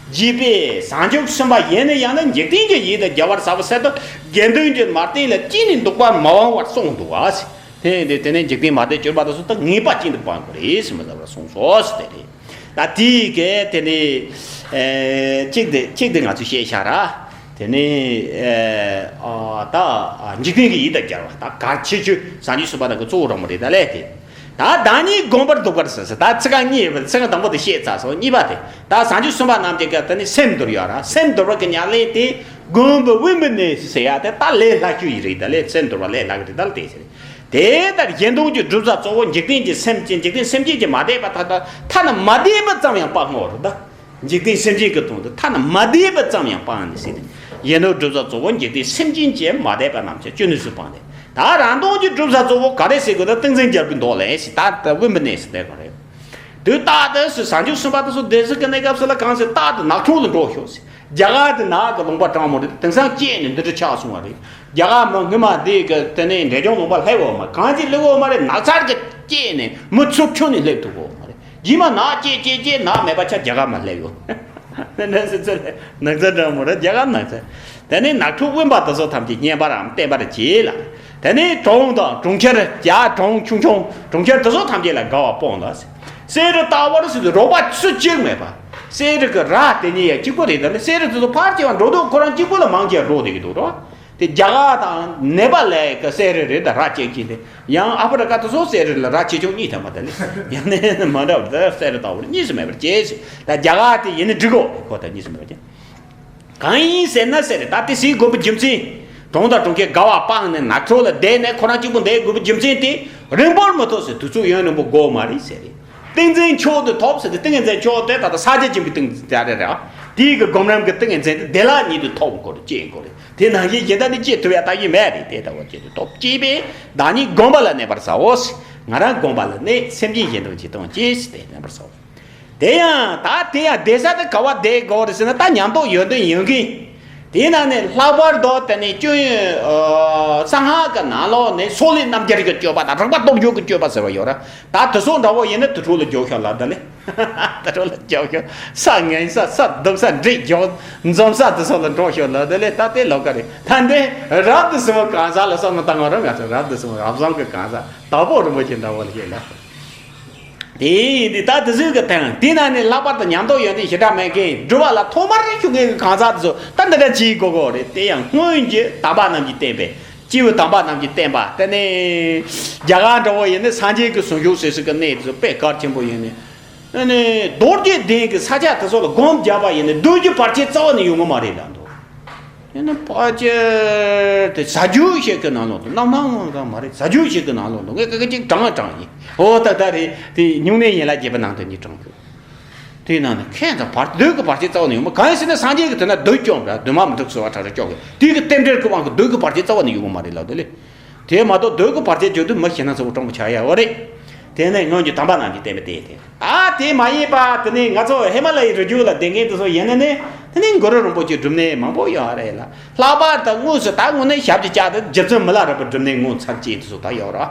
རྒྱས་པས་བྱང་ཆུབ་སེམས་དཔའ་ཡིན་ན་ཡང་ན་འཇིག་རྟེན་གྱི་ཡིད་དང་བྲལ་བར་བྱ་བ་ཟེར་དུས་དགེ་འདུན་གྱི་མལ་སྟན་ལ་གཅིག་ནས་འདུག་པར་མ་དབང་བར་གསུངས་འདུག་བ། དེ་ཡིན་དུས་དེ་ནས་འཇིག་རྟེན་མ་བདེ་སྐྱོབ་པ་དེ་ཚོ་ད་ངེས་པ་ཅན་དུ་སྤང་དགོས་རེད་ཟེར་མི་ལབ་པར་གསུངས་སོ་ཟེར་དེ་རེད། ད་དེའི་གེ་དེ་ནི་ཨེ་གཅིག་དེ་གཅིག་དེ་ང་ཚོས་བཤད་བཞག་ར། དེ་ནི་ཨེ་ཨ་ད་འཇིག་རྟེན་གྱི་ཡིད་དང་བྲལ་བ། ད་གལ་ཆེ་ཤོས་བྱང་ཆུབ་སེམས་དཔའ་དག་གི་གཙོ་བོ་རང་མོ་རེད། ད་ལས་དེ། ད་བདག་ཉིད་བསྒོམ་པར་འདོད་པར་ཟེར་ཟེར། ད་ཚིག་རྐང་གཉིས་ཡོད་པ། ཚིག་རྐང་དང་པོ་དེ་བཤད་ཚར་སོང་། གཉིས་པ་དེ་ད་བྱང་ཆུབ་སེམས་དཔའ་རྣམས་ཀྱི་གེ་དེ་ནི་སེམས་འདུལ་ཡོད་ར། སེམས་འདུལ་བ་གི་ཉམས་ལེན་དེ་བསྒོམ་པའི་དབེན་པའི་གནས་སུ་ཟེར་ཡ་དེ་ད་ལས་སླ་ཤོས་ཡིན་རེད། ད་ལས་སེམས་འདུལ་བ་ལས་སླ་གི་རེད། ད་ལས་དེ་ཟེར། དེ་ལྟར་གཞན་སྟོང་གི་བསྒྲུབ་བྱ་གཙོ་བོ་འཇིག་རྟེན་གྱི་སེམས་ཅན། འཇིག་རྟེན་སེམས་ཅན་གྱི་མ་བདེ་བ་ཐ་ཐ་ཐ་ན་མ་བདེ་བ་ཙམ་ཡང་སྤང་ངོ་རེད་ད། འཇིག་རྟེན་སེམས་ཅན་གྱི་དོན་དུ་ཐ་ན་མ་བདེ་བ་ཙམ་ཡང་སྤང་ནས་ཟེར་ནས། གཞན་སྟོང་བསྒྲུབ་བྱ་གཙོ་བོ་འཇིག་རྟེན་སེམས་ཅན་གྱི་མ་བདེ་བ་རྣམས་ཀྱང་སྤྱོད་ནུས་སུ་སྤངས་ཏེ། ད་རང་སྟོང་གི་བསྒྲུབ་བྱ་གཙོ་བོ་ག་རེ་ཟེར་དགོས་ན་ཏིང་འཛིན་རྒྱལ་པོའི་མདོ་ལས་ཟེར། ད་ལྟ་དབེན་པའི་གནས་སུ་བསྡད་དགོས་རེད། དུས་རྟག་ཏུ་སུ་བྱང་ཆུབ་སེམས་དཔའ་དེ་ཚོ་བདེ་གཤེགས་ཀྱི་གནས་སྐབས་སུ་ལ་གང་ཟེར་རྟག་ཏུ་ནགས་ཁྲོད་ལ་འགྲོ་ཤོག་ཟེར། རྒྱ་གར་དུ་ནགས་ཀྱི་ལུང་པ་གྲང་མོ་རེད། དེང་སང་སྐྱེས་ནས་འདི་འདྲ་ཆགས་སོང་བ་རེད། རྒྱ་གར་མི་སྔོན་མ་འདི་གི་དེ་ནས་འབྲས་ལྗོངས་ལུང་པ་སླེབས་ཡོད་མ། གང་ཅི་སླེབས་ཡོད་མ་རེད། ནགས་ཚལ་གྱི་སྐྱེས་ནས་མི་ཚུར་ཁྱོན་ནས་སླེབས་ཐུབ་ཡོད་མ་རེད། རྗེས་མ་ནགས་སྐྱེས་སྐྱེས་སྐྱེས་ནགས་མེད་པ་ཆགས། རྒྱ་གར་མ་སླེབས་ཡོད། ནགས་ཚལ་ནགས་ཚལ་གྲང་མོ་རེད། རྒྱ་གར་ནགས་ཚལ། དེ་ནས་ནགས་ཁྲོད་དབེན་པ་དེ་ཚོ་ཐམས་ཅད་བསྙེན་པ་རམ་བསྟེན་པར་བྱེད་ལ། དེ་ནས་གྲོང་དང་གྲོང་ཁྱེར་རྒྱ་གྲོང་ཆུང་ཆུང་གྲོང་ཁྱེར་དེ་ཚོ་ཐམས་ཅད་ལ་དགའ་བ་སྤོངས་ལ། གསེར་རི་ལྟ་བུར་ཟེར་དུས་རོགས་པ་སུ་གཅིག་མེད་པ། གསེར་རི་གི་ར་དེ་གཉིས་ཡང་གཅིག་པོ་རེད། ད་ནི་གསེར་རི་དེ་ཚོ་ཕར་སྐྱེལ་བ་འགྲོ་དུས་ཁོ་རང་གཅིག་པོ་ལ་མང་ཆེ་འགྲོ་བསྡད་ཀྱི་འདུག་རོ། དེ་རྒྱ་གར་དང་ནེ་པ་ལ་གི་གསེར་རི་རེད། ད་ར་སྐྱེལ་གྱིན་དེ་ཡང་ཨ་ཕི་རི་ཀ་དེ་ཚོ་གསེར་རི་ལ་ར་ཆེ་ཆུང་གཉིས་ཐོན་པ། དེ་ལས་ཡང་ནས་མ་འདྲ་བར་གསེར་རི་ལྟ་བུར་གཉིས་སུ་མེད་པར་སྐྱེས་ཟེར། ད་རྒྱ་གར་དེ་ཡིན་ན་འགྲིག་གོ། ཁོ་ད་གཉིས་སུ་མེད་པར་སྐྱེས། གང་ཡིན་ཟེར་ན་ཟེར་རེད། ད་དེ་ཟེར་དགོས་པའི་རྒྱུ་མཚན། གྲོང་དང་གྲོང་ཁྱེར་དགའ་བ་སྤངས་ནས་ནགས་ཁྲོད་ལ་བསྡད་ནས་ཁོ་རང་གཅིག་པུ་བསྡད་དགོས་པའི་རྒྱུ་མཚན་དེ། རིང་པོར་མི་ཐོགས་ཟེར། དུས་ཚོད་ཡུན་རིང་པོ་དགོས་མ་རེད་ཟེར་རེད། ཏིང་འཛིན་མཆོག་ཏུ་ཐོབ་ཟེར་ཏེ། ཏིང་ངེ་འཛིན་མཆོག་དེ་ད་ལྟ་ས་ཆ་ཆེན་པོའི་ཏིང་འཛིན་དེ་རེད་ར། དེའི་གི་སྒོམ་རིམ་གྱི་ཏིང་ངེ་འཛིན་དེ་བདེ་བླག་ཉིད་དུ་ཐོབ་དགོས་རེད། སྐྱེ་དགོས་རེད། དེ་ནང་བཞིན་གཞན་དག་ནི་སྐྱེ་ཐུབ་ཡ་ལྟ་ཡི་མེད་རེད། དེ་ལྟ་བུ་ཅན་དུ་སྟོབས་སྐྱེས་པས་བདག་ཉིད་བསྒོམ་པ་ལ་གནས་པར་བྱའོ། ང་རང་བསྒོམ་པ་ལ་གནས། སེམས་ཅན་གཞན་དག་ཇི་ལྟ་བ་སྐྱེས་ཟེར་ཏེ་གནས་པར་བྱའོ། དེ་ཡང་ད་དེ་ཡང་བསྡད་ས་དེ་ག་བ་བསྡད་དགོས་རེད་ཟེར་ན། ད་ཉམས་རྟོགས་ཡོན་ཏན་ཡོད་མཁན། དེའི་ནང་ནས་ལྷག་པར་དུ་དེ་ནས་སྐྱོན་ཡོན་གསང་སྔགས་ཀྱི་ནང་ལོགས་ནས་སོགས་ལས་རྣམ་རྒྱལ་གྱི་སྤྱོད་པ་དང་རིག་པ་སྟོབས་འབྱོར་གྱི་སྤྱོད་པ་ཟེར་བ་ཡོད་ར། ད་དེ་ཚོ་འདྲ་བོ་ཡིན་ན་དུར་ཁྲོད་ལ་འཇོག་ཤོག་ལབ། ད་ལས་དུར་ཁྲོད་ལ་འཇོག་ཤོག་ས་ངན་ས་ས་སྡུག་ས་འདྲེ་རྒྱུག་འཛོམས་ས་དེ་ཚོ་ལ་འགྲོ་ཤོག་ལབ། ད་ལས་ད་དེ་ལོག་ག་རེད། ད་འདི་རབ་ཏུ་བྱུང་བའི་གང་ཟག་ལ་བསམ་བློ་བཏང་བ་ར། ང་ཚོ་རབ་ཏུ་བྱུང་བའི་རབ་བྱུང་གི་གང་ཟག་དྭགས་པོ་རིན་པོ་ཆེ་འདྲ་བོ་ལ་བཤད་ལ། དེ་ཡིན་དུས་ད་དེ་ཚོའི་གི་དང་དེ་ན་ནི་ལྷག་པར་དུ་ཉམས་རྟོགས་ཡོན་ཏན་ཞེ་དྲག་མེད་མཁན། སྒྲུབ་པ་ལ་ཐོག་མར་ཞུགས་མཁན་གྱི་གང་ཟག་དེ་ཚོ་ད་འདི་འདྲ་བྱེད་དགོས་གོ་རེད། དེ་ཡང་སྔོན་གྱི་དམ་པ་རྣམས་ཀྱིས་བསྟན་པའི། སྐྱེས་བུ་དམ་པ་རྣམས་ཀྱིས་བསྟན་པ། དེ་ནས་རྒྱ་གར་འདྲ་བོ་ཡིན་ན་སངས་རྒྱས་ཀྱི་གསུང་ཆོས་ཟེར་ཟེར་གི་གནས་དེ་ཚོ་དཔེ་གལ་ཆེན་པོ་ཡིན་ནི། ཨ་ནི་རྡོ་རྗེ་གདན་གྱི་ས་ཆ་དེ་ཚོ་ལ་སྒོམ་བརྒྱབ་པ་ཡིན་ན་སྡོད་རྒྱུ་བར་ཆད་རྩ་བ་ནས་ཡོང་གི་མ་རེད་ལབ་འདུག་དེ་ནི་ཕལ་ཆེར་དེ་ཟ་རྒྱུ་ཞིག་གི་ནང་ལོགས་འདུག་རྣམ་སྣང་ངོ་ཚ་མ་རེད། ཟ་རྒྱུ་ཞིག་གི་ནང་ལོགས་འདུག་ངས་ཀ་ཀ་ཅིག་དྲང་དྲང་ཡིན། ཨོ་ད་ད་རེད། དེ་སྨྱུང་གནས་ཡན་ལག་བརྒྱད་པའི་ནང་དུ་ནི་དྲང་གི། དེའི་ནང་ནས་ཁྱད་དང་བར་སྡོད་ཀྱི་བར་ཆད་རྩ་བ་ནས་ཡོང་མ། གང་ཡིན་ཟེར་ན་སངས་རྒྱས་ཀྱི་དོན་ན་སྡོད་སྐྱོང་ར། སྡོད་མ་མི་འདུག་ཟེར་བ་ཁྲ་ཁྲ་སྐྱོང་གི། དེའི་གི་རྟེན་འབྲེལ་གྱི་དབང་གིས་སྡོད་ཀྱི་བར་ཆད་རྩ་བ་ནས་ཡོང་གི་མ་རེད་ལབ་འདུག་ལེ། དེ་མ་གཏོགས་སྡོད་ཀྱི་བར་ཆད་བརྗོད་དུས་མི་ཞེ་སྡང་ཚ་བོ་སྤྲང་པོ་ཆགས་ཡ་འོ་རེད། དེ་ནས་སྔོན་གྱི་དམ་པ་རྣམས་ཀྱིས་བསྟན་པའི་དེ་དེ། ཨ་དེ་མ་ཡིན་པ་དེ་ནས་ང་ཚོ་ཧི་མ་ལ་ཡའི་རི་རྒྱུད་ལ་བསྡད་མཁན་དེ་ཚོ་ཡིན་ན་ནི། དེ་ནས་གུ་རུ་རིན་པོ་ཆེའི་སྒྲུབ་གནས་མང་པོ་ཡོད་རེད་ལ། ལྷག་པར་དུ་དངོས་སུ་ད་དངོས་གནས་ཞབས་ཀྱི་བཅགས་ཏེ་རྗེ་བཙུན་མི་ལ་རས་པའི་སྒྲུབ་གནས་ངོ་མཚར་ཅན་དེ་ཚོ་ད་ཡོད་རེད།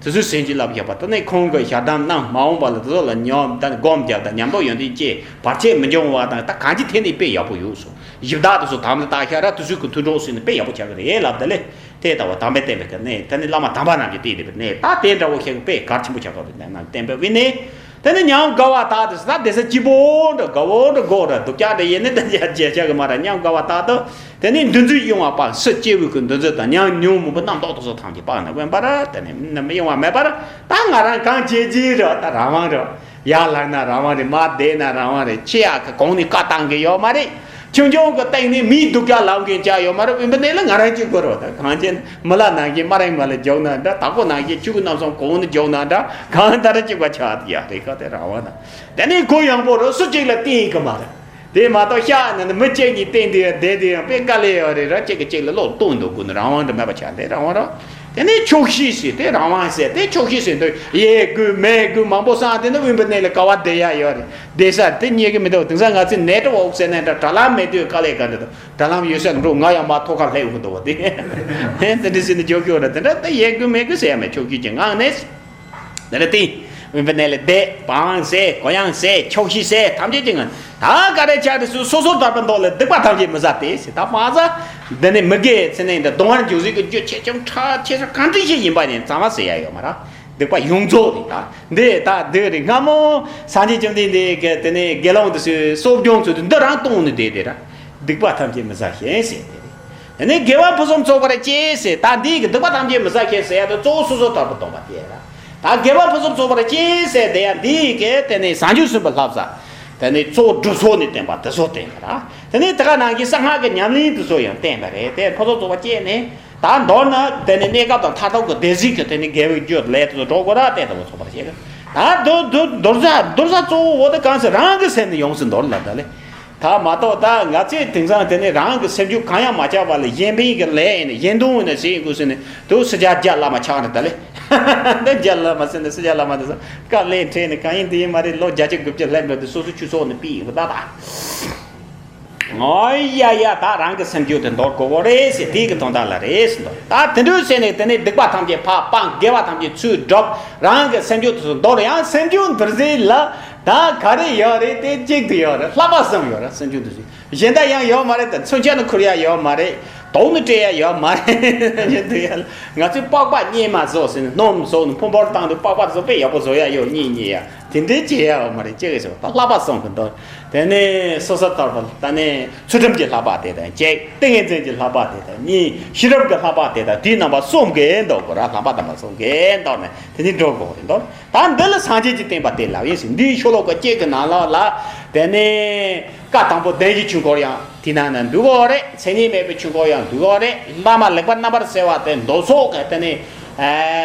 དེ་ཚོའི་སེམས་ཀྱི་བསླབ་བྱ་བ་དེ་ནས་ཁོང་གི་ཞལ་གདམས་གནང་། མ་འོངས་པ་ལ་དེ་ཚོ་ལ་ཉམས་ད་སྒོམ་རྒྱབ་དང་ཉམས་རྟོགས་ཡོན་ཏན་སྐྱེ། བར་ཆད་མི་འབྱུང་བ་དང་། ད་གང་ཅི་ཐད་ནས་དཔེ་ཡག་པོ་ཡོད་སོང་། གཞི་བདག་དེ་ཚོ་དམ་ལ་བཏགས་ཤག་ར། དེ་ཚོའི་གི་མཐུན་གྲོགས་སུ་ནི་དཔེ་ཡག་པོ་ཆགས་ཀྱི་རེད་ལབ་ད་ལེ། དེ་ལྟ་བུ་དམ་པའི་བསྟན་པའི་གི་གནས་དེ་ནི་བླ་མ་དམ་པ་རྣམས་ཀྱིས་བསྟན་ཏེ་པའི་གནས་ད་དེ་འདྲ་བོ་ཞིག་གི་དཔེ་གལ་ཆེན་པོ་ཆགས་ཀྱི་རེད། ནང་བསྟན་པའི་དབུས་ནས། དེ་ནས་ཉམས་དགའ་བ་དག་དེ་ཟེར་ད་སྡེ་སྲིད་སྐྱིད་པོ་འདྲ་དགའ་བོ་འདྲ་དགོད་འདྲ་སྡུག་ཅག་འདྲ་ཡིན་ནི་ད་རྒྱ་རྒྱ་ཆགས་ཀྱི་མ་རེད། ཉམས་དགའ་བ་དག་ཏུ། དེ་ནས་འདུ་འཛི་གཡེང་བ་སྤངས། སུ་སྐྱེ་བོའི་གི་འདུ་འཛི་དང་ཉམས་མྱོང་མུན་པ་རྣམ་རྟོག་དེ་ཚོ་ཐམས་ཅད་སྤངས་ནས་དབེན་པར། དེ་ནས་གཡེང་བ་མེད་པར། ད་ང་རང་གང་བྱེད་ཀྱི་རེད། ད་རང་དབང་རེད། ཡར་ལངས་ན་རང་དབང་རེད། མར་བསྡད་ན་རང་དབང་རེད། ཆེ་ཡག་གི་གོང་ནས་བཀའ་བཏང་གི་ཡོད་མ་རེད། ཆུང་ཆུང་གི་སྟེང་ནས་མིའི་སྡུག་ཅག་ལབ་མཁན་ཅག་ཡོད་མ་རེད། དབེན་པའི་གནས་ལ་ང་རང་གཅིག་པུ་རེད། ད་གང་བྱེད། མི་ལ་ནང་བཞིན་སྨ་རེང་མ་ལ་རྒྱུག་ན་འདྲ། དྭགས་པོ་ནང་བཞིན་ཆུ་གི་རྣམ་གསུམ་གོང་ནས་རྒྱུག་ན་འདྲ། གང་ལྟར་གཅིག་པ་ཆགས་ཡག་རེད། ཁ་དེ་རང་དབང་ན། དེ་ནས་གུ་ཡངས་པོ་རུ་སུ་གཅིག་ལ་བརྟེན་གི་མ་རེད། དེ་མ་གཏོགས་ཤག་ན་ནི་མི་གཅིག་གཉིས་བརྟེན་དེ་ཡང་བསྡད་དེ་ཡང་དཔེ་དཀའ་ལས་ཡོད་རེད་ར། གཅིག་གིས་གཅིག་ལ་བློ་གཏོང་འདུག་དགོས་ནི་རང་དབང་དུ་མེད་པ་ཆགས་དེ་རང་དབང་ར། དེ་ནས་ཆོག་ཤེས་ཟེར་དེ་རང་དབང་ཟེར་དེ། ཆོག་ཤེས་ཟེར་དུས་ཡས་དགོས་མེད་དགོས་མང་པོ་བསམ་དེ་ནི་དབེན་པའི་གནས་ལ་ག་བ་བསྡད་ཡ་ཡོད་རེད། བསྡད་ས་དེ་རྙེད་གི་མི་འདུག་དེང་སང་ང་ཚོས་ནེ་ཊི་ཝོག་ཟེར་ནས་འདྲ་དྲ་ལམ་མེད་དུས་དཀའ་ལས་ག་འདྲ་འདུག་དྲ་ལམ་ཡོད་ས་འགྲོ་ང་ཡང་མ་ཐོག་ཁ་སླེབས་འོང་གི་འདུག་བ་དེ། དེ་འདྲ་ཟེར་ནས་འཇོག་གི་ཡོད་རེད། དེ་འདྲ་དེ་ཡས་དགོས་མེད་དགོས་ཟེར་ཡ་མེད། ཆོག་ཤེས་ཀྱི་ངང་ནས། འདི་ལ་བརྟེན། དབེན་པའི་གནས་ལ་བསྡད། བང་ཟེར། གུ་ཡངས་ཟེར། ཆོག་ཤེས་ཟེར། ཐམས་ཅད་ཀྱི་ངང་། ད་ག་རེ་ཆགས་དུས་སུ་སོ་སོར་ཐར་པའི་མདོ་ལས། སྡིག་པ་ཐམས་ཅད་མི་བཟད་དེ་ཟེར། ད་མ་ཟད། འདི་ནི་མི་དགེ་ཚེ་ནི་འདི་གདོང་བར་འཇུག་ཟིག་གི་རྒྱུ་ཆེ་ཆུང་ཕྲ་ཆེ་ཆུང་གང་འདྲ་ཞིག་ཡིན་པ་ནི་གཙང་མ་ཟེར་ཡ་ཡོད་མ་རེད། སྡིག་པ་ཡོངས་རྫོགས་རེད། ད་འདི་ད་འདི་རེད། སྔ་མོ་སངས་རྒྱས་བཅོམ་ལྡན་འདས་ཀྱི་དེ་ནས་དགེ་སློང་དེ་ཚོས་གསོ་སྦྱོང་ཚོས་འདི་རང་གཏོང་ནི་དེ་དེ་ར། སྡིག་པ་ཐམས་ཅད་མི་བཟད་ཞིང་ཟེར་ཏེ། དེ་ནས་དགེ་བ་ཕུན་སུམ་ཚོགས་པར་སྤྱད་ཟེར། ད་འདིའི་གི་སྡིག་པ་ཐམས་ཅད་མི་བཟད་ཞིང་ཟེར་ཡ་དེ་གཙོ་བོ་སོ་སོར་ཐར་པ་སྟོན་པ་དེ་ཡ་ར། ད་དགེ་བ་ཕུན་སུམ་ཚོགས་པར་སྤྱད་ཟེར་དེ་ཡ་འདིའི་གི་དེ་ནས་བྱང་ཆུབ་སེམས་དཔའི་བསླབ་བྱ། དེ་ནས་གཙོ་བོ་སྒྲུབ་ཚོགས་ནས་བསྟན་པ་དེ་ཚོ་བསྟན་པ་ར། དེ་ནས་དེ་ག་ནང་གི་གསང་སྔགས་ཀྱི་ཉམས་ལེན་དེ་ཚོ་ཡང་བསྟན་པ་རེད། དེ་ཕུན་སུམ་ཚོགས་པར་སྤྱད་ནས། ད་མདོར་ན་དེ་ནི་གནས་སྐབས་དང་མཐར་ཐུག་གི་བདེ་གཤེགས་ཀྱི་དེ་ནི་དགེ་བའི་རྒྱུ་ལས་དུ་འགྲོ་དགོས་ར། དེ་ལྟ་བུ་ཚོགས་པར་བྱེད། ད་དུ་དུ་མདོར་ས་མདོར་ས་གཙོ་བོ་འོ་དེ་གང་ཟེར་རང་གི་སེམས་ནི་ཡོངས་སུ་འདོར་ལབ་ད་ལེ། ད་མ་གཏོགས་ད་ང་ཚོས་དེང་སང་དེ་ནི་རང་གི་སེམས་རྒྱུད་གང་ཡང་མ་ཆགས་པ་ལ་གཞན་ཕན་གྱི་ལས་ཡིན་ནི་གཞན་དོན་ཡིན་ནི་ཟེར་ཡིན་དགོས་ཟེར་ནི་དུ་སུ་ཇ་རྒྱ་བླ་མ་ཆགས་ནི་ད་ལེ། འདི་རྒྱ་བླ་མ་ཟེར་ནི་སུ་ཇ་བླ་མ་དེ་ཚོ་དཀའ་ལས་འཕྲད་ནི་གང་ཡིན་དེ་ཡིན་མ་རེད། ལོ་བརྒྱད་ཅུ་དགུ་བཅུ་སླེབས་འགྲོ་དུས་སོ་སོ་ཆུ་ཚོགས་ནི་པི་ཡིན་གོ་ད་ད། ཨོ་ཡ་ཡ། ད་རང་གི་སེམས་རྒྱུད་དེ་འདོར་དགོས་གོ་རེད་ཟེར། དེའི་གི་དོན་དག་ལ་རེད་ཟེར་འདོར། ད་དེ་འདྲ་བྱས་ནས་དེ་ནས་སྡིག་པ་ཐམས་ཅད་ཕར་སྤངས། དགེ་བ་ཐམས་ཅད་ཚུར་སྒྲུབ། རང་གི་སེམས་རྒྱུད་དེ་ཚུར་འདོར། ཡང་སེམས་རྒྱུད་འདོར་ཟིན་ལ་ད་ག་རེ་ཡོད་རེད། དེ་གཅིག་ཏུ་ཡོད་རེད། བསླབ་པ་གསུམ་ཡོད་རེད། སེམས་རྒྱུད་འདོར་ཟིན་གཞན་དག་ཡང་ཡོད་མ་རེད། ད་མཚོན་ཆ་ནི་ཁུར་ཡ་ཡོད་མ་རེད། དོགས་ནི་སྤྲད་ཡ་ཡོད་མ་རེད། གཞན་དུ་ཡ་ང་ཚོས་པགས་པ་རྙིང་མ་བཟོ་ཟེར་ནས་སྣུམ་བཟོ་ནས་ཕུང་པོར་བཏང་དུས་པགས་པ་བཟོ་དཔེ་ཡག་པོ་བཟོ་ཡ་ཡོད། གཉིས་གཉིས་ཡ། དེ་འདྲའི་བྱེད་ཡ་ཡོད་མ་རེད། ཅི་གི་ཟེར་བ་ད་བསླབ་པ་གསུམ་གྱིས་འདོར། དེ་ནས་སོ་སོར་ཐར་པ་ད་ནི་ཚུལ་ཁྲིམས་ཀྱི་བསླབ་པ་དེ་དང་གཅིག་ཏིང་ངེ་འཛིན་གྱི་བསླབ་པ་དེ་དང་གཉིས། ཤེས་རབ་ཀྱི་བསླབ་པ་དེ་དང་དེའི་རྣམ་པ་གསུམ་གྱིས་འདོར་དགོས་ར། བསླབ་པ་དང་པ་གསུམ་གྱིས་འདོར་ནས་དེ་ནི་འགྲོ་དགོས་རེད་འདོར། ད་འདི་ལ་སངས་རྒྱས་ཀྱི་བསྟན་པ་དེ་ལབ་ཡིན་ཟེར། འདིའི་ཤོ་ལོ་ཀ་གཅིག་གི་ནང་ལོགས་ལ་དེ་ནས་བཀའ་དང་པོ་བདེན་བཞིའི་ཆོས་འཁོར་ཡང་དེའི་ནང་ན་འདུ་གོ་རེད། མཚན་ཉིད་མེད་པའི་ཆོས་འཁོར་ཡང་འདུ་གོ་རེད། བླ་མ་ལེགས་པར་རྣམ་པར་གསལ་བ་དེ་མདོ་ཚོགས་ཀྱི་དེ་ནས་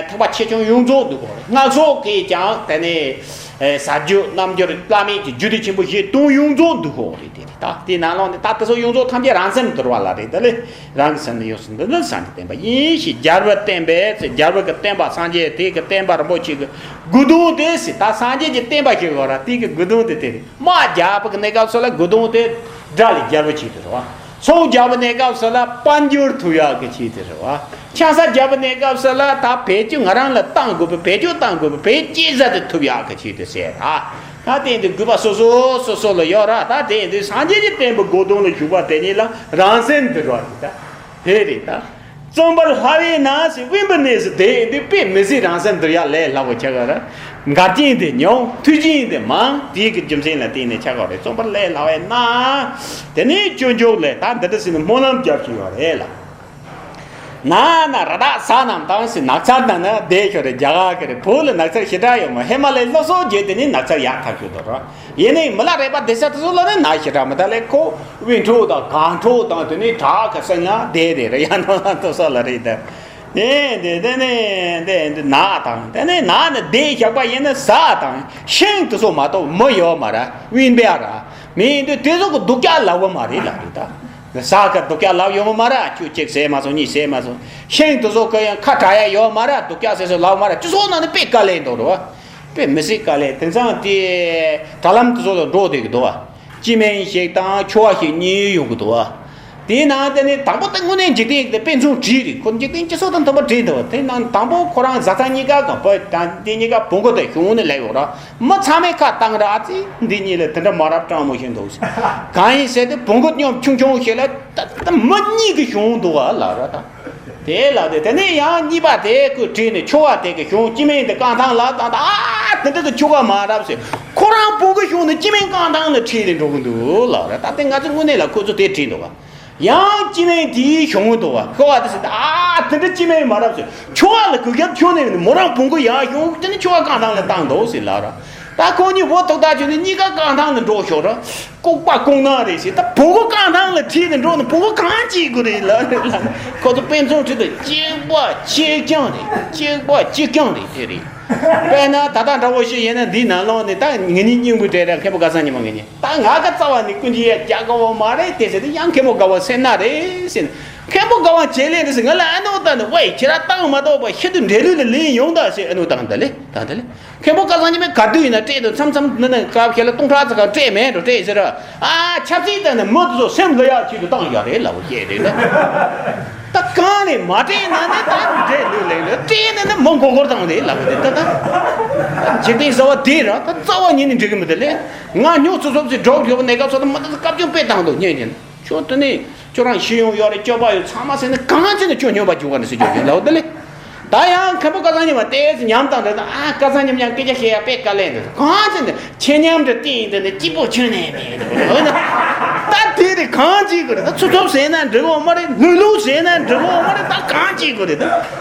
ཐེག་པ་ཆེ་ཆུང་ཡོངས་རྫོགས་འདུ་གོ་རེད། སྔགས་ཚོགས་ཀྱིས་ཀྱང་དེ་ནས་ཟབ་རྒྱུ་རྣལ་འབྱོར་བླ་མེད་ཀྱི་རྒྱུད་སྡེ་ཆེན་པོ་བཞི་དོན་ཡོངས་རྫོགས་འདུ་གོ་རེད། དེ་རེད། ད་དེའི་ནང་ལོགས་ནས་ད་དེ་ཚོ་ཡོངས་རྫོགས་ཐམས་ཅད་རང་སེམས་འདོར་བ་ལ་རེད། དེ་ལས་རང་གི་སེམས་ནི་ཡོངས་སུ་འདོར་ནི་སངས་རྒྱས་བསྟན་པ་ཡིན་ཞེས་རྒྱལ་བའི་བསྟན་པས་ཟེར། རྒྱལ་བའི་གི་བསྟན་པ་སངས་རྒྱས་དེ་གི་བསྟན་པ་རིན་པོ་ཆེ་གི་དགོས་དོན་དེ་ཟེར། ད་སངས་རྒྱས་ཀྱི་བསྟན་པ་ཞིག་ཡོད་ར། དེ་གི་དགོས་དོན་དེ་དེ་རེད། དམག་རྒྱག་པའི་གནས་སྐབས་སུ་ལ་དགོས་དོན་དེ་དགྲ་ལ་རྒྱལ་པོ་བྱེད་དུ་རེད་བ། ཚོང་རྒྱག་པའི་གནས་སྐབས་སུ་ལ་དཔལ་འབྱོར་ཐོབ་ཡག་གི་ཆེད་དུ་རེད་བ། ཆང་ས་རྒྱག་པའི་གནས་སྐབས་སུ་ལ་ད་བེད་སྤྱོད་ང་རང་ལ་བཏང་དགོས་པའི་བེད་སྤྱོད་བཏང་དགོས་པའི་བེད་སྤྱད་ས་དེ་ཐོབ་ཡག་གི་ཆེད་དུ་ཟེར། ད་ད་དེ་འདི་དགོས་པ་སོ་སོ་སོ་སོ་ལ་ཡོད་ར། ད་དེ་འདི་སངས་རྒྱས་ཀྱི་བསྟན་པའི་དགོས་དོན་ལ་ཞུགས་པ་དེ་ཉིད་ལ་རང་སེམས་འདི་ར་ཡིན། ད་དེ་རེད། ད་བརྩོན་པར་ལྷ་བས་ན་ཟེར། དབེན་པའི་གནས་སུ་བསྡད་འདི་དཔེ་མི་སྲིད་རང་སེམས་འདིར་ཡ་ལས་སླ་བོ་ཆགས་ཀ་ར། འགལ་རྐྱེན་དེ་ཉུང་། མཐུན་རྐྱེན་དེ་མང་། དེའི་གི་རྒྱུ་མཚན་ལ་བརྟེན་ནས་ཆགས་ཀ་རེད། བརྩོན་པར་ལས་སླ་བས་ན། དེ་ནས་སྤྱོད་འཇུག་ལས་ད་འདི་འདྲ་ཟེར་ནས་སྨོན་ལམ་རྒྱབ་ཀྱི་ཡོད་རེད་ལ། ན་ན་ར་དྭགས་ས་རྣམས་དང་ཟེར། ནགས་ཚལ་ནང་ན་བསྡད་ཤོར་རེད། རྒྱ་གར་གི་རེད། བོད་ལ་ནགས་ཚལ་ཞེ་དྲག་ཡོད་མོད། ཧི་མ་ལའི་སླར་གསོ་བརྒྱུད་དེ་ནི་ནགས་ཚལ་ཡག་ཐག་ཆོད་དོ་ར། ཡིན་ནའི་མི་ལ་རས་པ་སྡོད་ས་དེ་ཚོ་ལ་ནི་ནགས་ཞེ་དྲག་མི་འདུག་ལས། ཁོ་དབེན་ཕྲུག་དང་གངས་ཕྲུག་དང་དེ་ནི་བྲག་གི་གསེང་ན་བསྡད་དེ་རེད། ཡང་ན་དེ་ཚོ་ལ་རེད། ད་དེ་དེ་དེ་ནི་དེ་འདི་ནགས་དང་དེ་ནི་ནགས་ནི་བསྡད་བཞག་པ་ཡིན་ན་ཟ་དང་ཤིང་དེ་ཚོ་མ་གཏོགས་མི་ཡོད་མ་ར། དབེན་པ་ར། མི་ཡིན་དུས་དེ་ཚོ་གི་སྡུག་ཅག་ལབ་བ་མ་རེད་ལབ་རེད། ད་ཟ་གི་སྡུག་ཅག་ལབ་ཡོང་གི་མ་ར། ཁྱོད་གཅིག་ཟས་མ་སོང་། གཉིས་ཟས་མ་སོང་། ཤིང་དེ་ཚོ་གི་ཡང་ཁ་གྲག་ཡ་ཡོད་མ་ར། སྡུག་ཅག་ཟེར་སོ་ལབ་མ་ར། དེ་ཚོ་ནང་ནས་དཔེ་དཀའ་ལས་འདུག་རེད་བ། དཔེ་མི་སྲིད་དཀའ་ལས། དེང་སང་དེ་དྲ་ལམ་དེ་ཚོ་ལ་འགྲོ་བསྡད་ཀྱི་འདུག་བ། སྤྱི་སྨན་ཞིག་དང་ཆོ་བ་ཞིག་གཉིས་ཡོང་གི་འདུག་བ། དེའི་ནང་དེ་ནི་དང་པོ་དེ་དངོས་གནས་འཇིག་རྟེན་གྱི་དཔེ་མཚོན་བྲིས་རེད། ཁོ་འཇིག་རྟེན་སྤྱི་ཚོགས་དང་མཐུན་པ་བྲིས་འདུག་དེ་ནང་དང་པོ་ཁོ་རང་བཟའ་ཚང་གཉིས་ཀ་གང་པོ་དང་དེ་གཉིས་ཀ་བོང་གུ་དང་གཞུང་ནས་ལས་ཡོད་ར། མི་ཚང་མས་ཁ་བཏང་ར། ཨ་ཙི། འདི་གཉིས་ལ་དེ་འདྲ་མ་རབས་སྤྲང་མོ་ཞིག་འདུག་ཟེར། གང་ཡིན་ཟེར་དུས་བོང་གུ་གཉོམ་ཆུང་ཆུང་ཞིག་ལ་ད་ད་མི་གཉིས་ཀྱི་གཞུང་འདུག་བ་ལབ་ར་ད། དེ་ལ་དེ་དེ་ནས་ཡང་གཉིས་པ་དེ་ཁོས་བྲིས་ནས་ཁྱོ་ག་དེ་གི་གཞུང་སྐྱེ་དམན་དེ་རྐང་ཐང་ལ་བཏང་། ད་ཨ་དེ་འདྲ་དུ་ཁྱོ་ག་མ་རབས་ཟེར། ཁོ་རང་བོང་གུ་གཞུང་ནས་སྐྱེ་དམན་རྐང་ཐང་ལ་ཁྲིད་དེ་འགྲོ་གི་འདུག་ལབ་ར། ད་དེ་ང་ཚོ་དངོས་གནས་ལ་ཁོ་ཚོ་དེ་བྲིས་འདུག་བ། ཡང་སྐྱེ་དམན་དེའི་གཞུང་འདུག་བ། ཁྱོ་ག་དེ་ཟེར། ད་ཨ་དེ་འདྲ་སྐྱེ་དམན་མ་རབས་ཟེར། ཁྱོ་ག་ལ་གུས་ཞབས་ཁྱོན་ནས་མོ་རང་བོང་གུ་ཡར་གཞུང་དེ་ནས་ཁྱོ་ག་རྐང་ཐང་ལ་བཏང་འདུག་ཟེར་ལབ་ར། ད་ཁོ་གཉིས་བོ་ཐུག་ཐག་ཆོད་ནས་གཉིས་ཀ་རྐང་ཐང་ལ་འགྲོ་ཤོག་ར། ལྐུགས་པ་ལྐུགས་ནག་རེད་ཟེར། ད་བོང་གུ་རྐང་ཐང་ལ་ཁྲིད་དེ་འགྲོ་ནས་བོང་གུ་གང་སྐྱེ་དགོས་རེད་ལབ་རེད་ལབ། ཁོ་ཚོ་དཔེ་མཚོན་བྲིས་འདུག་གཅིག་པ་གཅིག་རྐྱང་རེད། གཅིག་པ་གཅིག་རྐྱང་རེད། དེ་རེད། དཔེར་ན་ད་ལྟ་འདྲ་བོ་ཞིག་ཡིན་ན་འདིའི་ནང་ལོགས་ནས་ད་ངེད་གཉིས་སྙིང་པོའི་གྲས་ར། མཁན་པོ་ཀ་ཚང་ཉི་མ་ངེད་གཉིས། ད་ང་ག་རྩ་བ་ནས་ཀུན་གྱིས་ཡ་རྒྱག་དགོས་བ་མ་རེད་དེ་ཟེར་ཏེ། ཡང་མཁན་པོ་དགའ་བ་སེར་སྣ་རེད་ཟེར་ནས། མཁན་པོ་དགའ་བ་བྱེད་ལས་རེད་ཟེར། ང་ལ་ཨ་ནུ་བཏང་ནས། ཝེ། ཁྱེད་རང་བཏང་མ་གཏོགས་པ་ཤི་དུས་འབྲས་ལུག་ལ་ལན་ཡོང་ད་ཟེར་ཨ་ནུ་བཏང་། ད་ལེ་ད་ད་ལེ། མཁན་པོ་ཀ་ཚང་ཉི་མས་ག་དུས་ཡིན་ན་སྤྲད་དུས་མཚམས་མཚམས་ནི་ནི་སྐབས་ཤིག་ལ་སྟོང་ཕྲག་ཙམ་གང་སྤྲད་མེད་འགྲོ་སྤྲད་ཟེར་ར། ཨ་ཆབ་སྲིད་དང་ནི་མི་དེ་ཚོ་སེམས་ལ་ཡག་ཆེད་དུ་བཏང་ཡག་རེད་ལབ་བཤད་རེད་ད། ད་གང་ནས་མ་སྤྲད་ན་ནི་ད་འབྲས་ལུག་ལེན་རེད། སྤྲད་ན་ནི་མི་མགོ་སྐོར་བཏང་རེད་ལབ་རེད་ད། ད་འཇིག་རྟེན་ཟེར་བ་དེ་ར་ད་རྩ་བ་ཉིད་ནས་འགྲིག་གི་མི་འདུག་ལེ། ང་སྨྱོ་ཚུགས་ཚུགས་ཟེར་འགྲོ་དགོས་པ་གནས་སྐབས་སོགས་དུ་མ་ད་བཀའ་བཀྱོན་དཔེ་བཏང་འདུག་སྙན་གྱིན། ཁྱོད་དེ་ནས་ཁྱོད་རང་ཤེས་ཡོན་ཡོད་རེད། སྤྱོད་པ་ཡོད། ཚང་མ་ཟེར་ནས་གང་བྱས་ནས་ཁྱོད་སྨྱོན་པ་རྒྱུག་ག་ནས་ཟེར་རྒྱུ་ཡིན་ལབ་དེ་ལས། ད་ཡང་མཁན་པོ་ཀ་ཚང་ཉི་མ་ཏོག་ཙམ་ཉམས་དང་འདྲ་ད། ཨ་ཀ་ཚང་ཉི་མ་ཡང་སྐད་ཆ་བཤད་ཡ་དཔེ་དཀའ་ལས་འདུག་གང་བྱས་ནས་ཆེ་ཉམས་འདྲ་བསྟན་ཡིན་དེ་ནས་སྐྱིད་པོ་ཁྱོན་ནས་མེད་འདུག་ད་དེ་རེད། གང་བྱེད་དགོས་རེད། ད་ཚུབ་ཚུབ་ཟེར་ན་འགྲིག་གི་མ་རེད། ལྷོད་ལྷོད་ཟེར་ན་འགྲིག་གི་མ་རེད། ད་གང་བྱེད་དགོས་རེད། ད་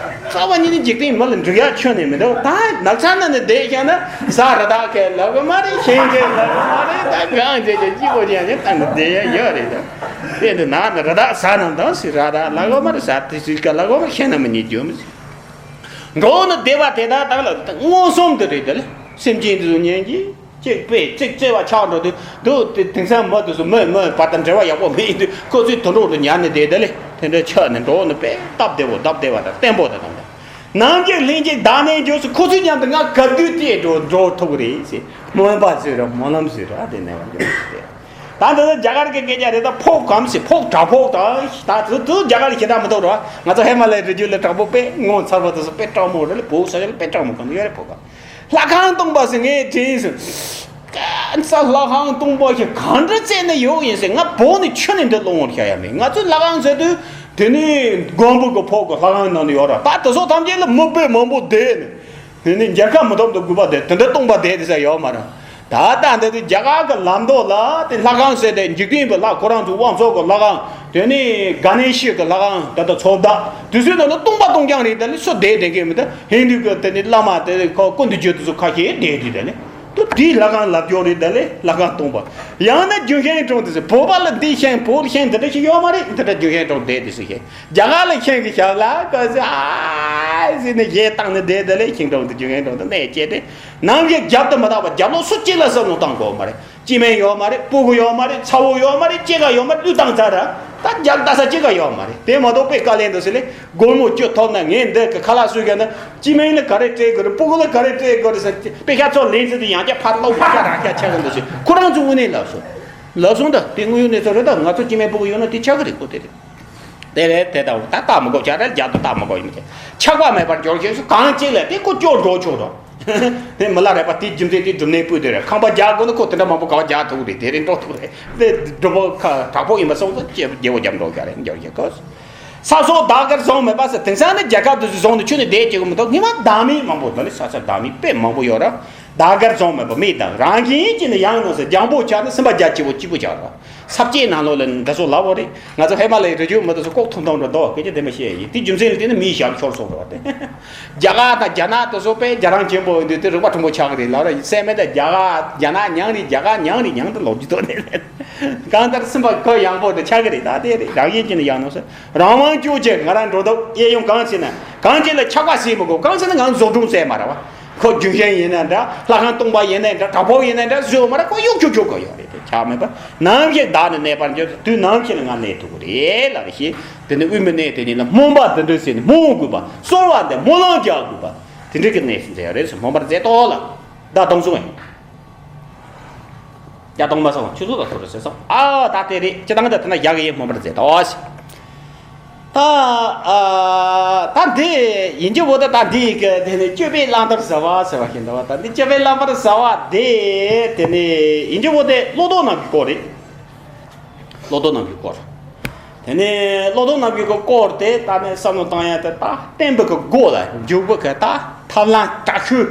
རྩ་བ་ཉིད་ནས་འཇིག་རྟེན་མི་ལ་འགྲིག་ཡ་ཁྱོན་ནས་མི་འདུག་ད་ནགས་ཚལ་ནང་ནས་བསྡད་བཞག་ན་ཟ་ར་དྭགས་ཁས་ལབ་གི་མ་རེད། ཤིང་ཁས་ལབ་གི་མ་རེད། ད་གང་བྱེད་ཀྱང་སྐྱིད་པོ་ཅན་ནས་ད་ནི་བསྡད་ཡ་ཡོད་རེད། ད་དེ་འདི་ནང་ནས་ར་དྭགས་ཟ་ན་འདང་ཟེར། ར་དྭགས་ལབ་གི་མ་རེད། ཟ་དེ་ཟེར་ག་ལབ་གི་མ་རེད། ཤེས་ན་མི་ཉན་རྒྱུ་མི་ཟེར། འགྲོ་ནི་བདེ་བ་དེ་དག་དག་ལ་མངོན་སུམ་དུ་རེད། དེ་ལ་སེམས་ཅན་དེ་ཚོ་ཉན་གྱི་གཅིག་པས་གཅིག་བརྩེ་བ་ཆགས་འགྲོ་དུས་འདུག་དེ་དེང་སང་མི་དེ་ཚོ་མི་མི་བར་དུ་འབྲེལ་བ་ཡག་པོ་མེད་དུས་ཁོ་ཚོའི་དུད་འགྲོ་དུ་ཉར་ནས་བསྡད། དེ་ལས་དེ་འདྲ་ཆགས་ནས་འགྲོ་ནི་དཔེ་སྟབས་བདེ་བོ་སྟབས་བདེ་བ་དང་བརྟན་པོ་དང་དང་། ནམ་གྱི་ལྷན་ཅིག་བདག་གནས་འགྱུར་ཟེར། ཁོ་ཚོའི་མཉམ་དུ་ང་ག་དུས་དེ་འགྲོ་འགྲོ་ཐུབ་ཀྱི་རེད་ཟེར། སྨོན་པ་བཟོས་ར་སྨོན་ལམ་བཟོས་ར་དེ་ནས་བ་འགྱུར་ཏེ། ད་འདི་ཚོ་རྒྱ་གར་གྱི་སྐད་ཆ་རེད། ད་ཕོག་གམ་ཟེར། ཕོག་དྲག་ཕོག་དང་ད་དུ་དུ་རྒྱ་གར་ཞེ་དྲག་མི་འདུག་ར། ང་ཚོ་ཧི་མ་ལ་ཡའི་རི་རྒྱུད་ལ་དྲག་པོ་དཔེ་ངོ་མཚར་བ་དེ་ཚོ་དཔེ་དྲག་མོ་རེད། ལ་བོད་ས་ཆ་ལ་དཔེ་དྲག་མོ་གང་ཡོད་རེད། ཕོག་གམ། ལྷ་ཁང་སྟོང་པ་ཟེར་ངས་དྲིས་སོང་། གན་ས་ལྷ་ཁང་སྟོང་པ་ཞིག་གང་འདྲ་བཙལ་ན་ཡོད་ཡིན་ཟེར། ང་བོད་ནས་ཆུ་ནས་འདི་སློང་བར་བྱ་ཡ་མེད། ང་ཚོའི་ལྷ་ཁང་ཟེར་དུས་དེ་ནི་མགོན་པོ་གི་ཕོག་གི་ལྷ་ཁང་ནང་ནས་ཡོད་ར། ད་དེ་ཚོ་ཐམས་ཅད་ལ་མི་དཔེ་མང་པོ་བསྡད་ནས། དེ་ནི་མཇལ་ཁ་མི་ཐོབ་འདུག་དགོས་པ་དེ་དེ་འདྲ་སྟོང་པ་བསྡད་དེ་ས་ཡོད་མ་རེད། ད་ལྟ་འདི་དུས་རྒྱ་གར་གྱི་ལམ་མདོ་ལ་དེ་ལྷ་ཁང་ཟེར་ཏེ་འཇིག་རྟེན་པའི་ལྷ་ཁོ་རང་ཚོའི་དབང་ཕྱུག་གི་ལྷ་ཁང་། དེ་ནི་ག་ནེ་ཤི་གི་ལྷ་ཁང་། ད་ལྟ་ཚོགས་བདག་དེ་ཚོའི་ནང་ལ་སྟོང་པ་སྟོང་རྐྱང་རེད། ད་ལི་སུ་བསྡད་བསྡད་མཁན་མི་འདུག་ཧིན་དུ་གི་དེ་ནི་བླ་མ་དེ་ཁོ་ཀུན་ཏུ་རྒྱུད་དེ་ཚོ་ཁ་ཤས་བསྡད་དུས་ད་ལི་དུ་དེའི་ལྷ་ཁང་ལབ་རྒྱུ་རེད། ད་ལི་ལྷ་ཁང་སྟོང་པ། ཡང་ན་རྒྱུན་ཤིང་གྲོང་དེ་ཚོ་བོད་པ་ལ་འདི་ཤིང་བོད་ཤིང་འདི་འདྲ་ཞིག་ཡོད་མ་རེད། འདི་འདྲ་རྒྱུན་ཤིང་གྲོང་བསྡད་དེ་ཚོ་ཤིང་། རྒྱ་གར་ལ་ཤིང་གི་ཞབས་ལ་ཀ་ཟེ་ཨ་ཟེ་ནས་གཞས་བཏང་ནས་བསྡད། དེ་ལས་ཤིང་གྲོང་དུ་རྒྱུན་ཤིང་གྲོང་དུ་གནས་བཅས་ཏེ་ནམ་ཞིག་རྒྱབ་ཏུ་མ་བཏགས་པ་རྒྱབ་ལོགས་སུ་གཅིག་ལ་བསམ་བློ་བཏང་དགོས་མ་རེད། སྐྱེ་དམན་ཡོད་མ་རེད། སྤུ་གུ་ཡོད་མ་རེད། སྐྱེ་རྒ་ཡོད་མ་རེད། སྐྱེ་རྒ་ཡོད་མ་རེད། བློས་བཏང་ཚར་ར། ད་རྒྱབ་ལྟ་ས་སྐྱེ་རྒ་ཡོད་མ་རེད། དེ་མ་གཏོགས་དཔེ་དཀའ་ལས་འདུག་ཟེར་ལས་སྒོར་མོ་བཅུ་ཐོབ་ན་ངས་འདི་གི་ཁ་ལག་བཟོས་ཀྱང་ན་སྐྱེ་དམན་ལ་ག་རེ་སྤྲད་དགོས་རེད། སྤུ་གུ་ལ་ག་རེ་སྤྲད་དགོས་རེད་ཟེར། དཔེ་ཤ་ཚོ་ལེན་ཚེ་དེ་ཡང་བསྐྱར་ཕར་སློག་ཕར་ཤ་རང་ཤ་ཆགས་ཀྱི་འདུག་ཟེར། ཁོ་རང་ཚོ་དངོས་གནས་ལབ་སོང་། ལབ་སོང་། ད་དེ་དངོས་ཡོད་གནས་ཚུལ་རེད། ད་ང་ཚོ་སྐྱེ་དམན་སྤུ་གུ་ཡོད་ན་དེ་ཆགས་ཀྱི་རེད་ཁོ། དེ་རེད། དེ་རེད། དེ་ལྟ་བུ་ད་ལྟ་མི་དགོས་བྱ་རེད། རྒྱ་དུ་ལྟ་མི་དགོས་ཡིན་མི་དེ་ཆགས་པ་མེད་པར་འགྱུར་ཞེས་སུ་གང་གཅིག་ལས་དེ་ཁོ་སྐྱོར་འགྲོ་ཆོག་རོགས། དེ་མི་ལ་རས་པ་དེའི་རྒྱུ་མཚན་དེ་སྒྲུབ་གནས་སྤུས་དེ་རེད། ཁང་པ་རྒྱག་དགོས་ན་ཁོ་དེ་འདྲ་མང་པོ་ག་བ་རྒྱག་ཐུབ་རེད། དེ་རིང་འགྲོ་ཐུབ་རེད། དེ་སྒྲུབ་པ་ཁ་དྲག་པོ་ཡིན་པ་སོང་ཙང་སྐྱེ་རྒྱལ་པོ་རྒྱབ་འགྲོ་ག་རེ་འགྱུར་ཞེས་གོ། ས་སོགས་བདག་གིར་བཟུང་མེད་པ་ཟེར། དེང་སང་ནི་རྒྱལ་ཁབ་དེ་ཚོས་བཟུང་ནས་ཁྱོན་ནས་བསྡད་ཀྱི་མི་འདུག་ཉི་མ་བདག་མེད་མང་པོ་འདུག་ལས། ས་ཆ་བདག་མེད་དཔེ་མང་པོ་ཡོད་ར། བདག་གིར་བཟུང་མེད་པ་མེད་དང་རང་བཞིན་གྱིས་ནི་ཡང་ནོ་ཟེར། རྒྱང་པོ་ཆགས་ནི་སེམས་པ་རྒྱ་ཆེ་བོ་སྐྱིད་པོ་ཆགས་ར། ས་སྐྱེས་ནང་ལོགས་ལ་འདི་ཚོ་ལབ་བོ་རེད། ང་ཚོ་ཧི་མ་ལ་ཡའི་རི་རྒྱུད་མི་འདི་ཚོ་ལྐོག་ཐུམ་ཐུམ་འགྲོ་འདུག་སྐད་ཆ་དེ་མ་བཤད་ཡིན། དེ་རྒྱུ་མཚན་ལ་བརྟེན་ནས་མིའི་ཞབས་ཤོར་སོང་ར་བ་དེ། རྒྱ་གར་དང་རྒྱ་ནག་དེ་ཚོ་དཔེ་རྒྱ་རང་ཆེན་པོ་ཡིན་དུས་དེ་རིག་པ་མཐོན་པོ་ཆགས་ཀྱི་རེད་ལབ་ར། སེམས་མེད་ད་རྒྱ་གར་རྒྱ་ནག་མྱང་རེད། རྒྱ་གར་མྱང་རེད། མྱང་དུ་ལོག་རྒྱུ་དོ་ནས་གང་ལྟར་སེམས་པ་གོ་ཡངས་པོ་དེ་ཆགས་ཀྱི་རེད། ད་དེ་རེད། རང་བཞིན་གྱིས་ནི་ཡང་ནོ་ཟེར། རང་དབང་སྐྱོ་ཅེས་ང་རང་འགྲོ་འདུག་གཡས་གཡོན་གང་ཟེར་ན་གང་ཅི་ལ་ཆགས་པ་ཟེར་མི་དགོས། གང་ཟེར་ན་ང་བཟོ་སྒྲུང་ཟེར་མ་ར་བ། ཁོ་རྒྱུན་ཤིང་ཡིན་ན་འདྲ། ལྷ་ཁང་སྟོང་པ་ཡིན་ན་འདྲ། དྲག་པོ་ཡིན་ན་འདྲ། བཟོས་མ་ར་ཁོ་གཡུག་གྱུག་གྱུག་གོ་ཡོད་རེད། དེ་ཆགས་མེད་པ་ནམ་ཞིག་བདག་ནི་གནས་པར་འགྱུར། དུས་ནམ་ཞིག་ལ་ང་གནས་ཐུབ་ཀྱི་རེད་ལབ་རེད་ཞེས། དེ་ནི་དབུས་མི་གནས་དེ་ཉིད་ལ་སྨོན་པ་འདི་འདྲ་ཟེར་ནས་སྨོན་དགོས་པ། གསོལ་བ་འདེབས་སྨོན་ལམ་རྒྱག་དགོས་པ། དེ་འདྲ་གི་གནས་སུ་མཛད་ཡོད་རེད་ཟེར། སྨོན་པར་མཛད་དོ་ལ་བདག་དམ་བཟུང་ཡིན། བརྒྱ་སྟོང་མ་སོང་ཆུ་ཚོད་ལ་ཐུག་རེད་ཟེར་སོང་། ཨ་ད་དེ་རེད། སྤྱི་བཏང་ད་དེ་ན་ཡག་གི་ཡིན་སྨོན་པར་མཛད་དོ། ད་ཨ་ད་འདི་ཡིན་གྱི་བོ་ད་ད་འདི་གི་དེ་ནི་སྤྱོད་པའི་བླང་དོར་ཟབ་པ་ཟེར་བ་ཞིག་འདུག་བ། ད་འདི་སྤྱོད་པའི་བླང་དོར་ཟབ་པ་དེ་དེ་ནི་ཡིན་གྱི་བོ་དེ་བློ་ལྡོག་རྣམས་ཀྱི་སྐོར་རེད། བློ་ལྡོག་རྣམས་ཀྱི་སྐོར། དེ་ནས་བློ་ལྡོག་རྣམས་ཀྱི་སྐོར་དེ་ད་ནི་བསམ་བློ་བཏང་ཡ་དེ་ད་བསྟན་པའི་གི་སྒོ་ལ་འཇུག་པའི་གི་ད་ཐབས་ལམ་དྲག་ཤོས་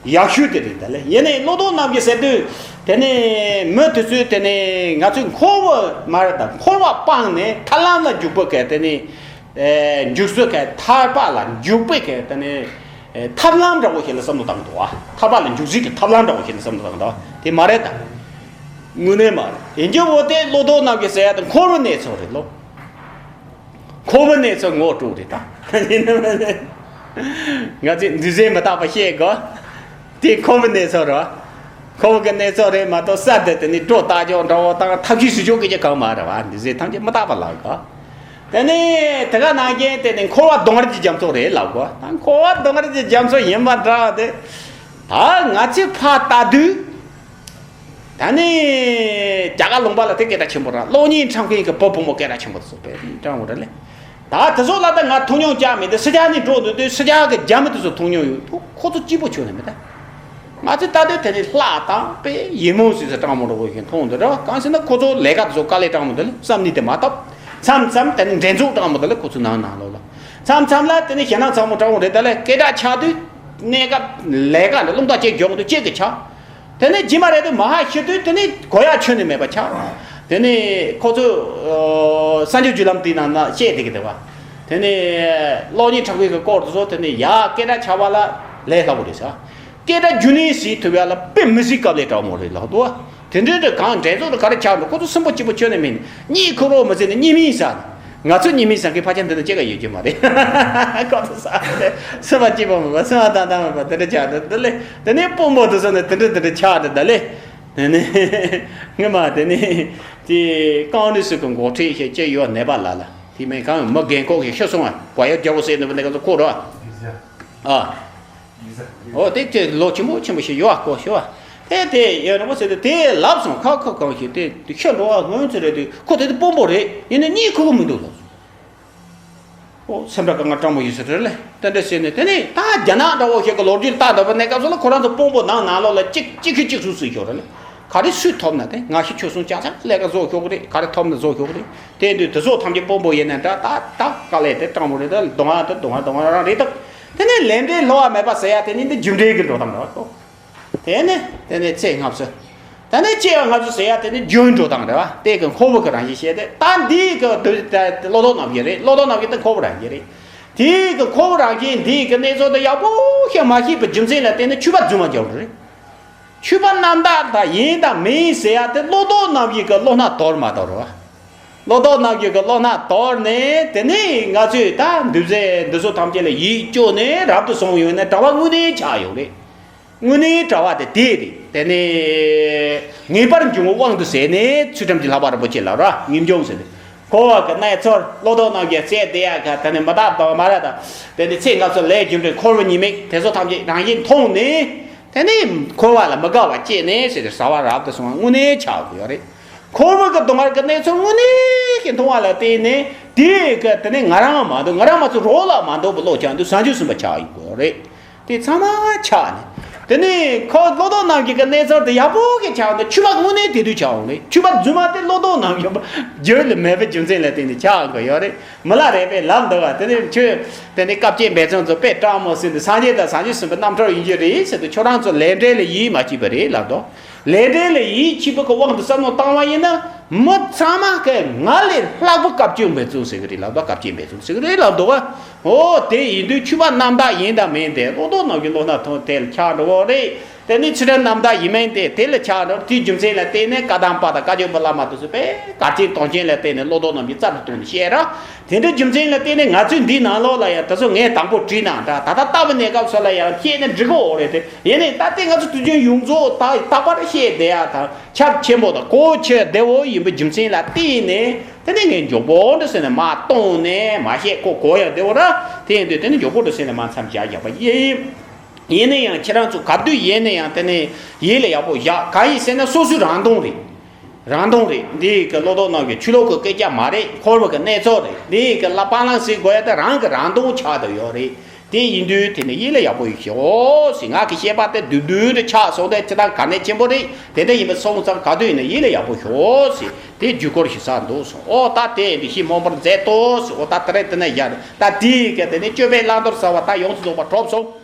ཡག་ཤོས་དེ་རེད། ད་ལས་ཡིན་ནའི་བློ་ལྡོག་རྣམས་ཀྱི་ཟེར་དུས་དེ་ནི་མི་དེ་ཚོས་དེ་ནི་ང་ཚོས་འཁོར་བ་མ་རེད། ད་འཁོར་བ་སྤངས་ནས་ཐར་ལམ་ལ་འཇུག་པའི་གི་དེ་ནི་འཇུག་སྲོལ་གི་ཐར་པ་ལ་འཇུག་པའི་གི་དེ་ནི། ཐབས་ལམ་འདྲ་བོ་ཞིག་ལ་བསམ་བློ་བཏང་འདུག་བ། ཐར་པ་ལ་འཇུག་སྲིད་ཀྱི་ཐབས་ལམ་འདྲ་བོ་ཞིག་ལ་བསམ་བློ་བཏང་འདུག་བ། དེ་མ་རེད་ད། དངོས་གནས་མ་རེད། ཡིན་རྒྱུ་བོ་དེ་བློ་ལྡོག་རྣམས་ཀྱི་ཟེར་ཡ་དེ་འཁོར་བའི་གནས་ཚུལ་རེད་ལོ། འཁོར་བའི་གནས་ཚུལ་ངོ་སྤྲོད་རེད་ད། ང་ཚོས་འདུས་བྱས་མི་རྟག་པ་ཤེས་དགོས། དེ་འཁོར་བའི་གནས་ཚུལ་རེད། འཁོར་བའི་གནས་ཚུལ་རེད་མ་གཏོགས་ས་དེ་དེ་ནི་སྒྲོ་བཏགས་ཀྱང་འདྲ་བོ་དང་ཐབས་ཤེས་ཞུ་ཆོག་གི་ཅི་གང་མ་རེད་བ། འདུས་བྱས་ཐམས་ཅད་མི་རྟག་པ་ལ་དགོས། དེ་ནས་དེ་ག་ནང་བཞིན་དེ་ནི་འཁོར་བ་སྡུག་བསྔལ་གྱི་རྒྱ་མཚོ་རེད་ལབ་དགོས། ད་འཁོར་བ་སྡུག་བསྔལ་གྱི་རྒྱ་མཚོ་ཡིན་པ་འདྲ་དེ། ད་ང་ཚོས་ཕར་ལྟ་དུས། ད་ནི་རྒྱ་གར་ལུང་པ་ལ་དེ་སྐད་གྲགས་ཆེན་པོ་ར། གློག་བརྙན་འཁྲབ་མཁན་གྱི་བུ་བུ་མོ་སྐད་གྲགས་ཆེན་པོ་དེ་ཚོ་དཔེ་དྲང་བོ་ར་ལེ། ད་དེ་ཚོ་ལ་ད་ང་མཐོང་མྱོང་ཅང་མེད་དེ། སི་ཇཱ་ནས་འགྲོ་འདུག་དུས་སི་ཇཱ་གི་རྒྱ་མི་དེ་ཚོ་མཐོང་མྱོང་ཡོད། ཁོ་ཚོ་སྐྱིད་པོ་ཆོད་ནི་མེད་ད། ང་ཚོས་ལྟ་དུས་དེ་ནི་ལྷག་དང་དཔེ་ཡིད་སྨོན་ཟེར་ཟེར་སྤྲང་མོ་འདྲ་བོ་ཞིག་མཐོང་འདུག་ར། གང་ཟེར་ན་ཁོ་ཚོ་ལས་ཀ་དེ་ཚོ་དཀའ་ལས་སྤྲང་མོ་འདུག་ལ་བསམ་ནི་དེ་མ་གཏོགས། མཚམས་མཚམས་དེ་ནི་འགྲན་ཚོགས་སྤྲང་མོ་འདུག་ལ་ཁོ་ཚོ་ནང་ནང་ལོགས་ལ། མཚམས་མཚམས་ལ་དེ་ནི་ཞེད་སྣང་ཚ་མོ་སྤྲང་མོ་རེད། ད་ལས་སྐད་གྲགས་ཆགས་དུས་གནས་སྐབས་ལས་ཀ་འདི་རླུང་རྟ་ཅིག་མགྱོགས་འདུག་ཅིག་གི་ཆགས། དེ་ནས་རྗེས་མ་རེད་དུ་མ་ཧ་ཤི་དུས་དེ་ནས་གོ་ཡ་ཆོད་ནས་མེད་པ་ཆགས། དེ་ནས་ཁོ་ཚོས་ཨ་གསར་འགྱུར་བརྒྱུད་ལམ་དེའི་ནང་ན་བཤད་བསྡད་ཀྱི་འདུག་བ། དེ་ནས་གློག་བརྙན་འཁྲབ་མཁན་གྱི་སྐོར་དེ་ཚོ་དེ་ནས་ཡ་སྐད་གྲགས་ཆགས་པ་ལ་ལས་སླ་པོ་རེད་ཟེར། སྐད་གྲགས་རྒྱུན་གནས་བྱེད་ཐུབ་ཡ་ལ་དཔེ་མི་སྲིད་དཀའ་ལས་དྲག་མོ་རེད་ལབ་འདུག་བ། དེ་འདྲའི་འདྲ་གང་འགྲན་ཚོགས་དུ་ག་རེ་ཆགས་འགྲོ། ཁོ་ཚོ་སུན་པོ་སྐྱིད་པོ་ཁྱོན་ནས་མིན། གཉིད་ཁུག་རོགས་མི་ཟེར་ནས་གཉིད་མིན་ཟ། ང་ཚོ་གཉིད་མིན་ཟ་མཁན་ཕལ་ཆེར་འདི་ན་སྐྱེ་ག་ཡོད་རྒྱུ་མ་རེད། ཁོ་ཚོ་ཟ་རེད། སུན་པ་སྐྱིད་པོ་མིན་པ། སུན་པ་དང་དང་མིན་པ་དེ་འདྲ་ཆགས་འདུག་འདི་ལས་དེ་ནས་དཔོན་པོ་དེ་ཚོ་ནས་དེ་འདྲ་དེ་འདྲ་ཆགས་འདུག་ད་ལས། དེ་ནས་ངས་མ་དེ་ནས་དེ་ཀང་ནི་སུ་གི་འགོ་ཁྲིད་ཤེས་ཅི་ཡོད་ནད་པ་ལ་ལ་དེ་མིན་གང་མི་རྒན་གོག་ཤིག་ཤི་སོང་བ། བ་ཡོད་རྒྱལ་པོ་ཟེར་ནི་བ་ནི་ག་ཚོ་ཁོ་རོ། ཨ། འོ་དེ་དེ་ལོ་ཆེན་པོ་ཆེན་པོ་ཞིག་ཡོད་ཨ་ཁོ་ཤི་བ། དེ་དེ་ཡོད་རིང་པོ་ཟེར་དུས་དེ་ལབ་སོང་། ཁ་ཁ་གང་ཞིག་དེ་ཤི་འགྲོ་བ་སྔོན་ཚེ་རེད་དུས་ཁོ་དེ་དེ་དཔོན་པོ་རེད། ཡིན་ནའི་གཉིད་ཁུག་གི་མི་འདུག་ལབ་སོང་། ཨོ་སེམས་ཁྲལ་དཀའ་ངལ་སྤྲང་པོ་ཡིན་ཟེར་རེད་ལེ། དེ་འདྲ་ཟེར་ནས་དེ་ནས་ད་རྒྱ་ནག་འདྲ་བོ་ཞིག་གི་ལོ་རྒྱུས་ལྟ་འདོད་པ་གནས་སྐབས་སུ་ལ་ཁོ་རང་ཚོ་དཔོན་པོ་ནང་ནང་ལོགས་ལ་གཅིག་གཅིག་གིས་གཅིག་སུ་སུ་ཤོར་རེད་ལེ། ག་རེ་སུས་ཐོབ་ན་དེ་ང་ཤི་ཁྱོད་སོང་ཅང་ཅང་ལས་ཀ་བཟོ་ཤོག་གི་རེད། ག་རེ་ཐོབ་ན་བཟོ་ཤོག་གི་རེད། དེ་དུས་དེ་ཚོ་ཐམས་ཅད་དཔོན་པོ་ཡིན་ན་འདྲ། ད་ད་དཀའ་ལས་དེ་སྤྲང་པོ་རེད། ད་སྡུག་བསྔལ་དེ་སྡུག་བསྔལ་སྡུག་བསྔལ་རང་རེད་ད། དེ་ནས་ལས་འབྲས་སློབ་པ་མེད་པ་ཟེར་ཡ་དེ་ནི་འདི་རྒྱུ་འབྲས་ཀྱི་འགྲོ་སྟངས་རེད་བ། དེ་ནས་དེ་ནས་ཚེ་སྔ་ཕྱི། ད་ནི་སྐྱེ་བ་སྔ་ཕྱི་ཟེར་ཡ་དེ་ནི་རྒྱུན་འགྲོ་སྟངས་རེད་བ། དེ་གི་འཁོར་བ་གི་རང་བཞིན་བཤད་དེ། ད་འདི་གི་དུ་ད་བློ་ལྡོག་རྣམ་བཞི་རེད། བློ་ལྡོག་རྣམ་བཞི་དེ་འཁོར་བ་རང་བཞིན་རེད། དེ་གི་འཁོར་བ་རང་བཞིན་འདི་གི་གནས་ཚུལ་དེ་ཡག་པོ་ཞིག་མ་ཤེས་པའི་རྒྱུ་མཚན་ལ་བརྟེན་ནས་འཆུས་པ་རྫུན་མ་རྒྱག་རེད། འཆུས་པ་རྣམ་དག་དང་ཡིན་དང་མིན་ཟེར་ཡ་དེ་བློ་ལྡོག་རྣམ་བཞི་གི་བློ་སྣ་དོར་མ་དོར་བ། བློ་ལྡོག་རྣམ་བཞི་གི་བློ་སྣ་དོར་ནས་དེ་ནས་ང་ཚོས་ད་འདུས་བྱས་འདི་ཚོ་ཐམས་ཅད་ལ་ཡིད་སྐྱོ་ནས་རབ་ཏུ་བྱུང་ཡོང་ན་གྲྭ་པ་དངོས་གནས་ཆགས་ཡོང་རེད། དངོས་གནས་གྲྭ་པ་དེ་དེ་རེད། དེ་ནས་ངེས་པར་འབྱུང་བའི་དབང་དུ་བྱས་ནས་ཚུལ་ཁྲིམས་ཀྱི་བསླབ་པ་རིན་པོ་ཆེ་ལ་ར་ངེས་འབྱུང་ཟེར་ནས། འཁོར་བ་གི་གནས་ཚུལ་བློ་ལྡོག་རྣམ་བཞི་བྱས་བསྡད་ཡག་ག་དེ་ནས་མི་རྟག་པ་མ་རེད་ད། དེ་ནས་ཚེ་སྔ་ཕྱི་ལས་རྒྱུ་འབྲས་འཁོར་བའི་ཉེས་དམིགས་དེ་ཚོ་ཐམས་ཅད་རང་བཞིན་མཐོང་ནས། དེ་ནས་འཁོར་བ་ལ་མི་དགའ་བ་སྐྱེས་ནས་ཟེར་ཏེ་བྱ་བ་རབ་ཏུ་བྱུང་བ་དངོས་གནས་ཆགས་ཀྱི་ཡོད་རེད། འཁོར་བ་གི་སྡུག་བསྔལ་གྱི་གནས་ཚུལ་དངོས་གནས་ཀྱི་མཐོང་བ་ལ་བརྟེན་ནས་དེ་གི་དེ་ནས་ང་རང་མ་འདུག་ང་རང་མ་ཚོ་རོགས་ལ་མ་འདུག་པའི་བློ་ཆགས་འདུག་བྱང་ཆུབ་སེམས་དཔའ་ཆགས་ཡོང་གི་ཡོད་རེད། དེ་ཚང་མ་ཆགས་ནས། དེ་ནས་ཁོ་བློ་ལྡོག་རྣམ་བཞི་གི་གནས་ཚུལ་དེ་ཡག་པོ་གི་ཆགས་འདུག་འཆུས་པ་དངོས་གནས་དེ་དུས་ཆགས་འོང་རེད། འཆུས་པ་རྫུན་མ་དེ་བློ་ལྡོག་རྣམ་བཞི་རྒྱུན་ལ་མེད་པའི་རྒྱུ་མཚན་ལ་བརྟེན་ནས་ཆགས་ཡོང་གི་ཡོད་རེད། མི་ལ་རས་པས་ལབ་འདུག་བ། དེ་ནས་ཁྱོད་དེ་ནས་བཀའ་བཅད་འབད་བརྩོན་ཚོ་དཔེ་སྤྲང་མོ་ཟེར་ནས་སངས་རྒྱས་དང་བྱང་ཆུབ་སེམས་དཔའི་རྣམ་གྲངས་ཡིན་གྱི་རེད་ཟེར་དུས་ཁྱོད་རང་ཚོ་ལས་འབྲས་ལ་ཡིད་མ་ཆེས་པ་རེད་ལབ་འདུག་ལས་འབྲས་ལ་ཡིད་ཆེས་པའི་གི་དབང་དུ་བསམ་བློ་བཏང་བ་ཡིན་ན་མི་ཚང་མ་གི་ང་ལས་ལྷག་པའི་བཀའ་བཅད་འབད་བརྩོན་ཟེར་གི་རེད་ལབ་འདུག་བཀའ་བཅད་འབད་བརྩོན་ཟེར་གི་རེད་ལབ་འདུག་བ། འོ་དེ་ཡིན་དུས་འཆུས་པ་རྣམ་དག་ཡིན་དང་མིན་དེ་བློ་ལྡོག་རྣམ་བཞི་བློ་སྣ་ཐོན་དེ་ལ་ཆགས་འགྲོ་གི་རེད། དེ་ནི་ཚུལ་ཁྲིམས་རྣམ་དག་ཡིན་མིན་དེ་དེ་ལ་ཆགས་འགྲོ། དེའི་རྒྱུ་མཚན་ལ་བརྟེན་ནས་བཀའ་གདམས་པ་དང་བཀའ་བརྒྱུད་པའི་བླ་མ་དེ་ཚོས་དཔེ་གར་ཆེན་གཏོང་ཆེན་ལ་བརྟེན་ནས་བློ་ལྡོག་རྣམ་བཞི་རྩལ་དུ་བཏོན་ནས་བཤད་ར། དེ་འདྲའི་རྒྱུ་མཚན་ལ་བརྟེན་ནས་ང་ཚོས་འདིའི་ནང་ལོགས་ལ་ཡང་དེ་ཚོ་ངས་དང་པོ་བྲིས་ན་འདྲ། ད་ལྟ་ལྟ་བུ་གནས་སྐབས་སུ་ལ་ཡང་བཤད་ན་འགྲིག་གི་ཡོད་རེད་དེ། ཡིན་ནའི་ད་ལྟའི་ང་ཚོ་དུས་རྒྱུན་ཡོངས་རྫོགས་ད་རྟག་པར་བཤད་བསྡད་ཡ་དང་ཁྱབ་ཆེན་པོ་དང་གོ་ཆོད་བདེ་བོ་ཡིན་པའི་རྒྱུ་མཚན་ལ་བརྟེན་ནས་དེ་ནས་ངས་མགྱོགས་པོ་འདྲ་ཟེར་ནས་མར་བཏང་ནས་མར་བཤད། གོ་གོ་ཡ་བདེ་བོ་ར། དེ་ཡིན་དུས་དེ་ནས་མགྱོགས་པོ་འདྲ་ཟེར་ནས་མར་མཚམས་བཞག་བཞག་པ་ཡིན། ཡིན་ན་ཡང་ཁྱེད་རང་ཚོ་ག་དུས་ཡིན་ན་ཡང་དེ་ནས་ཡིད་ལ་ཡག་པོ་བཞག་གང་ཡིན་ཟེར་ན་སོ་སོའི་རང་དོན་རེད། རང་དོན་རེད། འདི་གི་བློ་ལྡོག་ནང་གི་ཆོས་ལུགས་ཀྱི་སྐད་ཆ་མ་རེད། འཁོར་བ་གི་གནས་ཚུལ་རེད། འདི་གི་ལ་པང་ལང་ཟེར་དགོས་ཡ་དེ་རང་གི་རང་དོན་ཆགས་བསྡད་ཡོད་རེད། དེ་ཡིན་དུས་དེ་ནི་ཡིད་ལ་ཡག་པོ་ཞོག་ཟེར། ང་གི་བཤད་པ་དེ་བདུད་བདུད་རེ་ཆགས་སོང་དེ་ཅི་ལྟར་གལ་གནད་ཆེན་པོ་རེད། དེ་འདྲ་ཡིན་པ་སོང་ཙང་ག་དུས་ཡིན་ན་ཡིད་ལ་ཡག་པོ་ཞོག་ཟེར། དེ་བརྒྱུད་སྐུལ་ཞིག་ས་འདུག་སོང་། ཨོ་ད་དེ་འདི་ཤི་མོན་པར་མཛད་དོ་ཟེར། ཨོ་ད་དེ་རེད། དེ་ན་ཡ་རེད། ད་དེ་གི་དེ་ནི་སྤྱོད་པའི་བླང་དོར་ཟེར་བ་ད་ཡོངས་སུ་རྫོགས་པ་གྲུབ་སོང་།